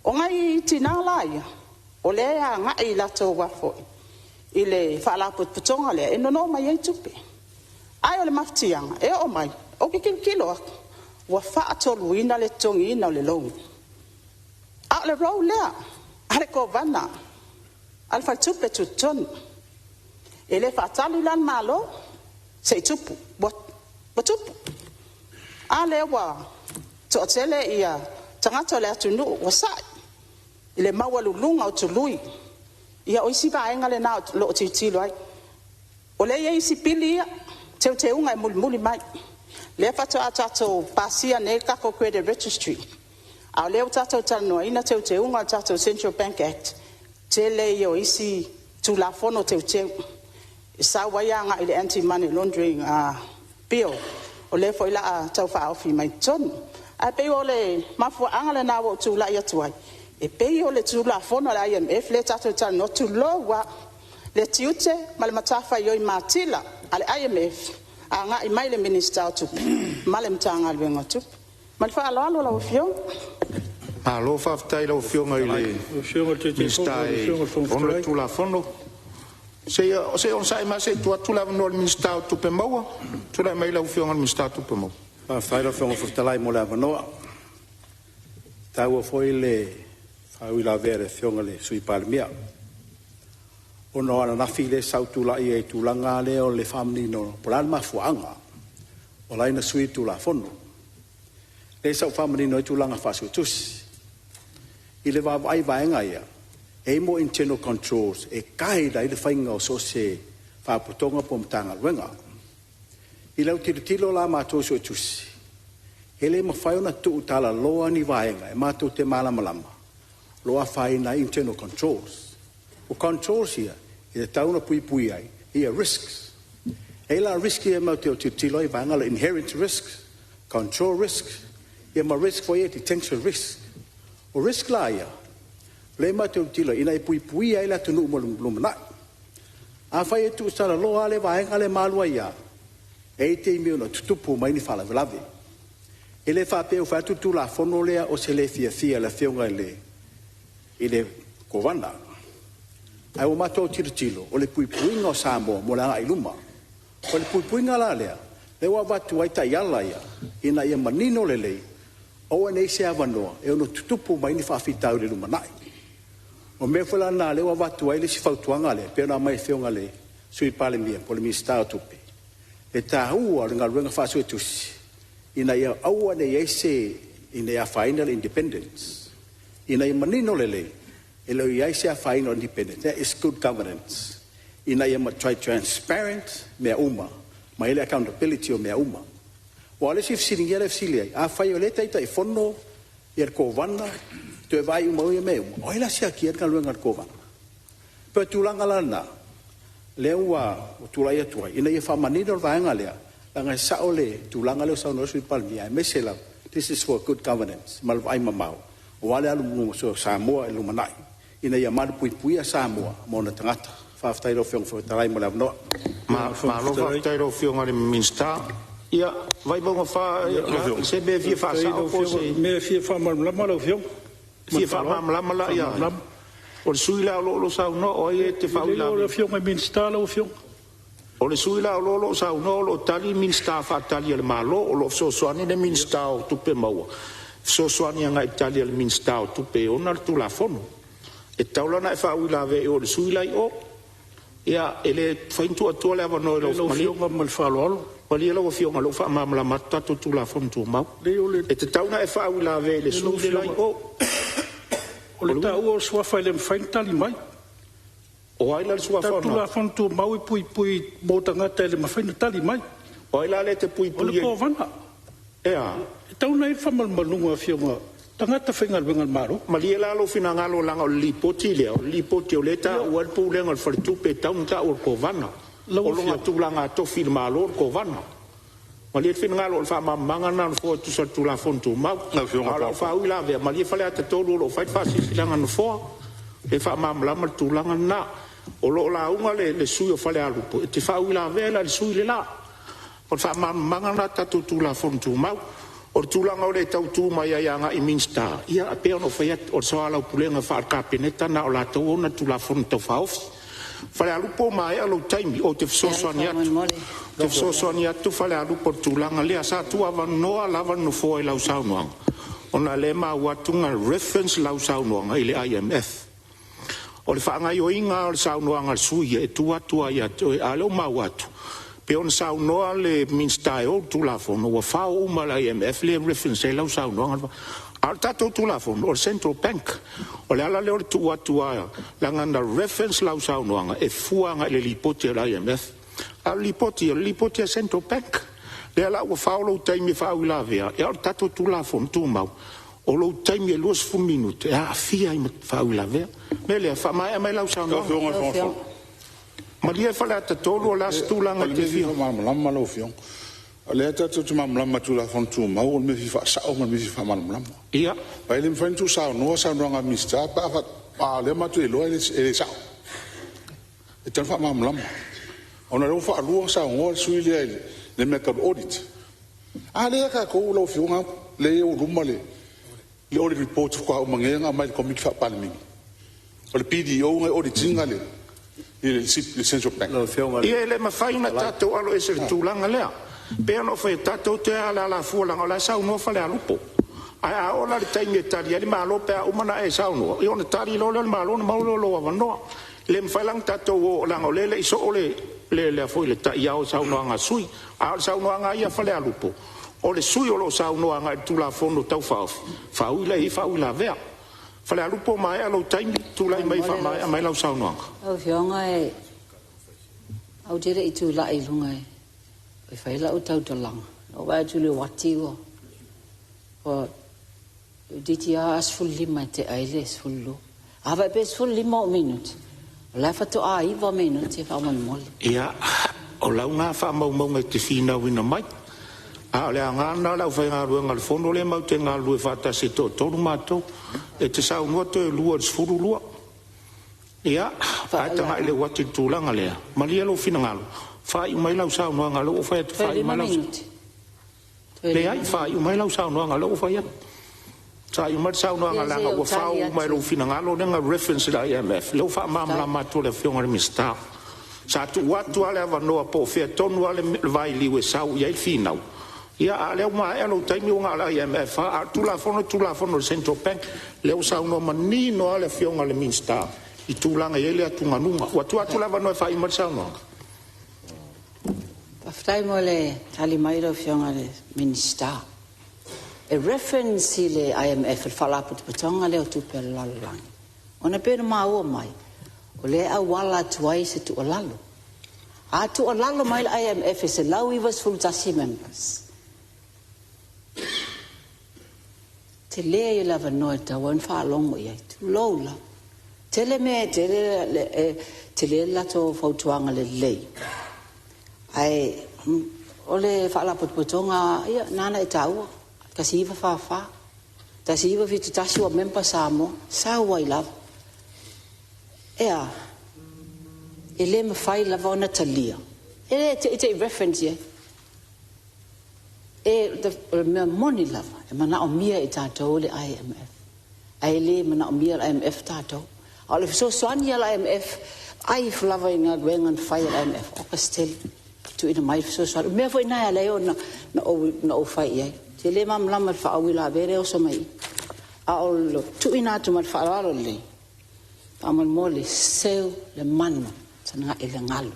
O nai tina la ia o lea e agai i le faalapotopotoga lea e nono mai ai tupe, ae o le mafatiaga e oo mai ou te tilotilo atu ua faatoluina le totogiina o le loan, a o le role lea a le Kovana a le Faletupe Tutotonu. E le faatali la le Malo se i tupu, ua tupu. A lea ua toatele ia tagata o le atunuu ua sa'i i le maualuluga o tului. Ia o isi vaega lena o lo o tilotilo ai. O lea e i ai isi pili ia, teuteuga e mulimuli mai, lea faatoa tatou pasia nei le tatou Credit Registry, a o lea ua tatou talanoaina teuteuga o le tatou Central Bank Act. Tele ia o isi Tulafono Teuteu e sau ai agai i le Anti Money Laundering Bill o lea foi o le a tau faaofi mai totonu. Ae pei o le mafuaaga lena ua ou tulai atu ai, e pei o le Tulafono a le IMF lea tatou te talanoa, tulou lava, le tiute ma le matafaioi matila a le IMF agai mai i le Minisita o Tupe ma le Matagaluega o Tupe. Ma le faaaloalo lau Afioga. Malo faafetai i lau Afioga i le Minisita e ona le Tulafono. Se i onosai mai se i tuu atu le avanoa i le Minisita o Tupe Maua. Tulai mai lau Afioga i le Minisita o Tupe Maua. Faafetai i lau Afioga i le Fofoga Fetalai mo le avanoa. E taua foi le faauilavea a le Afioga i le Sui Palemia, ona o ananafi lea sa ou tulai ai i le tulaga lava lea o le faamanino po o le a le mafuaaga ua ala ai ona sui le Tulafono. Lea sa ou faamanino ai tulaga faa-Suetusi. I le vaavaai i vaega ia, e i ai mo internal controls e guide ai le faiga o so o se Faalapotopotoga po o Matagaluega. I lau tilotilo la a matou Suetusi, e le mafai ona tuutalaloa ni vaega e matou te malamalama o lo o afaina ai internal controls. O controls ia e tatau ona puipuia ai risks. E i ai la risk ia matou te tilotilo ai i vaega ia inherent risk, control risk, ia ma risk foi ia detention risk. O risk la ia, lea matou te tilotilo ai ina ia puipuia ai le atunuu mo le lumanai. Afai e tuutalaloa lava le vaega lea ma alu ai lava, e i ai taimi e ono tutupu mai ai ni faalavelave. E le faapea ua fai atu le Tulafono lea o se le fiafia i le Afioga i le Kovana, ae ua matou tilotilo o le puipuiga o Samoa mo le agai i luma. O le puipuiga la lea, lea ua avatu ai taiala ia ina ia manino lelei, aua ne i i ai se avanoa e ono tutupu mai ai ni faafitauli i le lumanai. O le mea foi la lena lea ua avatu ai le isi fautuaga lea e pei ona aumai e le Afioga i le Sui Palemia po o le Minisita o Tupe, le taua o le galuega faa-Suetusi ina ia aua ne i i ai se… ina ia afaina le independence, ina ia manino lelei e le o i ai se afaina o le independence. That is good governance ina ia matuai transparent mea uma ma e i ai le accountability o mea uma. Aua o le isi fesiligia lea e fesili ai, afai o lea e Taitaifono le Kovana toe vaai uma i ia mea uma, o ai la e siakia le galuega a le Kovana? E pei o le tulaga la lena lea ua tulai atu ai ina ia faamanino le vaega lea, leaga e sao le tulaga lea ua saunoa ai le Sui Palemia, aemaise lava this is for good governance ma le vaaimamao aua le alu o Samoa i le lumanai ina ia malupuipuia Samoa ma ona tagata. Faafetai i lau Afioga i le Fofoga Fetalai mo le avanoa. Malo faafetai i lau Afioga i le Minisita. Ia, Vaimauga 4, se mea e fia faasao po o se… O le mea e fia faamalamalama lau Afioga. E fia faamalamalama la ia… O le sui usufono la o lo o saunoa, o ai e te faauilavea? O le Afioga i le Minisita lau Afioga. O le sui usufono la o lo o saunoa o lo o tali Minisita faatali a le Malo, o lo o fesoasoani le Minisita o Tupe Maua e fesoasoani agai i tali a le Minisita o Tupe e ona le Tulafono. E tatau la ona e faauilavea i o i le sui la e i o. Ia, e le mafai ona tuu atua le avanoa i lau Afioga. Lau Afioga ma le faaaloalo. Malie lau Afioga o lea ua faamalamalama atu tatou Tulafono Tumau. E tatau ona e faauilavea i le sui le la e i o. O le taua o le suafa e le mafai ona tali mai. O ai la le suafa o le Tulafono Tumau e puipui mo tagata e le mafai ona tali mai. O ai la lea e te puipui? O le Kovana. E a? E tatau ona i ai le faamalumaluga a afioga, tagata faigaluega a le Malo. Malie la lou finagalo leaga o le lipoti lea, o le lipoti o lea e taua ai le Pulega o le Faletupe e tatau ona ta'u o le Kovana. O lona tulaga tofi i le Malo o le Kovana. Malie le finagalo, o le faamalamalamaga lena a le Nofoa e tusa o le Tulafono Tumau. A o lau faauilavea, malie Faleata 3 o lo o fai le faasilasilaga a le Nofoa e faamalamalama le tulaga lena. O lo o lauga le sui usufono o Falealupo, e te faauilavea la i le sui le la. O le faamalamalamaga lena o tatou Tulafono Tumau. O le tulaga o le tau tu mai ai agai i Minisita, ia e pei ona ou fai atu, o le soalaupulega faale-Kapeneta lena o latou e ona le Tulafono Tau Faaofi. Falealupo ua maea lou taimi, ou te fesoasoani atu. Ou te fesoasoani atu Falealupo i le tulaga lea. Sa tuuavanoa lava le Nofoa i lau saunoaga ona o lea e maua atu na reference lau saunoaga i le IMF. O le faagaoioiga lava o le saunoaga a le sui usufono ia e tuu atu lava ia te oe, a o lea ua maua atu pei ona saunoa le Minisita e ou le Tulafono, ua fao uma e le IMF lea e reference ai lau saunoaga. A o le tatou Tulafono, o le Central Bank. O le ala lea o le tuu atu lava, leaga na reference lau saunoaga e fua agai i le lipoti a le IMF. A o le lipoti, o le lipoti a le Central Bank. Lea la ua fao lou taimi e faauilavea, a o le tatou Tulafono Tumau, o lou taimi e 20 minute e aafia ai ma faauilavea. O le mea lea, faamaea mai lau saunoaga. Malie Faleata 3, o le a se tulaga O e le te mea e fia fia faamalamalama lau Afioga, o lea tatou te malamalama i Tulafono Tumau o le mea e fia faasao ma le mea e fia faamalamalama. Ae le mafai ona tuusaunoa saunoaga a Minisita pe a o lea matou te iloa e le sao. E tatau ona faamalamalama, ona o lea ua faalua ona saunoa le sui usufono lea i le mea tau le audit. A lea tatou lau Afioga lea e i ou luma le audit report faatoa uma nei ona aumai i le Komiti Faa-Palemene. O le BDO na audit ina le Central Bank. Ia, e le mafai ona tatou alo ese i le tulaga lea. E pei ona ou fai atu, tatou te o i le alafua leaga o la e saunoa Falealupo. Ae a oo la i le taimi e tali ai le Malo pe a uma ona e saunoa, ia ona tali loa lea o le Malo ona maua lea o lou avanoa. E le mafai la ona tatou o leaga o lea e le i soo le ta'iao i saunoaga a sui usufono. A o le saunoaga lava ia a Falealupo, o le sui usufono o lo o saunoa agai i le Tulafono Tau Faaofi, faaui la i ai faauilavea. Falealupo, ua maea lou taimi, tulai mai e faamaea mai lau saunoaga. Lau Afioga ou te le i tulai i luga e fai lau tautalaga, na ou vaai atu i le uati ua toeitiiti lava 15 e tea ai le 12. A faapea e 15 ou minute, o la e faatoa 9 minute faamolemole. Ia, o lau na faamaumauga e te finauina mai, a o le aoga lena o le aufaigaluega a le Fono lea matou te galulue faatasi e toatolu matou. E te saunoa toe lua i le 12. Ia, ae tagai i le uati i le tulaga lea. Malie lou finagalo, faaiu mai lau saunoaga o lea ua ou fai atu, Toe faaiu 5 mai lau minute. Toe Leai, 5. faaiu mai lau saunoaga o lea ua ou fai atu. Faaiu mai le saunoaga Ia se leaga i ou ua fao tali uma e atu. lou finagalo lea na reference i le IMF. Lea ua Faafetai. faamalamalama atu e le Afioga i le Minisita. Sa tuu atu lava le avanoa po o fea tonu lava le vailiu e sau i ai le finau, ia a o lea ua maea lou taimi ua na o le IMF lava. A o le Tulafono o le Tulafono a le Central Bank. Lea ua saunoa manino lava le Afioga i le Minisita i tulaga e i ai le atugaluga. Ua tuu atu le avanoa e faaiu mai le saunoaga. Faafetai mo le tali mai lau Afioga i le Minisita. E reference i le IMF, le Faalapotopotoga lea o Tupe a le Lalolagi, ona e pei ona maua mai, o lea e auala atu ai se tuualalo. A tuualalo mai le IMF e 191 members, tele ia le avanoa e tatau ai ona faalogo i ai, tulou lava. Tele mea e tele e tele le latou fautuaga lelei, ae o le Faalapotopotoga ia na ona e taua 1944, 1971 ua member Samoa, sau ai lava. E a? E le mafai lava ona talia, e le te i reference i ai. O le mea moni lava, e manaomia e tatou le IMF, ae le manaomia e le IMF tatou. A o le fesoasoani a le IMF, ai lava i galuega na fai e le IMF, August tuuina mai le fesoasoani. O le mea foi lena e ala ai ona ou fai i ai. Ou te le malamalama i le faauilavea lea e oso mai i i. A o le tuuina atu ma le faaaloalo lelei, faamolemole seu le manu tagai i le galu.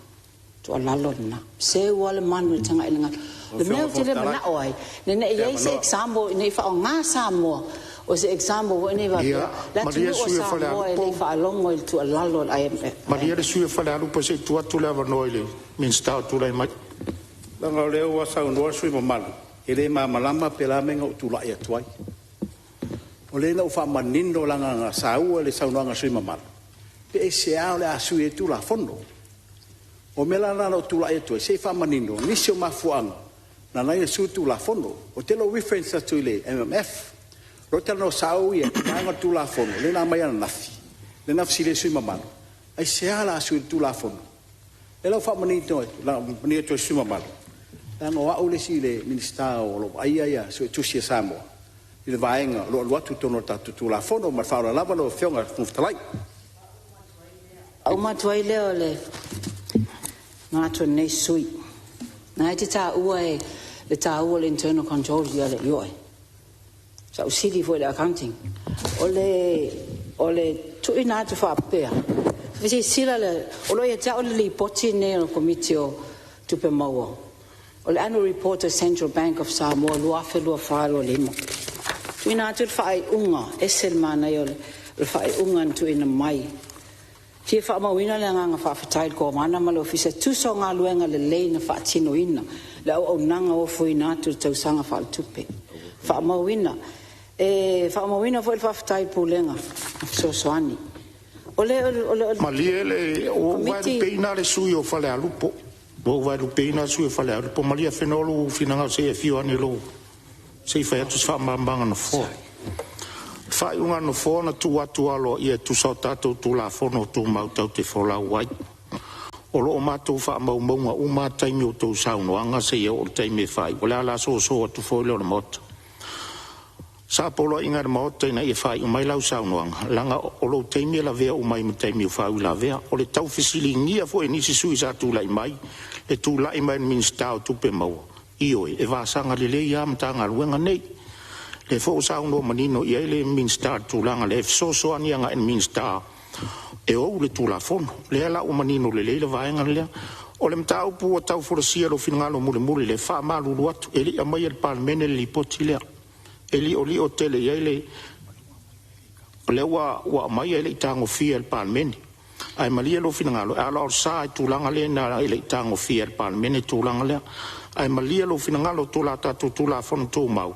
Tuualalo lena, seu lava le manu tagai i le galu. O le mea ou te le manao ai, ina ne i i ai se example, ne i faaaoga Samoa o se example foi nei faapea le Malie atunuu o le sui usufono o Samoa e le i Falealupo. faalogo i le tuualalo a le IMF. Malie le sui usufono o Falealupo se i tuu atu le avanoa i le Minisita o tulai mai. Leaga o lea ua saunoa le sui usufono mamalu, e le malamalama pe o le a le mea na ou tulai atu ai. O lea na ou faamanino leaga na saua i le saunoaga a le sui usufono mamalu, pe aisea o le a sui ai le Tulafono. O le mea la lena na ou tulai atu ai, se i faamanino nisi o mafuaaga na ala ai ona sui le Tulafono. Ou te le o reference atu i le MMF, o lea ou te talanoa sao ia i vaega o le Tulafono lea na aumai ananafi, lea na fesili ai le sui usufono mamalu, aisea o le a sui ai le Tulafono? O lea la ua faamanino atu i le sui usufono mamalu, leaga o au le isi Minisita o lo o vaaia Suetusi a Samoa i le vaega o lo o alu atu i totonu o le tatou Tulafono. Ma le faaaloalo lava lau Afioga i le Fofoga Fetalai. Faauma atu ai lea o le manatu o lenei sui usufono. O lena e te taua le taua o le internal controls, ioe. Sa ou sili foi i le Accounting. O le tuuina atu faapea, silasila, o lo o ia te au le Lipoti lenei a le Komiti o Tupe Maua, o le Annual Report a Central Bank of Samoa 2024/2025. Tuuina atu le faaiuga, e ese le manaia o le faaiuga na tuuina mai. Fia faamauina le agaga faafetai i le Kovana ma le Ofisa e tusa o galuega lelei na faatinoina le auaunaga ofoina atu i le tausaga faaletupe. Faamauina. E faamauina foi le faafetai i le Pulega na fesoasoani. O le Malie le... Ua ou Komiti vaelupeina le sui usufono o Falealupo. Ua ou vaelupeina le sui usufono o Falealupo. Malie Afenoa lou finagalo se i e afio ane se i fai atu se faamalamalamaga a le Nofoa. O le faaiuga a le Nofoa na tuu atu aloaia e tusa o tatou Tulafono Tumau tatou te folau ai. O lo o matou faamaumauina uma lava taimi o a outou saunoaga seia oo i le taimi e faaiu ai. O le ala soso atu foi lea o le Maota. Sa poloaiina e le Maota ina ia faaiu mai lau saunoaga, leaga o lou taimi e lavea uma ai ma taimi o faauilavea. O le taufesiligia foi e nisi sui usufono sa tulai mai le tulai mai o le Minisita o Tupe Maua, ioe, e vasaga lelei lava Matagaluega nei. O lea foi ua saunoa manino i ai le Minisita i le tulaga lea e fesoasoani agai i le Minisita e ou le Tulafono. O lea la ua manino lelei le vaega lea. O le mataupu ua tau folasia i lou finagalo mulimuli, e faamalulu atu, e le i aumaia i le Palemene le Lipoti lea. E liolio tele i ai le... o lea ua aumai ae le i tagofia e le Palemene. Ae malie lou finagalo e aloalosa i le tulaga lea e le i tagofia e le Palemene le tulaga lea. Ae malie lou finagalo i le tatou Tulafono Tumau,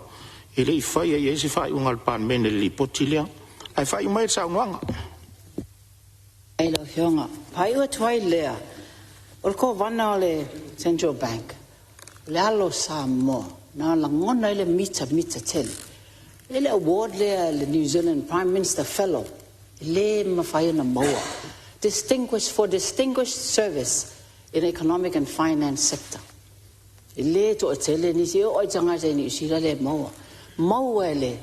e le i faia i ai se faaiuga a le Palemene i le Lipoti lea. Ae faaiu maia le saunoaga. Faafetai i lau Afioga. Faaiu atu ai lea, o le Kovana o le Central Bank, o le alo o Samoa na lagona ai le mitamita tele. E i ai le award lea le New Zealand Prime Minister Fellow, e le mafai ona maua. Distinguished for distinguished service in economic and finance sector. E le toatele nisi, e oo lava i tagata i Niu Sila e maua. Maua e le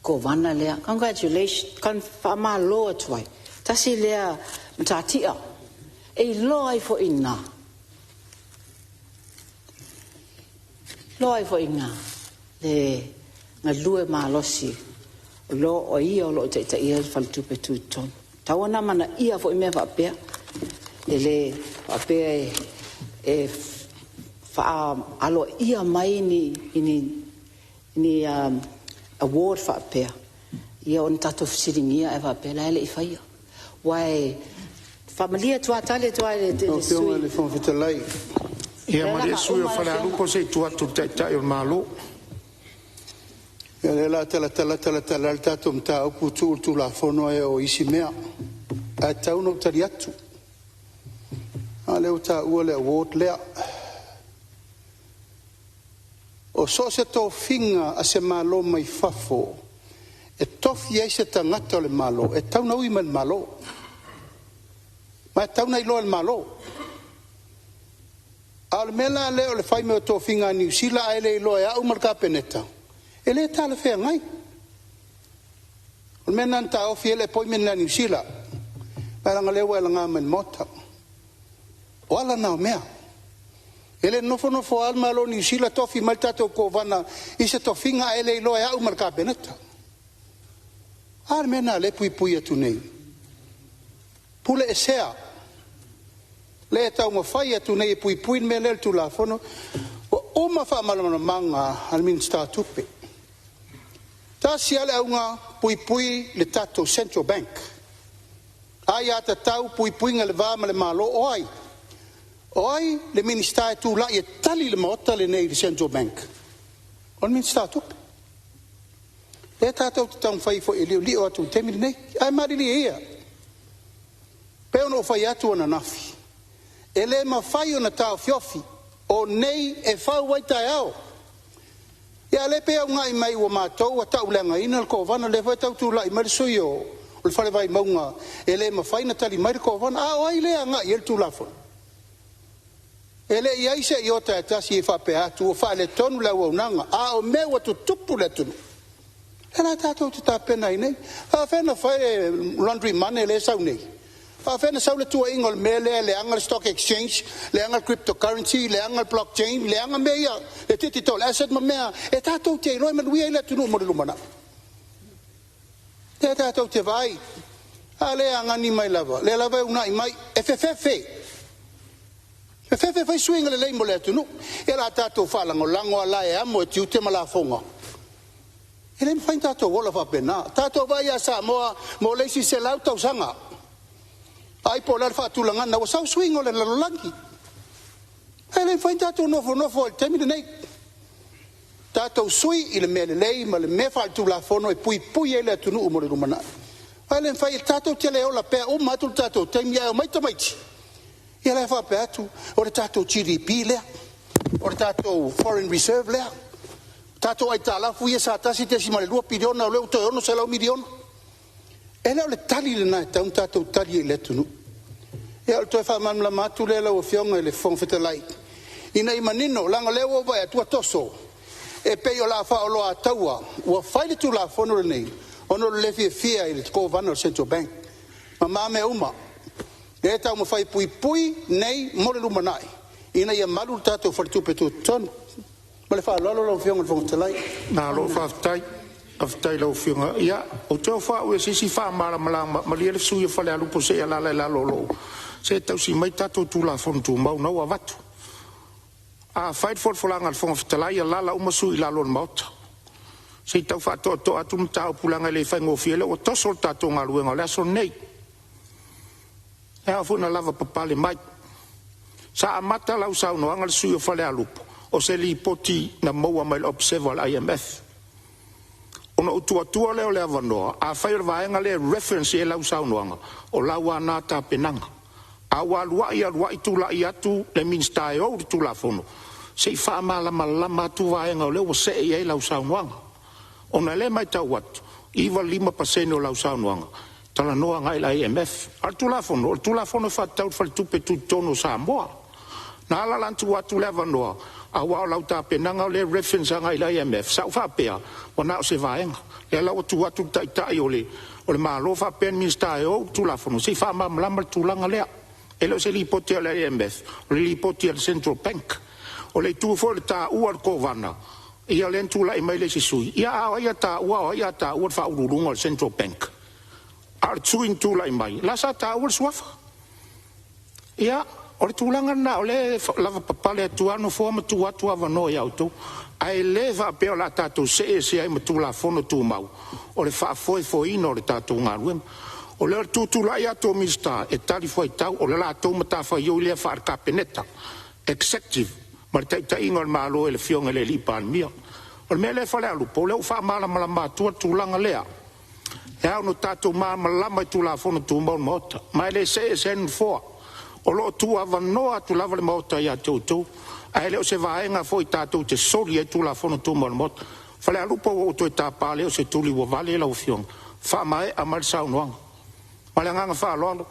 Kovana lea. Congratulations, faamalo atu ai. Tasi lea matatia e iloa ai foi i ina, iloa ai foi i ina le galue malosi o ia o lo o taitaia le Faletupe Tutotonu. E tatau ona amanaia foi mea faapea, e le faapea e faaaloaia mai ni award faapea, ia ona tatou fesiligia ae faapea la e le i faia. Aua e faamalie atu lava, tali atu lava i le Lau sui Afioga i le Fofoga Fetalai, Ia lea o le malie a le sui usufono o faauma lau Afioga. Falealupo se i tuu atu i le Taitai o le Malo. ia o lea o le a talatala talatala lava le tatou mataupu tuu le Tulafono ae oo i isi mea. Ae tatau ona ou tali atu. A lea ua taua le award lea. O so o se tofiga a se Malo mai fafo e tofi ai se tagata o le Malo, e tatau ona ui mai i le Malo, ma e tatau ona iloa e le Malo. A o le mea la lea o le fai mai o tofiga a Niu Sila ae le iloa e au ma le Kapeneta, e le talafeagai. O le mea lena na taofi ai le appointment lea a Niu Sila. Ae leaga o lea ua e laga mai i le Maota. O ala na o mea. E le nofonofo lava le Malo o Niu Sila tofi mai le tatou Kovana i se tofiga ae le iloa e au ma le Kapeneta. A le mea lena o lea e puipui atu nei? Pule esea lea e taumafai atu nei e puipui le mea lea i le Tulafono. Ua uma faamalamalamaga a le Minisita o Tupe. Tasi lava le auga, puipui le tatou Central Bank, aia tatau, puipuiga i le va ma le Malo. O ai? O ai le Minisita e tulai e tali le Maota lenei i le Central Bank? O le Minisita o Tupe. Lea tatou te taumafai foi e liolio atu i le taimi lenei. Ae malilie ia, pei ona ou fai atu ananafi, e le mafai ona taofiofi, o nei e fau ai taeao. Ia a o lea e pei e uunai mai ua matou ua tauleagaina le Kovana, lea foi e tau tulai mai le sui usufono o le Fale Vaimauga e le mafai ona tali mai le Kovana. A o ai lea e agai i ai le Tulafono? E le i i ai se iota e tasi e faapea atu ua faaletonu le auaunaga, a o mea ua tutupu i le atunuu, lea la tatou te tapena ai nei. E faapefea ona fai le laundry money lea e sau nei? E faapefea ona sau le tuuaiga o le mea lea e leaga le stock exchange, leaga le cryptocurrency, leaga le blockchain, leaga mea ia, le digital asset ma mea e tatou te iloa e manuia ai le atunuu mo le lumanai? Lea tatou te vaai, a lea e agani mai lava, lea lava e uunai mai, e fefefe, fefefe e fai suiga lelei mo le atunuu. Ia o le a tatou faalagolago lava la e amo e tiute ma lafoga. E le mafai ona tatou ola faapena. Tatou vaai ia Samoa mo le isi 100 tausaga, ai po o le a le faatulagaga ua sau suiga o le lalolagi. Ae le mafai ona tatou nofonofo ai i le taimi lenei. Tatou sui i le mea lelei ma le mea faaletulafono e puipui ai le atunuu mo le lumanai. Aua e le mafai, tatou te le ola pea, uma atu le tatou taimi ae omai tamaiti, ia la e faapea atu, o le tatou GDP lea, o le tatou foreign reserve lea, tatou aitalafu ia sa 1.2 piliona o lea ua toe 600 miliona. E le o le tali lena e tatau ona tatou tali ai i le atunuu. Ia o le toe faamalamalama atu lea lau Afioga i le Fofoga Fetalai, ina ia manino, leaga o lea ua ou vaai atu ua toso, e pei o le a faaoloataua ua fai le Tulafono lenei ona o le le fiafia i le Kovana a le Central Bank ma ma mea uma. Lea e taumafai e puipui nei mo le lumanai ina ia malu le tatou faletupe tutotonu. Ma le faaaloalo lau Afioga i le Fofoga Fetalai. Malo faafetai. Faafetai i lau Afioga. Ia, ou te ofo au i se isi faamalamalamaga. Malie le sui usufono o Falealupo se i alaala i lalo o lou… Se tausi mai tatou Tulafono Tumau o lena ua avatu. A fai le folafolaga a le Fofoga Fetalai, alaala uma sui usufono i lalo o le Maota. Se i tau faatoatoa atu le mataupu leaga e le faigofie lea ua toso le tatou galuega o le aso lenei. E ao foi ona lavapapale mai. Sa amata lau saunoaga le sui usufono o Falealupo, o se lipoti na maua mai le Observer a le IMF. Ona ou tuu atua lea o le avanoa, afai o le vaega lea e reference i ai lau saunoaga, o lau lava na tapenaga. A ua alu ai alu ai tulai atu le Minisita e ou le Tulafono, se i faamalamalama atu vaega o lea ua see i ai lau saunoaga. Ona o lea e matau atu, e 95% o lau saunoaga, talanoa agai i le IMF. A o le Tulafono, o le Tulafono e faatatau i le Faletupe Tutotonu o Samoa. Na ala la ona tuu atu le avanoa, aua o lau tapenaga o lea e reference agai i le IMF, sa ou faapea ua na o se vaega. Lea la ua tuu atu le Taitai o le Malo faapea le Minisita e ou le Tulafono, se i faamalamalama le tulaga lea. E le o se lipoti a le IMF, o le lipoti a le Central Bank. O le itu foi o le taua o le Kovana, ia lea na tulai mai le isi sui usufono, ia a o ai a taua o ai a taua le faauluuluga o le Central Bank? A o le sui usufono na tulai mai, la sa taua le suafa. Ia, o le tulaga lena o lea e lavapapale atu lava le Nofoa ma tuu atu avanoa ia outou, ae le faapea o le a tatou see ese ai ma Tulafono Tumau o le faafoefoeina o le tatou galuega. O le tutulai atu o Minisita e talifuaitau, o le latou matafaioi lea faale-Kapeneta, executive ma le taitaiga o le Malo e le Afioga i le Palemia. O le mea lea Falealupo, o lea ua faamalamalama atua le tulaga lea. E ao ona tatou malamalama i Tulafono Tumau a le Maota, ma e le see ese ai le Nofoa. O lo o tuuavanoa atu lava le Maota ia te outou, ae le o se vaega foi tatou te soli ai Tulafono Tumau a le Maota. Falealupo, ua ou toe tapa, lea o se tuli ua vale lau afioga, faamaea mai le saunoaga. Ma le agaga faaaloalo,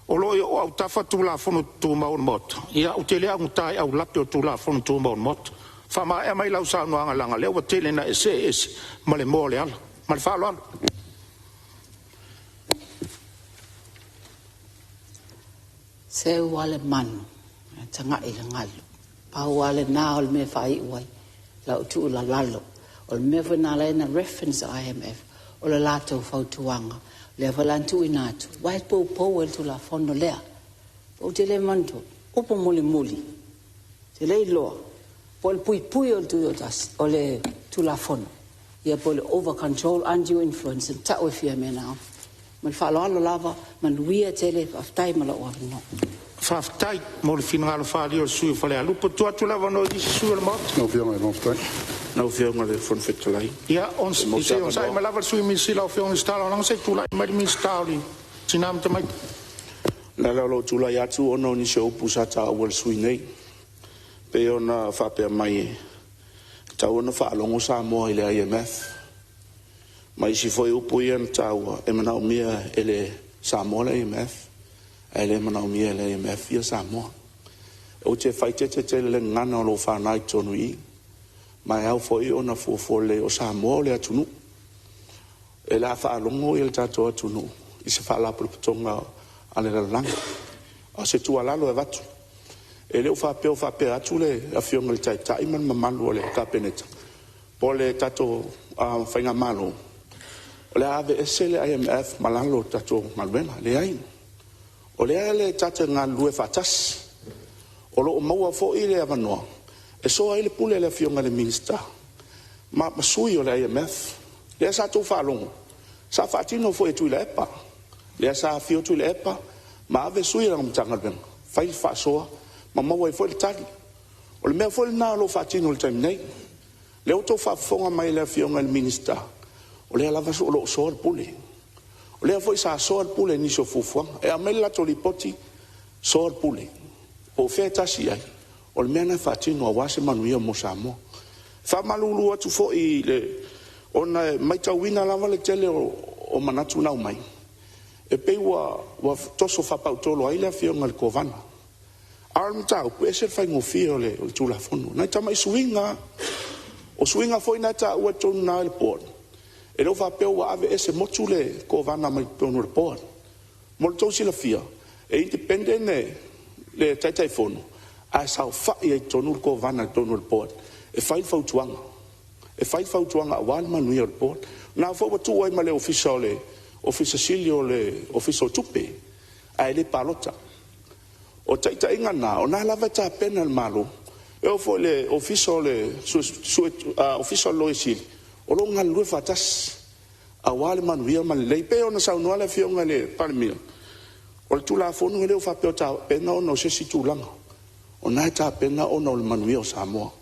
o lo o i ou autafa Tulafono Tumau a le Maota, ia ou te le augata i aulape o Tulafono Tumau a le Maota. Faamaea mai lau saunoaga leaga o lea ua tele ina e see ese ma le moa o le ala. Ma le faaaloalo. Seu lava le manu ae tagai i le galu. Pau lava lena o le mea e faaiu ai lau tuualalo. O le mea foi lena na ala ai ona reference le IMF, o le latou fautuaga lea foi la na tuuina atu, aua e poupou ai le Tulafono lea. Ou te le manatua, upu mulimuli, ou te le iloa po o le puipui o le Tutoatasi, o le Tulafono, ia po o le over control, undue influence e tau e Fiame Naomi. Ma le faaaloalo lava, manuia tele, faafetai mo lou avanoa. Faafetai mo le finagalo faaalia o le sui usufono mo Falealupo. Tuu atu le avanoa i isi sui usufono o le Maota. Lau Afioga i le Fofoga Fetalai. Lau Afioga i le Fofoga Fetalai. Ia, se i onosai mai lava le Sui Minisita, lau Afioga i le Minisita Lagolago, se i tulai mai le Minisita o Tina ma Tamaitai. O le ala o lou tulai atu ona o nisi o upu sa taua e le sui usufono nei, pei ona faapea mai e tatau ona faalogo Samoa i le IMF ma isi foi upu ia na taua e manaomia e le Samoa le IMF ae le manaomia e le IMF Samoa. Ou te faaeteete tele i le gagana o lo o faaaoga i totonu i i, ma e ao foi ona fuafua lelei, o Samoa o le atunuu. O le a faalogo le tatou atunuu i se faalapotopotoga a le lalolagi. A o se tuualalo e avatu, e le o faapea o faapea atu le Afioga i le Taitai ma le mamalu o le Kapeneta po o le tatou faigamalo o le a aveese le IMF ma lalo o le tatou galuega. Leai, o lea tatou te galulue faatasi. O lo o maua foi le avanoa e soa ai le pule a le Afioga i le Minisita ma sui o le IMF. Lea sa outou faalogo sa faatino foi e Tuilaepa, lea sa afio Tuilaepa ma ave sui o lana Matagaluega fai le faasoa ma maua ai foi le tali. O le mea foi lena o lo o faatino i le taimi nei. Lea ua outou faafofoga mai i le Afioga i le Minisita, o lea lava o lo o soa le pule. O lea foi sa soa le pule i nisi o fuafuaga. E aumai le latou lipoti, soa le pule. Po o fea e tasi i ai, o le mea lena e faatino aua se manuia mo Samoa. E faamalulu atu foi i le… ona e maitauina lava le tele o manatu na aumai, e pei ua toso faapautolo ai le Afioga i le Kovana. A o le mataupu, e ese le faigofie o le Tulafono. Nai tamai suiga lava. O suiga foi na e taua i totonu i ina i le Board, e le o faapea ua aveese motu le Kovana mai totonu o le Board. Mo le tou silafia, e independent le Taitaifono ae saofai ai i totonu le Kovana i totonu o le Board e fai le fautuaga, e fai le fautuaga aua le manuia o le Board. O lena foi ua tuu ai ma le Ofisa o le Ofisa Sili o le Ofisa o Tupe, ae le palota. O taitaiga na, o lena lava e tapena e le Malo, e oo foi i le Ofisa o le Loia Sili, o lo o galulue faatasi aua le manuia ma le lelei. E pei ona saunoa le Afioga i le Palemia, o le Tulafono e le o faapea o tapena ona o se isi tulaga, o lena e tapena ona o le manuia o Samoa.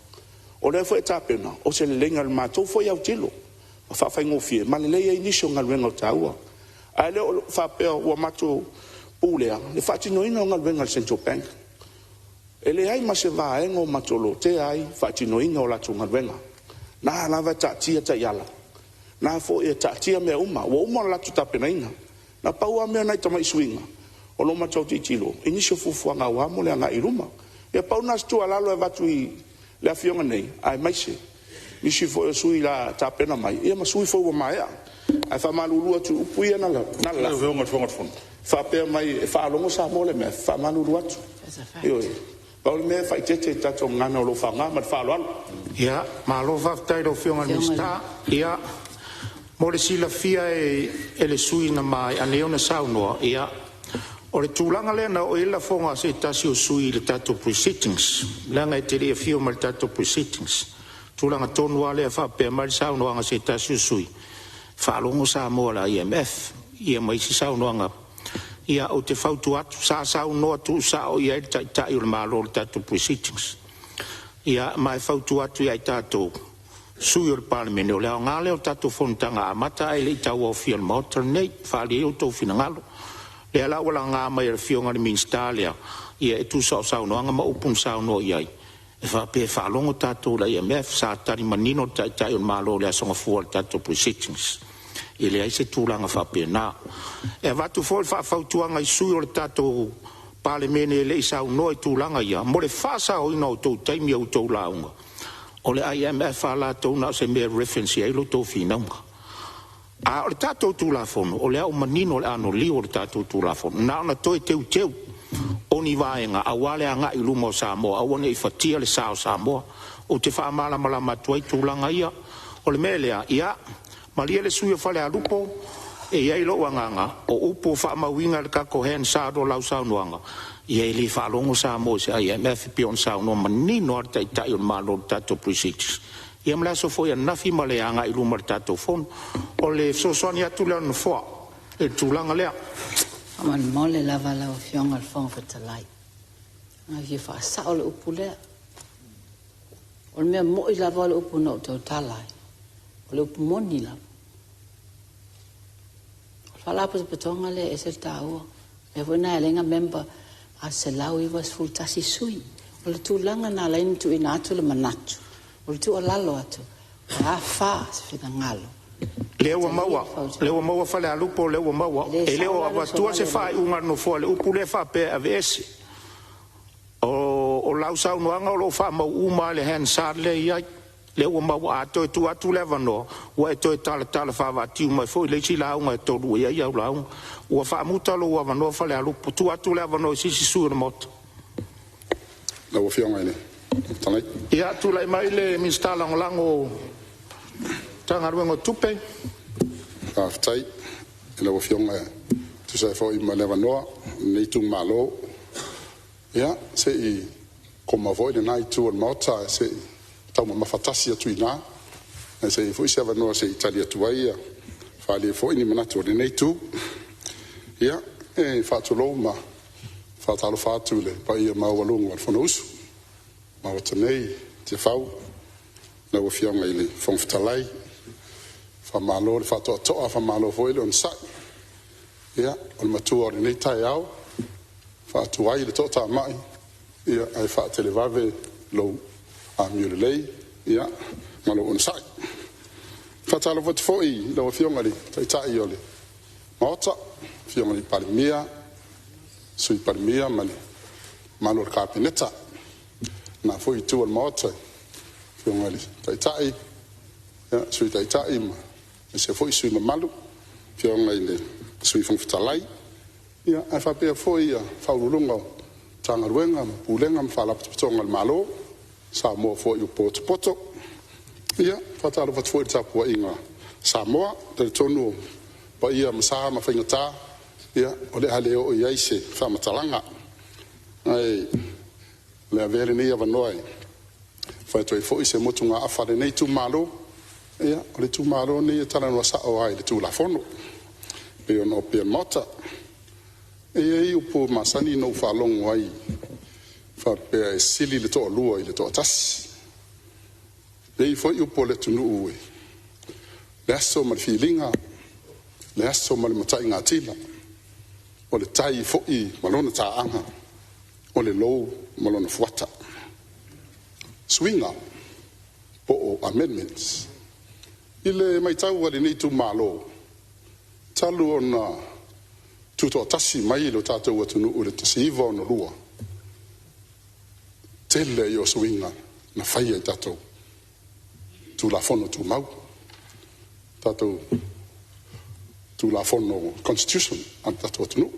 O lea foi e tapena o se leleiga i le matou foi autilo, ma faafaigofie ma lelei ai nisi o galuega taua. Ae le o faapea ua matou pulea le faatinoina o galuega a le Central Bank. E leai ma se vaega o matou lotea ai le faatinoina o latou galuega. O lena lava e taatia taiala, o lena foi e taatia mea uma ua uma ona latou tapenaina. Na pau lava mea nai tamai suiga o lo o matou tilotilo i nisi o fuafuaga aua mo le agai i luma. Ia pau lena o se tuualalo e avatu i le Afioga nei aemaise nisi foi o sui usufono o le a tapena mai ia ma sui usufono foi ua maea. Ae faamalulu atu i upu ia na lalafa faapea mai e faalogo Samoa i le IMF, e faamalulu atu. Ioe, pau le mea e faaeteete i le tatou gagana o lo o faaaoga ma le faaaloalo. Ia, malo faafetai i lau Afioga i le Minisita. Ia, mo le silafia e le sui usufono na maea nei ona saunoa, ia, o le tulaga lea na oo i ai le lafoga a se tasi o sui usufono i le tatou proceedings, leaga e te le i afio mai i le tatou proceedings. Tulaga tonu lava lea e faapea mai le saunoaga a se tasi o sui usufono, faalogo Samoa i le IMF, ia ma isi saunoaga. Ia, ou te fautua atu, sa saunoa tuusao i ai le Taitai o le Malo i le tatou proceedings. Ia, ma e fautua atu ia i tatou sui usufono o le Palemene, o le aoga lea o tatou fonotaga amata ae le i tauaofia e le Maota lenei, e faaali ai outou finagalo. Lea la ua laga mai e le Afioga i le Minisita lea, ia e tusa o saunoaga ma upu na saunoa i ai, e faapea e faalogo tatou i le IMF. Sa tali manino le Taitai o le Malo i le Aso Gafua i le tatou proceedings. E leai se tulaga faapena. E avatu foi le faafautuaga i sui usufono o le tatou Palemene e le i saunoa i tulaga ia, mo le faasaoina o outou taimi i a outou lauga, o le IMF lava latou na o se mea e reference i ai lo outou finauga. A o le tatou Tulafono, o lea ua manino le anoliu o le tatou Tulafono, na ona toe teuteu o ni vaega aua le agai i luma o Samoa, aua ne i fatia le sa o Samoa. Ou te faamalamalama atu ai tulaga ia. O le mea lea, ia, malie le sui usufono o Falealupo, e i ai lou agaga, o upu ua faamauina i le tatou Hansard o lau saunoaga, ia e le faalogo Samoa i se IMF, e pei ona saunoa manino lava le Taitai o le Malo i le tatou Pre-Sitting, ia ma le aso foi ananafi ma le agai i luma o le tatou Fono. O le fesoasoani atu lea o le Nofoa i le tulaga lea. Faamolemole lava lau Afioga i le Fofoga Fetalai, na fia faasao le upu lea. O le mea moi lava o le upu na ou tautala ai, o le upu moni lava. O le Faalapotopotoga lea e ese le taua. O le mea foi lena e ala ai ona member a 191 sui. O le tulaga na ala ai ona tuuina atu le manatu, o le tuualalo atu, o a fa se finagalo. Lea ua maua, lea ua maua Falealupo, o lea ua maua. E le E le sao o la le avatua se usoga lenei. faaiuga a le Nofoa i le upu lea faapea e aveese. O lau saunoaga o lo o faamau uma lava i le Hansard lea e i ai. Lea ua maua, a toe tuu atu le avanoa, ua e toe talatala faavaatiu mai foi le isi lauga e tolu i ai au lauga. Ua faamuta lou avanoa Falealupo. Tuu atu le avanoa i se isi sui o le Maota. Lau Afioga i le Fofoga Fetalai. Ia, tulai mai le Minisita Lagolago o le Matagaluega o Tupe. Faafetai i lau Afioga e tusa ai foi ma le avanoa o lenei itumalo. Ia, se i koma foi lena itu o le Maota ae se i taumamafa tasi atu i ina, ae se i i ai foi se avanoa se i tali atu ai faaalia foi ni manatu o lenei itu. Ia, e faatulou ma faatalofa atu i le paia maualuga o le Fonousu a le Maota nei i Tiafau, lau Afioga i le Fofoga Fetalai. Faamalo le faatoatoa, faamalo foi le onosai. Ia, o le matua o lenei taeao, faatuai le toatamai ae faatelevave lou amio lelei ma lou onosai. E faatalofa atu foi i lau Afioga i le Taitai o le Maota, Afioga i le Palemia, Sui Palemia ma le mamalu o le Kapeneta. Le na foi itu o le Maota, le Afioga i le Taitai, Sui Taitai aemaise foi sui usufono mamalu, Afioga i le Sui Fofoga Fetalai, ae faapea foi Ofisa Sili o Pulega o Matagaluega ma Faalapotopotoga a le Malo, o Samoa foi ua potopoto. Ia, e faatalofa atu foi i le tapuaiga a Samoa. E talitonu o paia ma sa ma faigata, o le a le oo i ai se faamatalaga. Ae o le a avea lenei avanoa e fai atu ai foi se motugaafa a lenei itumalo. Ia, o le itumalo lenei e talanoa sao lava i le Tulafono e pei ona opea i le Maota. E i ai upu masani na ou faalogo ai faapea, e sili le toalua i le toatasi. E i ai foi upu a le atunuu, le aso ma le filiga, le aso ma le mataigatila, o le tai foi ma lona taaga, o le lou ma lona fuata. Suiga po o amendments. I le matau a lenei itumalo, talu ona tutoatasi mai lo tatou atunuu i le 1962, tele ia o suiga na faia i tatou Tulafono Tumau, tatou Tulafono Constitution a le tatou atunuu,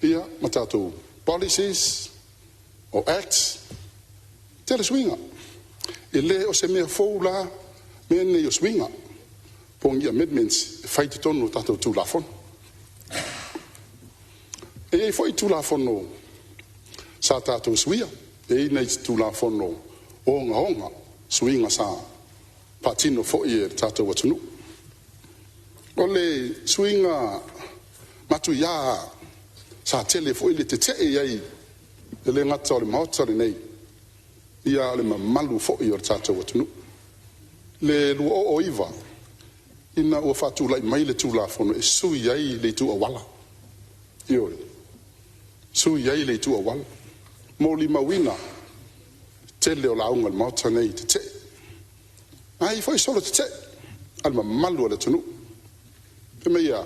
ia ma tatou Policies o Acts, tele suiga. E le o se mea fou la mea nei o suiga po o ni amendments e fai i totonu o tatou Tulafono. E i ai foi Tulafono sa tatou suia, e i ai nai Tulafono ogaoga suiga sa faatino foi e le tatou atunuu. O le suiga matuia sa tele foi le tete'e i ai e le gata o le Maota lenei, a o le mamalu foi o le tatou atunuu. Le 2009 ina ua faatulai mai le Tulafono e sui ai le itu auala, ioe, sui ai le itu auala. Molimauina le tele o lauga a le Maota lenei i tete'e, na ai foi solo tete'e a le mamalu o le atunuu. Fai mai e a?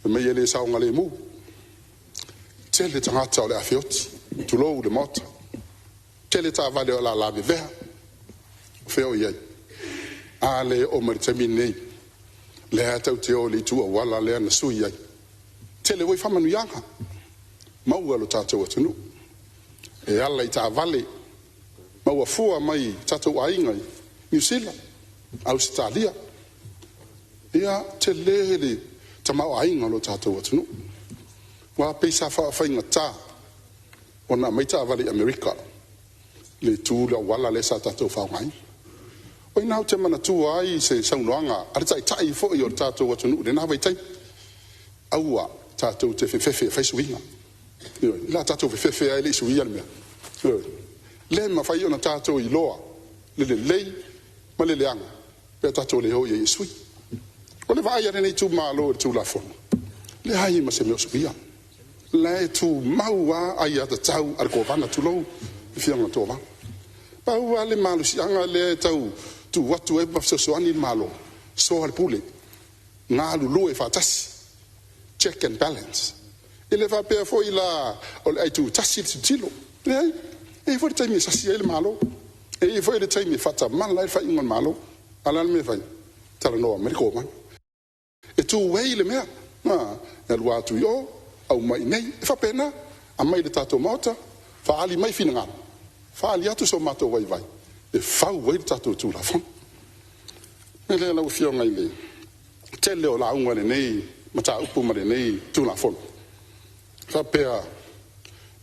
Fai mai e le saogalemu, tele tagata o le a feoti, tulou le Maota, tele taavale o le a lavevea. O fea o i ai? A lea e oo mai le taimi lenei, lea tatou te o i le itu auala lea na sui ai. Tele foi faamanuiaga maua e lo tatou atunuu e ala i taavale maua fua mai tatou aiga i Niu Sila, Ausetalia. Ia, tele le tamaoaiga o lo tatou atunuu. Aua pei sa faafaigata ona aumai taavale i Amerika i le itu le auala lea sa tatou faaaogaina. O i ina ou te manatua ai se saunoaga a le Taitai foi o le tatou atunuu i lena vaitaimi, aua tatou te fefefe e fai suiga. Ioe, o le a tatou fefefe lava e le i suia le mea. Ioe, le mafai ona tatou iloa le lelei ma le leaga pe a tatou le o i ai e sui. O le vaai a lenei itumalo i le Tulafono, leai ma se mea o suia, o la e tumau lava aiatatau a le Kovana, tulou le Afioga i le Kovana. Pau lava le malosiaga lea e tau tuu atu ai ma fesoasoani le Malo, soa le pule, galulue faatasi, check and balance. E le faapea foi la o le aitutasi le tilotilo, leai, e i ai foi le taimi e sasi ai le Malo, e i ai foi le taimi e faatamala ai le faaiuga a le Malo. A o le a le mea e fai? Talanoa mai le Kovana. E two way le mea, e alu atu i o, aumai i inei, e faapena, aumai i le tatou Maota, faaali mai finagalo, faaali atu so matou vaivai e fau ai le tatou Tulafono. O le mea lea lau Afioga i le tele o lauga i lenei mataupu ma lenei Tulafono, faapea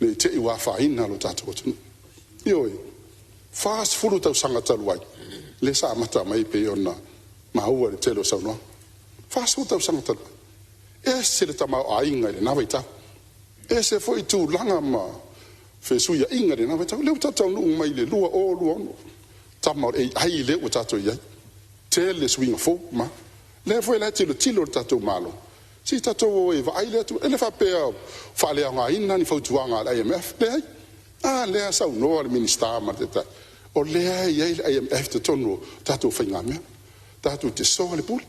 ne i te i ua afaina lo tatou atunuu. Ioe, 40 tausaga talu ai lea sa amata mai pei ona maua i le tele o saunoaga. 40 tausaga talu ai, e ese le tamaoaiga i lena vaitau, ese foi tulaga ma fesuiaiga i lena vaitau. Lea ua tatou taunuu mai i le 2026, tama o le AI lea ua tatou i ai, tele suiga fou ma lea foi la e tilotilo le tatou Malo, se i tatou o e vaai lea tulaga. E le faapea ua faaleaogaina ni fautuaga a le IMF, leai. A lea e saunoa le Minisita ma le Taitai, o lea e i ai le IMF i totonu o tatou faigamea, tatou te soa le pule.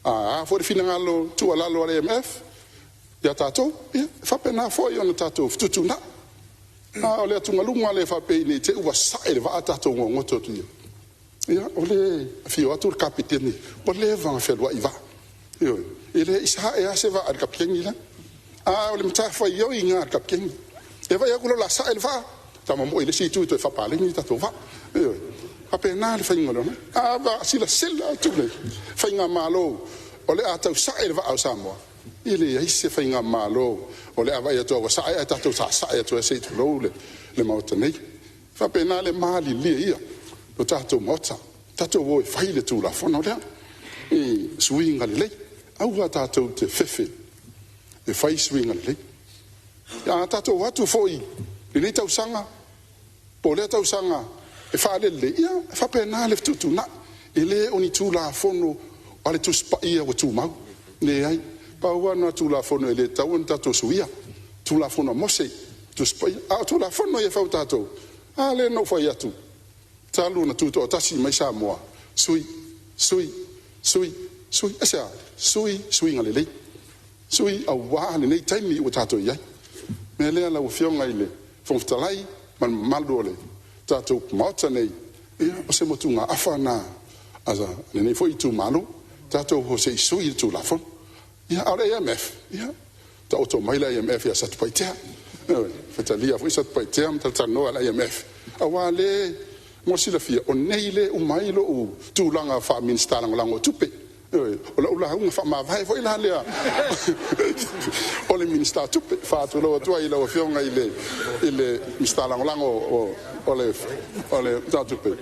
A foi le finagalo tuualalo a le IMF ia tatou, ia e faapena foi ona tatou fetuutuunai. A o le atugaluga lea faapea ne i te i ua sae le vaa tatou gogoto atu i ai. Ia, o lea e afio atu le Kapeteni ua leva ona fealuai i vaa. Ioe, e le i sae lava se vaa a le Kapeteni lea. A o le matafaioi lena a le Kapeteni. E vaai atu loa o le a sae le vaa, ta momoe i le isi itu e toe faapaleni le tatou vaa. Ioe, faapena le faiga o le. A silasila atu le faigamalo o le a tau sae le vaa o Samoa, e leai se faigamalo o le a vaai atu ua sae ae tatou sasae atu ai se i tulou le Maota nei. E faapena le malilie ia o tatou Maota, tatou o e fai le Tulafono lea i suiga lelei. Aua tatou te fefe e fai suiga lelei. A tatou o atu foi i lenei tausaga po o lea tausaga e faalelelei, ia e faapena le fetuutuunai. E le o ni Tulafono a le Tusi Paia ua tumau, leai. Pau lava lena o Tulafono e le tatau ona tatou suia, Tulafono a Mose, Tusi Paia. A o Tulafono ia e fau e tatou, a lea na ou fai atu, talu ona tutoatasi mai Samoa, sui, sui, sui, sui. Aisea? Sui suiga lelei, sui aua lenei taimi ua tatou i ai. O le mea lea lau Afioga i le Fofoga Fetalai ma le mamalu o le tatou Maota nei, ia o se motugaafa lena a lenei foi itumalo, tatou o se i sui le Tulafono. Ia, a o le IMF, ia, taoto mai le IMF ia Satupaitea. Ioe, faitalia foi Satupaitea ma talatalanoa i le IMF, aua le mo le silafia, o nei lea e uma ai lou tulaga faa-Minisita Lagolago o Tupe. Ioe, o lau lauga faamavae foi la lea o le Minisita o Tupe. E faatulou atu ai i lau Afioga i le Minisita Lagolago o le Tupe,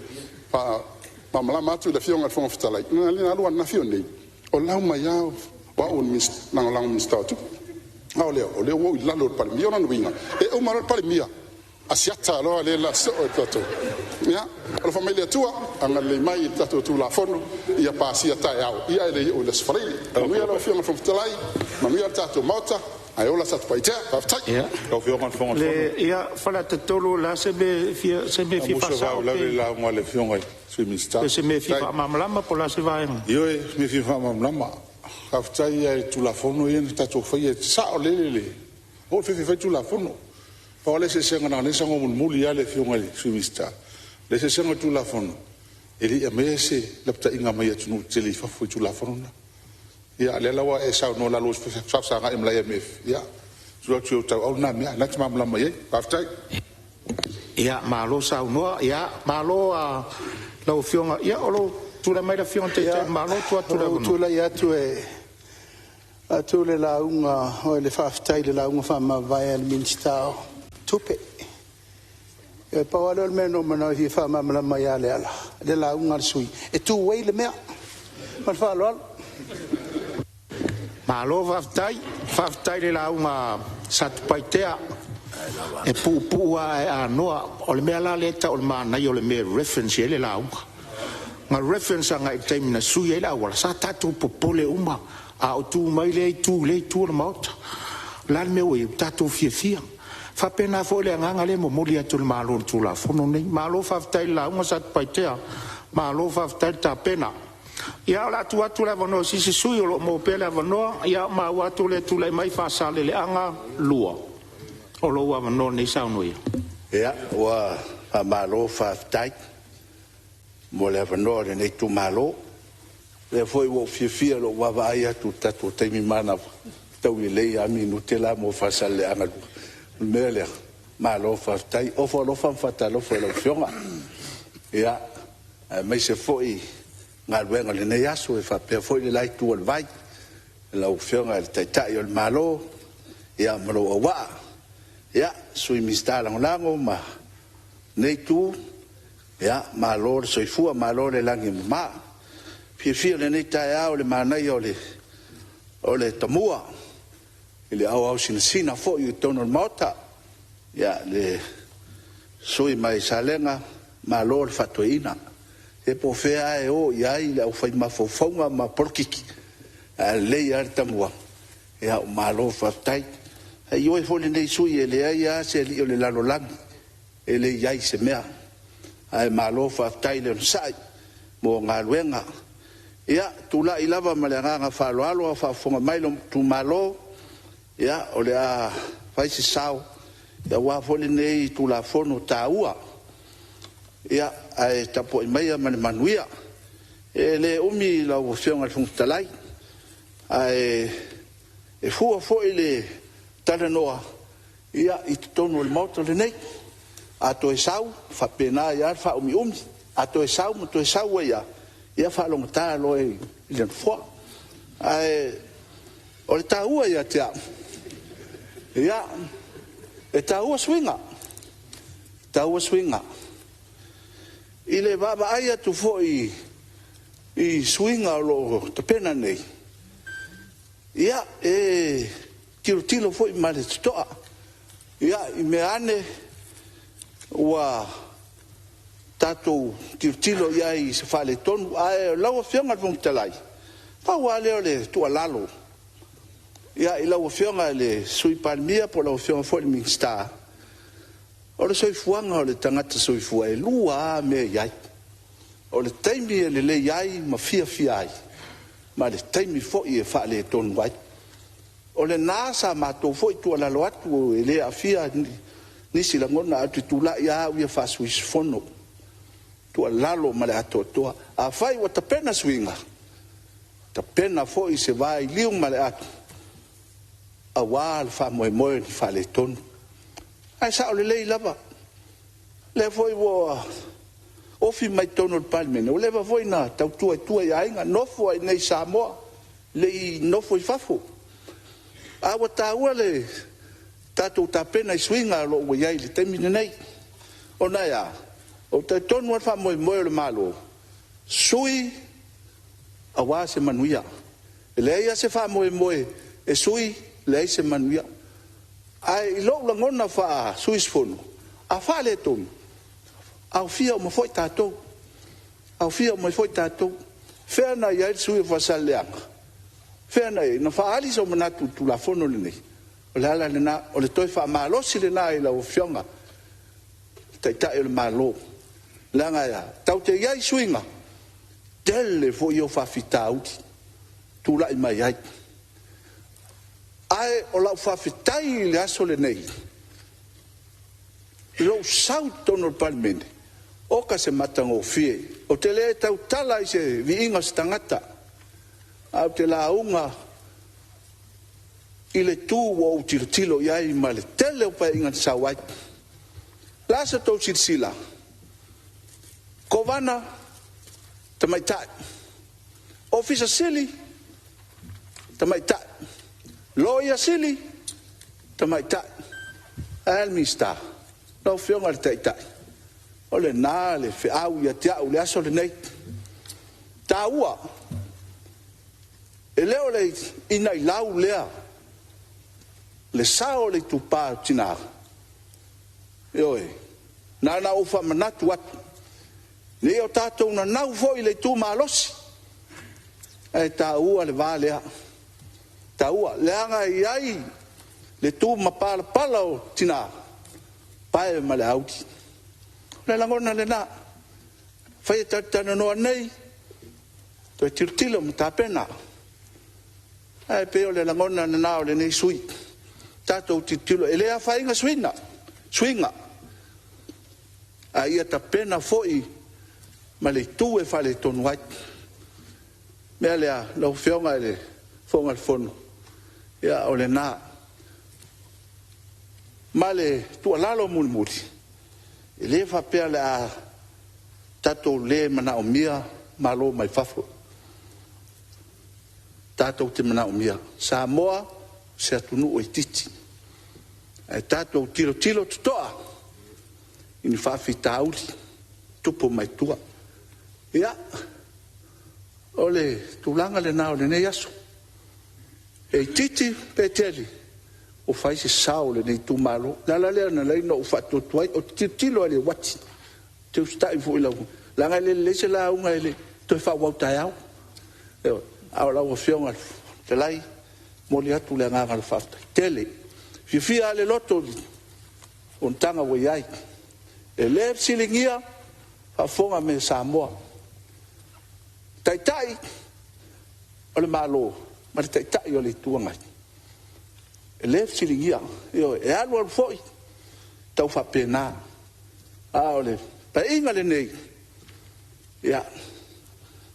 faamalamalama atu i le Afioga i le Fofoga Fetalai, na alu ananafi o nei, o lau mai lava o au o le Lagolago Minisita o Tupe. A o lea, o lea ua ou i lalo o le Palemia. O lona uiga, e uma loa le Palemia, asiata loa lea la soo e tatou. Ia, alofa mai le Atua, agalelei mai i le tatou Tulafono, ia pasia taeao, ia ae le i oo i le Aso Faraile. Manuia lau Afioga i le Fofoga Fetalai, manuia le tatou Maota, ae ola Satupaitea. Faafetai. Ia, Lau Afioga i le Fofoga o le Fono. Ia, Faleata 3, o le a se mea e fia, se mea e A fia musu e faasao faauilavea i pe le lauga a le Afioga i le Sui Minisita. pe se mea e fia Faafetai. faamalamalama po o le a se vaega? Ioe, o se mea e fia faamalamalama. Faafetai lava i Tulafono ia na tatou faia, e sao lele le aua le fefe e fai Tulafono. Pau lava le eseesega leaga o lea na saunoa mulimuli lava le Afioga i le Sui Minisita, o le eseesega o le Tulafono, e le i aumaia se lapataiga mai atunuu tetele i fafo i Tulafono na. Ia a o lea la ua e saunoa o le a lua faafesagai ma le IMF, ia Tuu atu i ou tauau lena mea, o lena e te malamalama i ai. Faafetai. Ia, malo saunoa, ia malo a lau Afioga. Ia o loo tulai mai le Afioga i le Taitai o le Malo. Tuu atu le Ua ou avanoa. tulai atu e faatu le lauga o le faafetai i le lauga faamavae a le Minisita o Tupe. E pau lava lea o le mea na ou manao e fia faamalamalama ia Leala, le lauga a le sui usufono, e two way le mea. Ma le faaaloalo. Malo faafetai, faafetai i le lauga a Satupaitea. E puupuu lava ae anoa. O le mea la lea e tau o le manaia o le mea e reference i ai le lauga. Na reference agai i le taimi na sui ai le auala, sa tatou popole uma a o tu mai lea itu i lea itu o le Maota. O le a le mea ua i ai? Ua tatou fiafia. E faapena foi le agaga lea e momoli atu e le Malo i le Tulafono lenei. Malo faafetai i le lauga Satupaitea, malo faafetai le tapena. Ia o le a tuu atu le avanoa i se isi sui usufono o lo o maua pea le avanoa. Ia, ua maua atu o lea e tulai mai Faasaleleaga 2. O lou avanoa lenei, saunoa ia. Ia, ua faamalo faafetai mo le avanoa o lenei itumalo. O lea foi ua ou fiafia i lou vaavaai atu i le tatou taimi manava, ua fetaui lelei lava minute la mo Faasaleleaga 2. O le mea lea, malo faafetai. Ofo alofa ma faatalofa i lau Afioga, aemaise foi galuega o lenei aso e faapea foi le la itu o le vai i lau Afioga i le Taitai o le Malo ma lou auvaa, Sui Minisita Lagolago ma lenei itu, malo le soifua malo le lagi e mama. E fiafia i lenei taeao i le manaia o le tamua i le aoao sinasina foi i totonu o le Maota. Le sui usufono mai Salega, malo le faatoeaina. Ia po o fea lava e o i ai le aufai mafaufauga ma polokiki, ae a lelei lava le tamua, ia malo faafetai. E ioe foi lenei sui usufono e leai lava se alii o le lalolagi e le i i ai i se mea. Ae malo faafetai le onosai mo galuega. Ia, e tulai lava ma le agaga faaaloalo a o faafofoga mai lou itumalo, ia, o le a fai se sao aua foi lenei Tulafono taua, ae tapuai maia ma le manuia. E le umi lau Afioga i le Fofoga Fetalai, ae fua foi le talanoa i totonu o le Maota lenei. A toe sau, e faapena ai lava le faaumiumi, a toe sau ma toe sau ai lava, ia faalogogata loa i le Nofoa. Ae o le taua ia te au, e taua suiga, e taua suiga. I le vaavaai atu foi i suiga o lo o tapena nei, ia, e tilotilo foi ma le totoa i mea ane ua tatou tilotilo i ai i se faaletonu. Ae lau Afioga i le Fofoga Fetalai, pau lava lea o le tuualalo i lau Afioga i le Sui Palemia po o lau Afioga foi i le Minisita, o le soifuaga o le tagata soifua, e lua lava mea e i ai. O le taimi e lelei ai ma fiafia ai, ma le taimi foi e faaletonu ai. O lena sa matou foi tuualalo atu, e le aafia nisi lagona, ae ou te tulai lava au ia faa-sui usufono, tuualalo ma le atoatoa. Afai ua tapena suiga, tapena foi se vailiu ma le atu aua le faamoemoe o ni faaletonu. Ae sao lelei lava, o lea foi ua ofi mai totonu o le Palemene, ua leva foi ona tautua i tua i aiga, nofo lava i inei i Samoa, le i nofo i fafo. Ae ua taua le tatou tapena i suiga o lo o ua i ai i le taimi lenei. Ona e a? Ou te talitonu lava le faamoemoe o le Malo, sui aua se manuia. E leai lava se faamoemoe e sui, leai se manuia. Ae i lou lagona faa-sui usufono, a faaletonu, aofia uma foi tatou, aofia uma ai foi tatou. Fea na i ai le sui usufono o Faasaleleaga? Fea na i ai? Na faaali sou manatu i le Tulafono lenei? O le ala lena, o le toe faamalosi lena i lau Afioga i le Taitai o le Malo. Leaga e a? Tatou te i ai i suiga, tele foi ou faafitauli e tulai mai ai. Ae o lau faafetai i le aso lenei i lou sau i totonu o le Palemene, oka se matagofie. Ou te le tautala i se viiga o se tagata, ae ou te lauga i le itu ua ou tilotilo i ai ma le tele o Paeaiga na sau ai. O le a sa outou silasila? Kovana, tamaitai. Ofisa Sili, tamaitai. Loia Sili, tamaitai. Ae a le Minisita? Lau Afioga i le Taitai, o lena le feau ia te au i le aso lenei. E taua. E le o le inailau lea le sao o le itupa o tina? Ioe. Na ona ou faamanatu atu, ne i o tatou nanau foi i le itu malosi, ae taua le va lea, e taua. Leaga e i ai le tumapalapala o tina, pae ma le auli. O le lagona lena. Afai e tatou te talanoa nei, toe tilotilo ma tapena. Ae pei o le lagona lena o lenei sui usufono, tatou tilotilo, e le afaina suiga, a ia tapena foi ma le itu e faaletonu ai. O le mea lea, lau Afioga i le Fofoga Fetalai, ia o lena. Ma le tuualalo mulimuli, e le faapea o le a tatou le manaomia malo mai fafo. Tatou te manaomia. Samoa, o se atunuu e itiiti, ae tatou tilotilo totoa i ni faafitauli e tupu mai tua. Ia, o le tulaga lena o lenei aso. E itiiti pe tele, ua fai se sao o lenei itumalo. O le ala lea na ala ai ona ou faatuatuai, ou te tilotilo lava i le uati, ou te usitai foi i lau… leaga e le lelei se lauga e le toe faaauau taeao. Ioe. A o lau Afioga i le Fofoga Fetalai, e momoli atu le agaga o le faafetai tele. E fiafia lava le loto i le fonotaga ua i ai. E le fesiligia faafofoga mai a Samoa, Taitai o le Malo ma le Taitai o le Itu Agai. E le fesiligia, ioe, e alu alu foi, e tau faapena. A o le Paeaiga lenei, ia,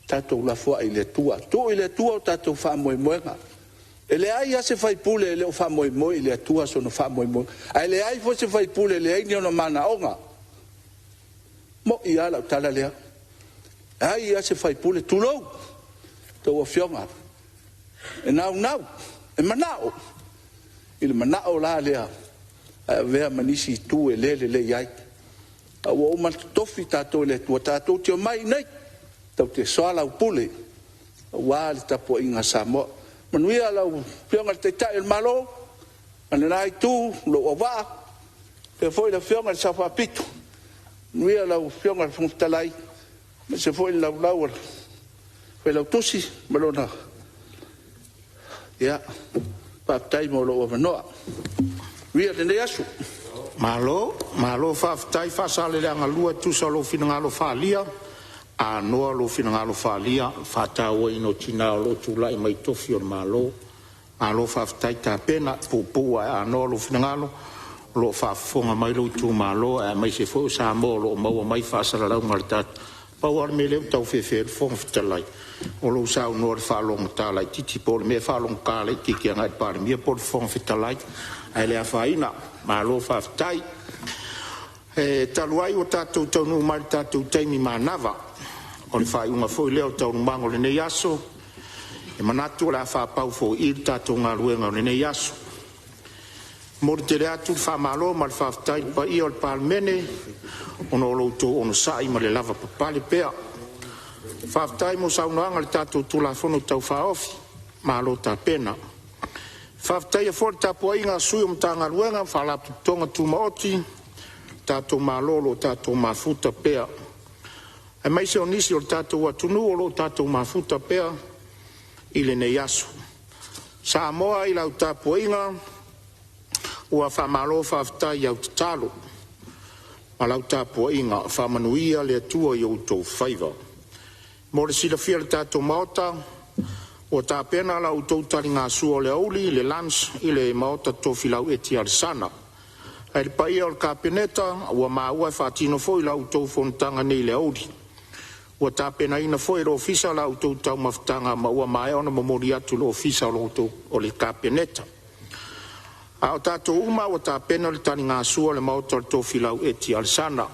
tatou lafoai i le Atua, tuu i le Atua o tatou faamoemoega. E leai lava se sui usufono e le o faamoemoe i le Atua sona faamoemoe, ae leai foi se sui usufono e leai ni ona manaoga. E moni lava lau tala lea. E leai lava se sui usufono, tulou a outou Afioga, e naunau, e manao i le manao la lea ae avea ma nisi itu e le lelei ai. A ua uma ona totofi tatou e le Atua tatou te omai i inei tatou te soalaupule aua le tapuaiga a Samoa. Manuia lau Afioga i le Taitai o le Malo ma lena Itu, lou auvaa, faapea foi le Afioga i le Sao Faapito, manuia lau Afioga i le Fofoga Fetalai, aemaise foi le laulau a le Failautusi ma lona… Ia, faafetai mo lou avanoa. Manuia lenei aso. Malo, malo faafetai. Faasaleleaga 2 e tusa o lou finagalo faaalia, anoa lou finagalo faaalia i le faatauaina o tina o lo o tulai mai i tofi o le Malo. Malo faafetai tapena, e puupuu lava ae anoa lou finagalo, o lo o faafofoga mai lou itumalo aemaise foi o Samoa o lo o maua mai faasalalauga a le tatou. Pau lava le mea lea ua tau fefe ai le Fofoga Fetalai, o lou saunoa i le faalogogata laitiiti, po o le mea e faalogogata laitiiti agai i le Palemia po o le Fofoga Fetalai, ae le afaina, malo faafetai. E talu ai ua tatou taunuu mai i le tatou taimi manava o le faaiuga foi lea o Taualumaga o lenei aso, e manatu o le a faapau fo'i i le tatou galuega o lenei aso. E momoli tele atu le faamalo ma le faafetai i le paia o le Palemene ona o lo outou onosai ma le lavapapale pea. Faafetai mo saunoaga i le tatou Tulafono Tau Faaofi, malo tapena. E faafetaia foi le tapuaiga a sui o Matagaluega ma Faalapotopotoga Tumaoti a le tatou Malo o lo o tatou mafuta pea, aemaise o nisi o le tatou atunuu o lo o tatou mafuta pea i lenei aso. Samoa i lau tapuaiga, ua faamalo faafetai i au tatalo ma lau tapuaiga, faamanuia le Atua i ou faiva. Mo le silafia e le tatou Maota, ua tapena la outou taligasua o le aoauli, le lunch i le maota Tofilau Eti Alesana. Ae le paia o le Kapeneta, ua maua e faatino foi la outou fonotaga nei i le aoauli. Ua tapenaina foi e le Ofisa la outou taumafataga ma ua maea ona momoli atu i le Ofisa o le Kapeneta. A o tatou uma ua tapena le taligasua a le maota o le Tofilau Eti Alesana.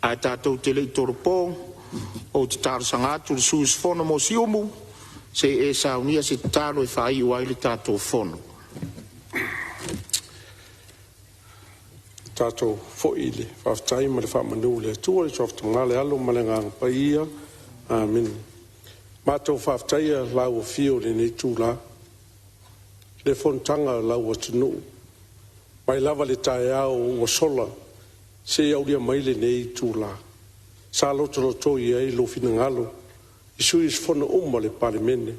Ae tatou te le i tolopo, ou te talosaga atu i le sui usufono mo Siumu se i e saunia se tatalo e faaiu ai le tatou fono. Tatou foi i le faafetai ma le faamanu i le Atua i le Suafa le Alo ma le Agaga Paia. Amene. Matou faafetaia lau afio i lenei itula, le fonotaga a lau atunuu mai lava i le taeao ua sola seia aulia mai lenei itula sa lotoloto i ai lou finagalo i sui usufono uma o le Palemene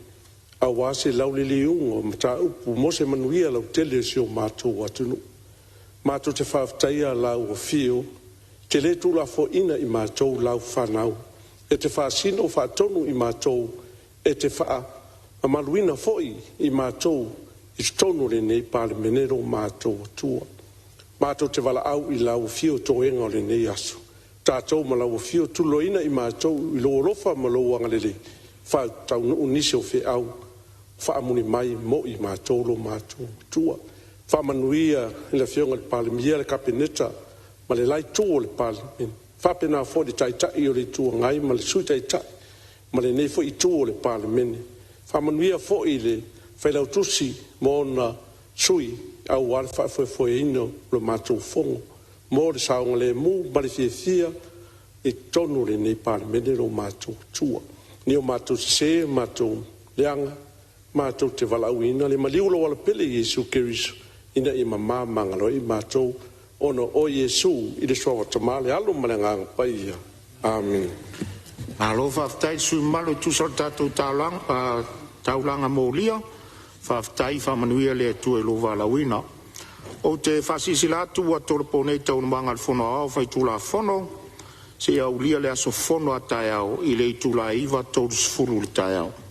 aua se lauliliuina o mataupu mo se manuia lautele o si o matou atunuu. Matou te faafetaia lau afio, e te le tuulafoaiina i matou lau fanau, e te faasino faatonu i matou, e te faamamaluina foi i matou i totonu o lenei Palemene lo matou Atua. Matou te valaau i lau afio, toega o lenei aso, tatou ma lau afio, tuliloaina i matou i lou alofa ma lou agalelei, faataunuu nisi o feau faamuli mai mo i matou lo matou Atua. Faamanuia i le Afioga i le Palemia, le Kapeneta ma le la itu o le Palemene, faapena foi le Taitai o le Itu Agai ma le Sui Taitai ma lenei foi itu o le Palemene. Faamanuia foi i le Failautusi ma ona sui aua le faafoefoeina o le matou Fono mo le saogalemu ma le fiafia i totonu o lenei Palemene lo matou Atua. Ni o matou sese ma matou leaga, matou te valaauina le maliu o lou Alapele Iesu Keriso ina ia mama magalo ai i matou ona o Iesu, i le suafa Tama le Alo ma le Agaga Paia. Amene. Malo faafetai i le sui usufono mamalu e tusa o le tatou taulaga molia, faafetai. Faamanuia le Atua i lou valaauina. Ou te faasilasila atu ua tolopo nei Taualumaga a le Fono Aoao Faitulafono seia aulia le aso fono a taeao i le itula e 9:30 i le taeao.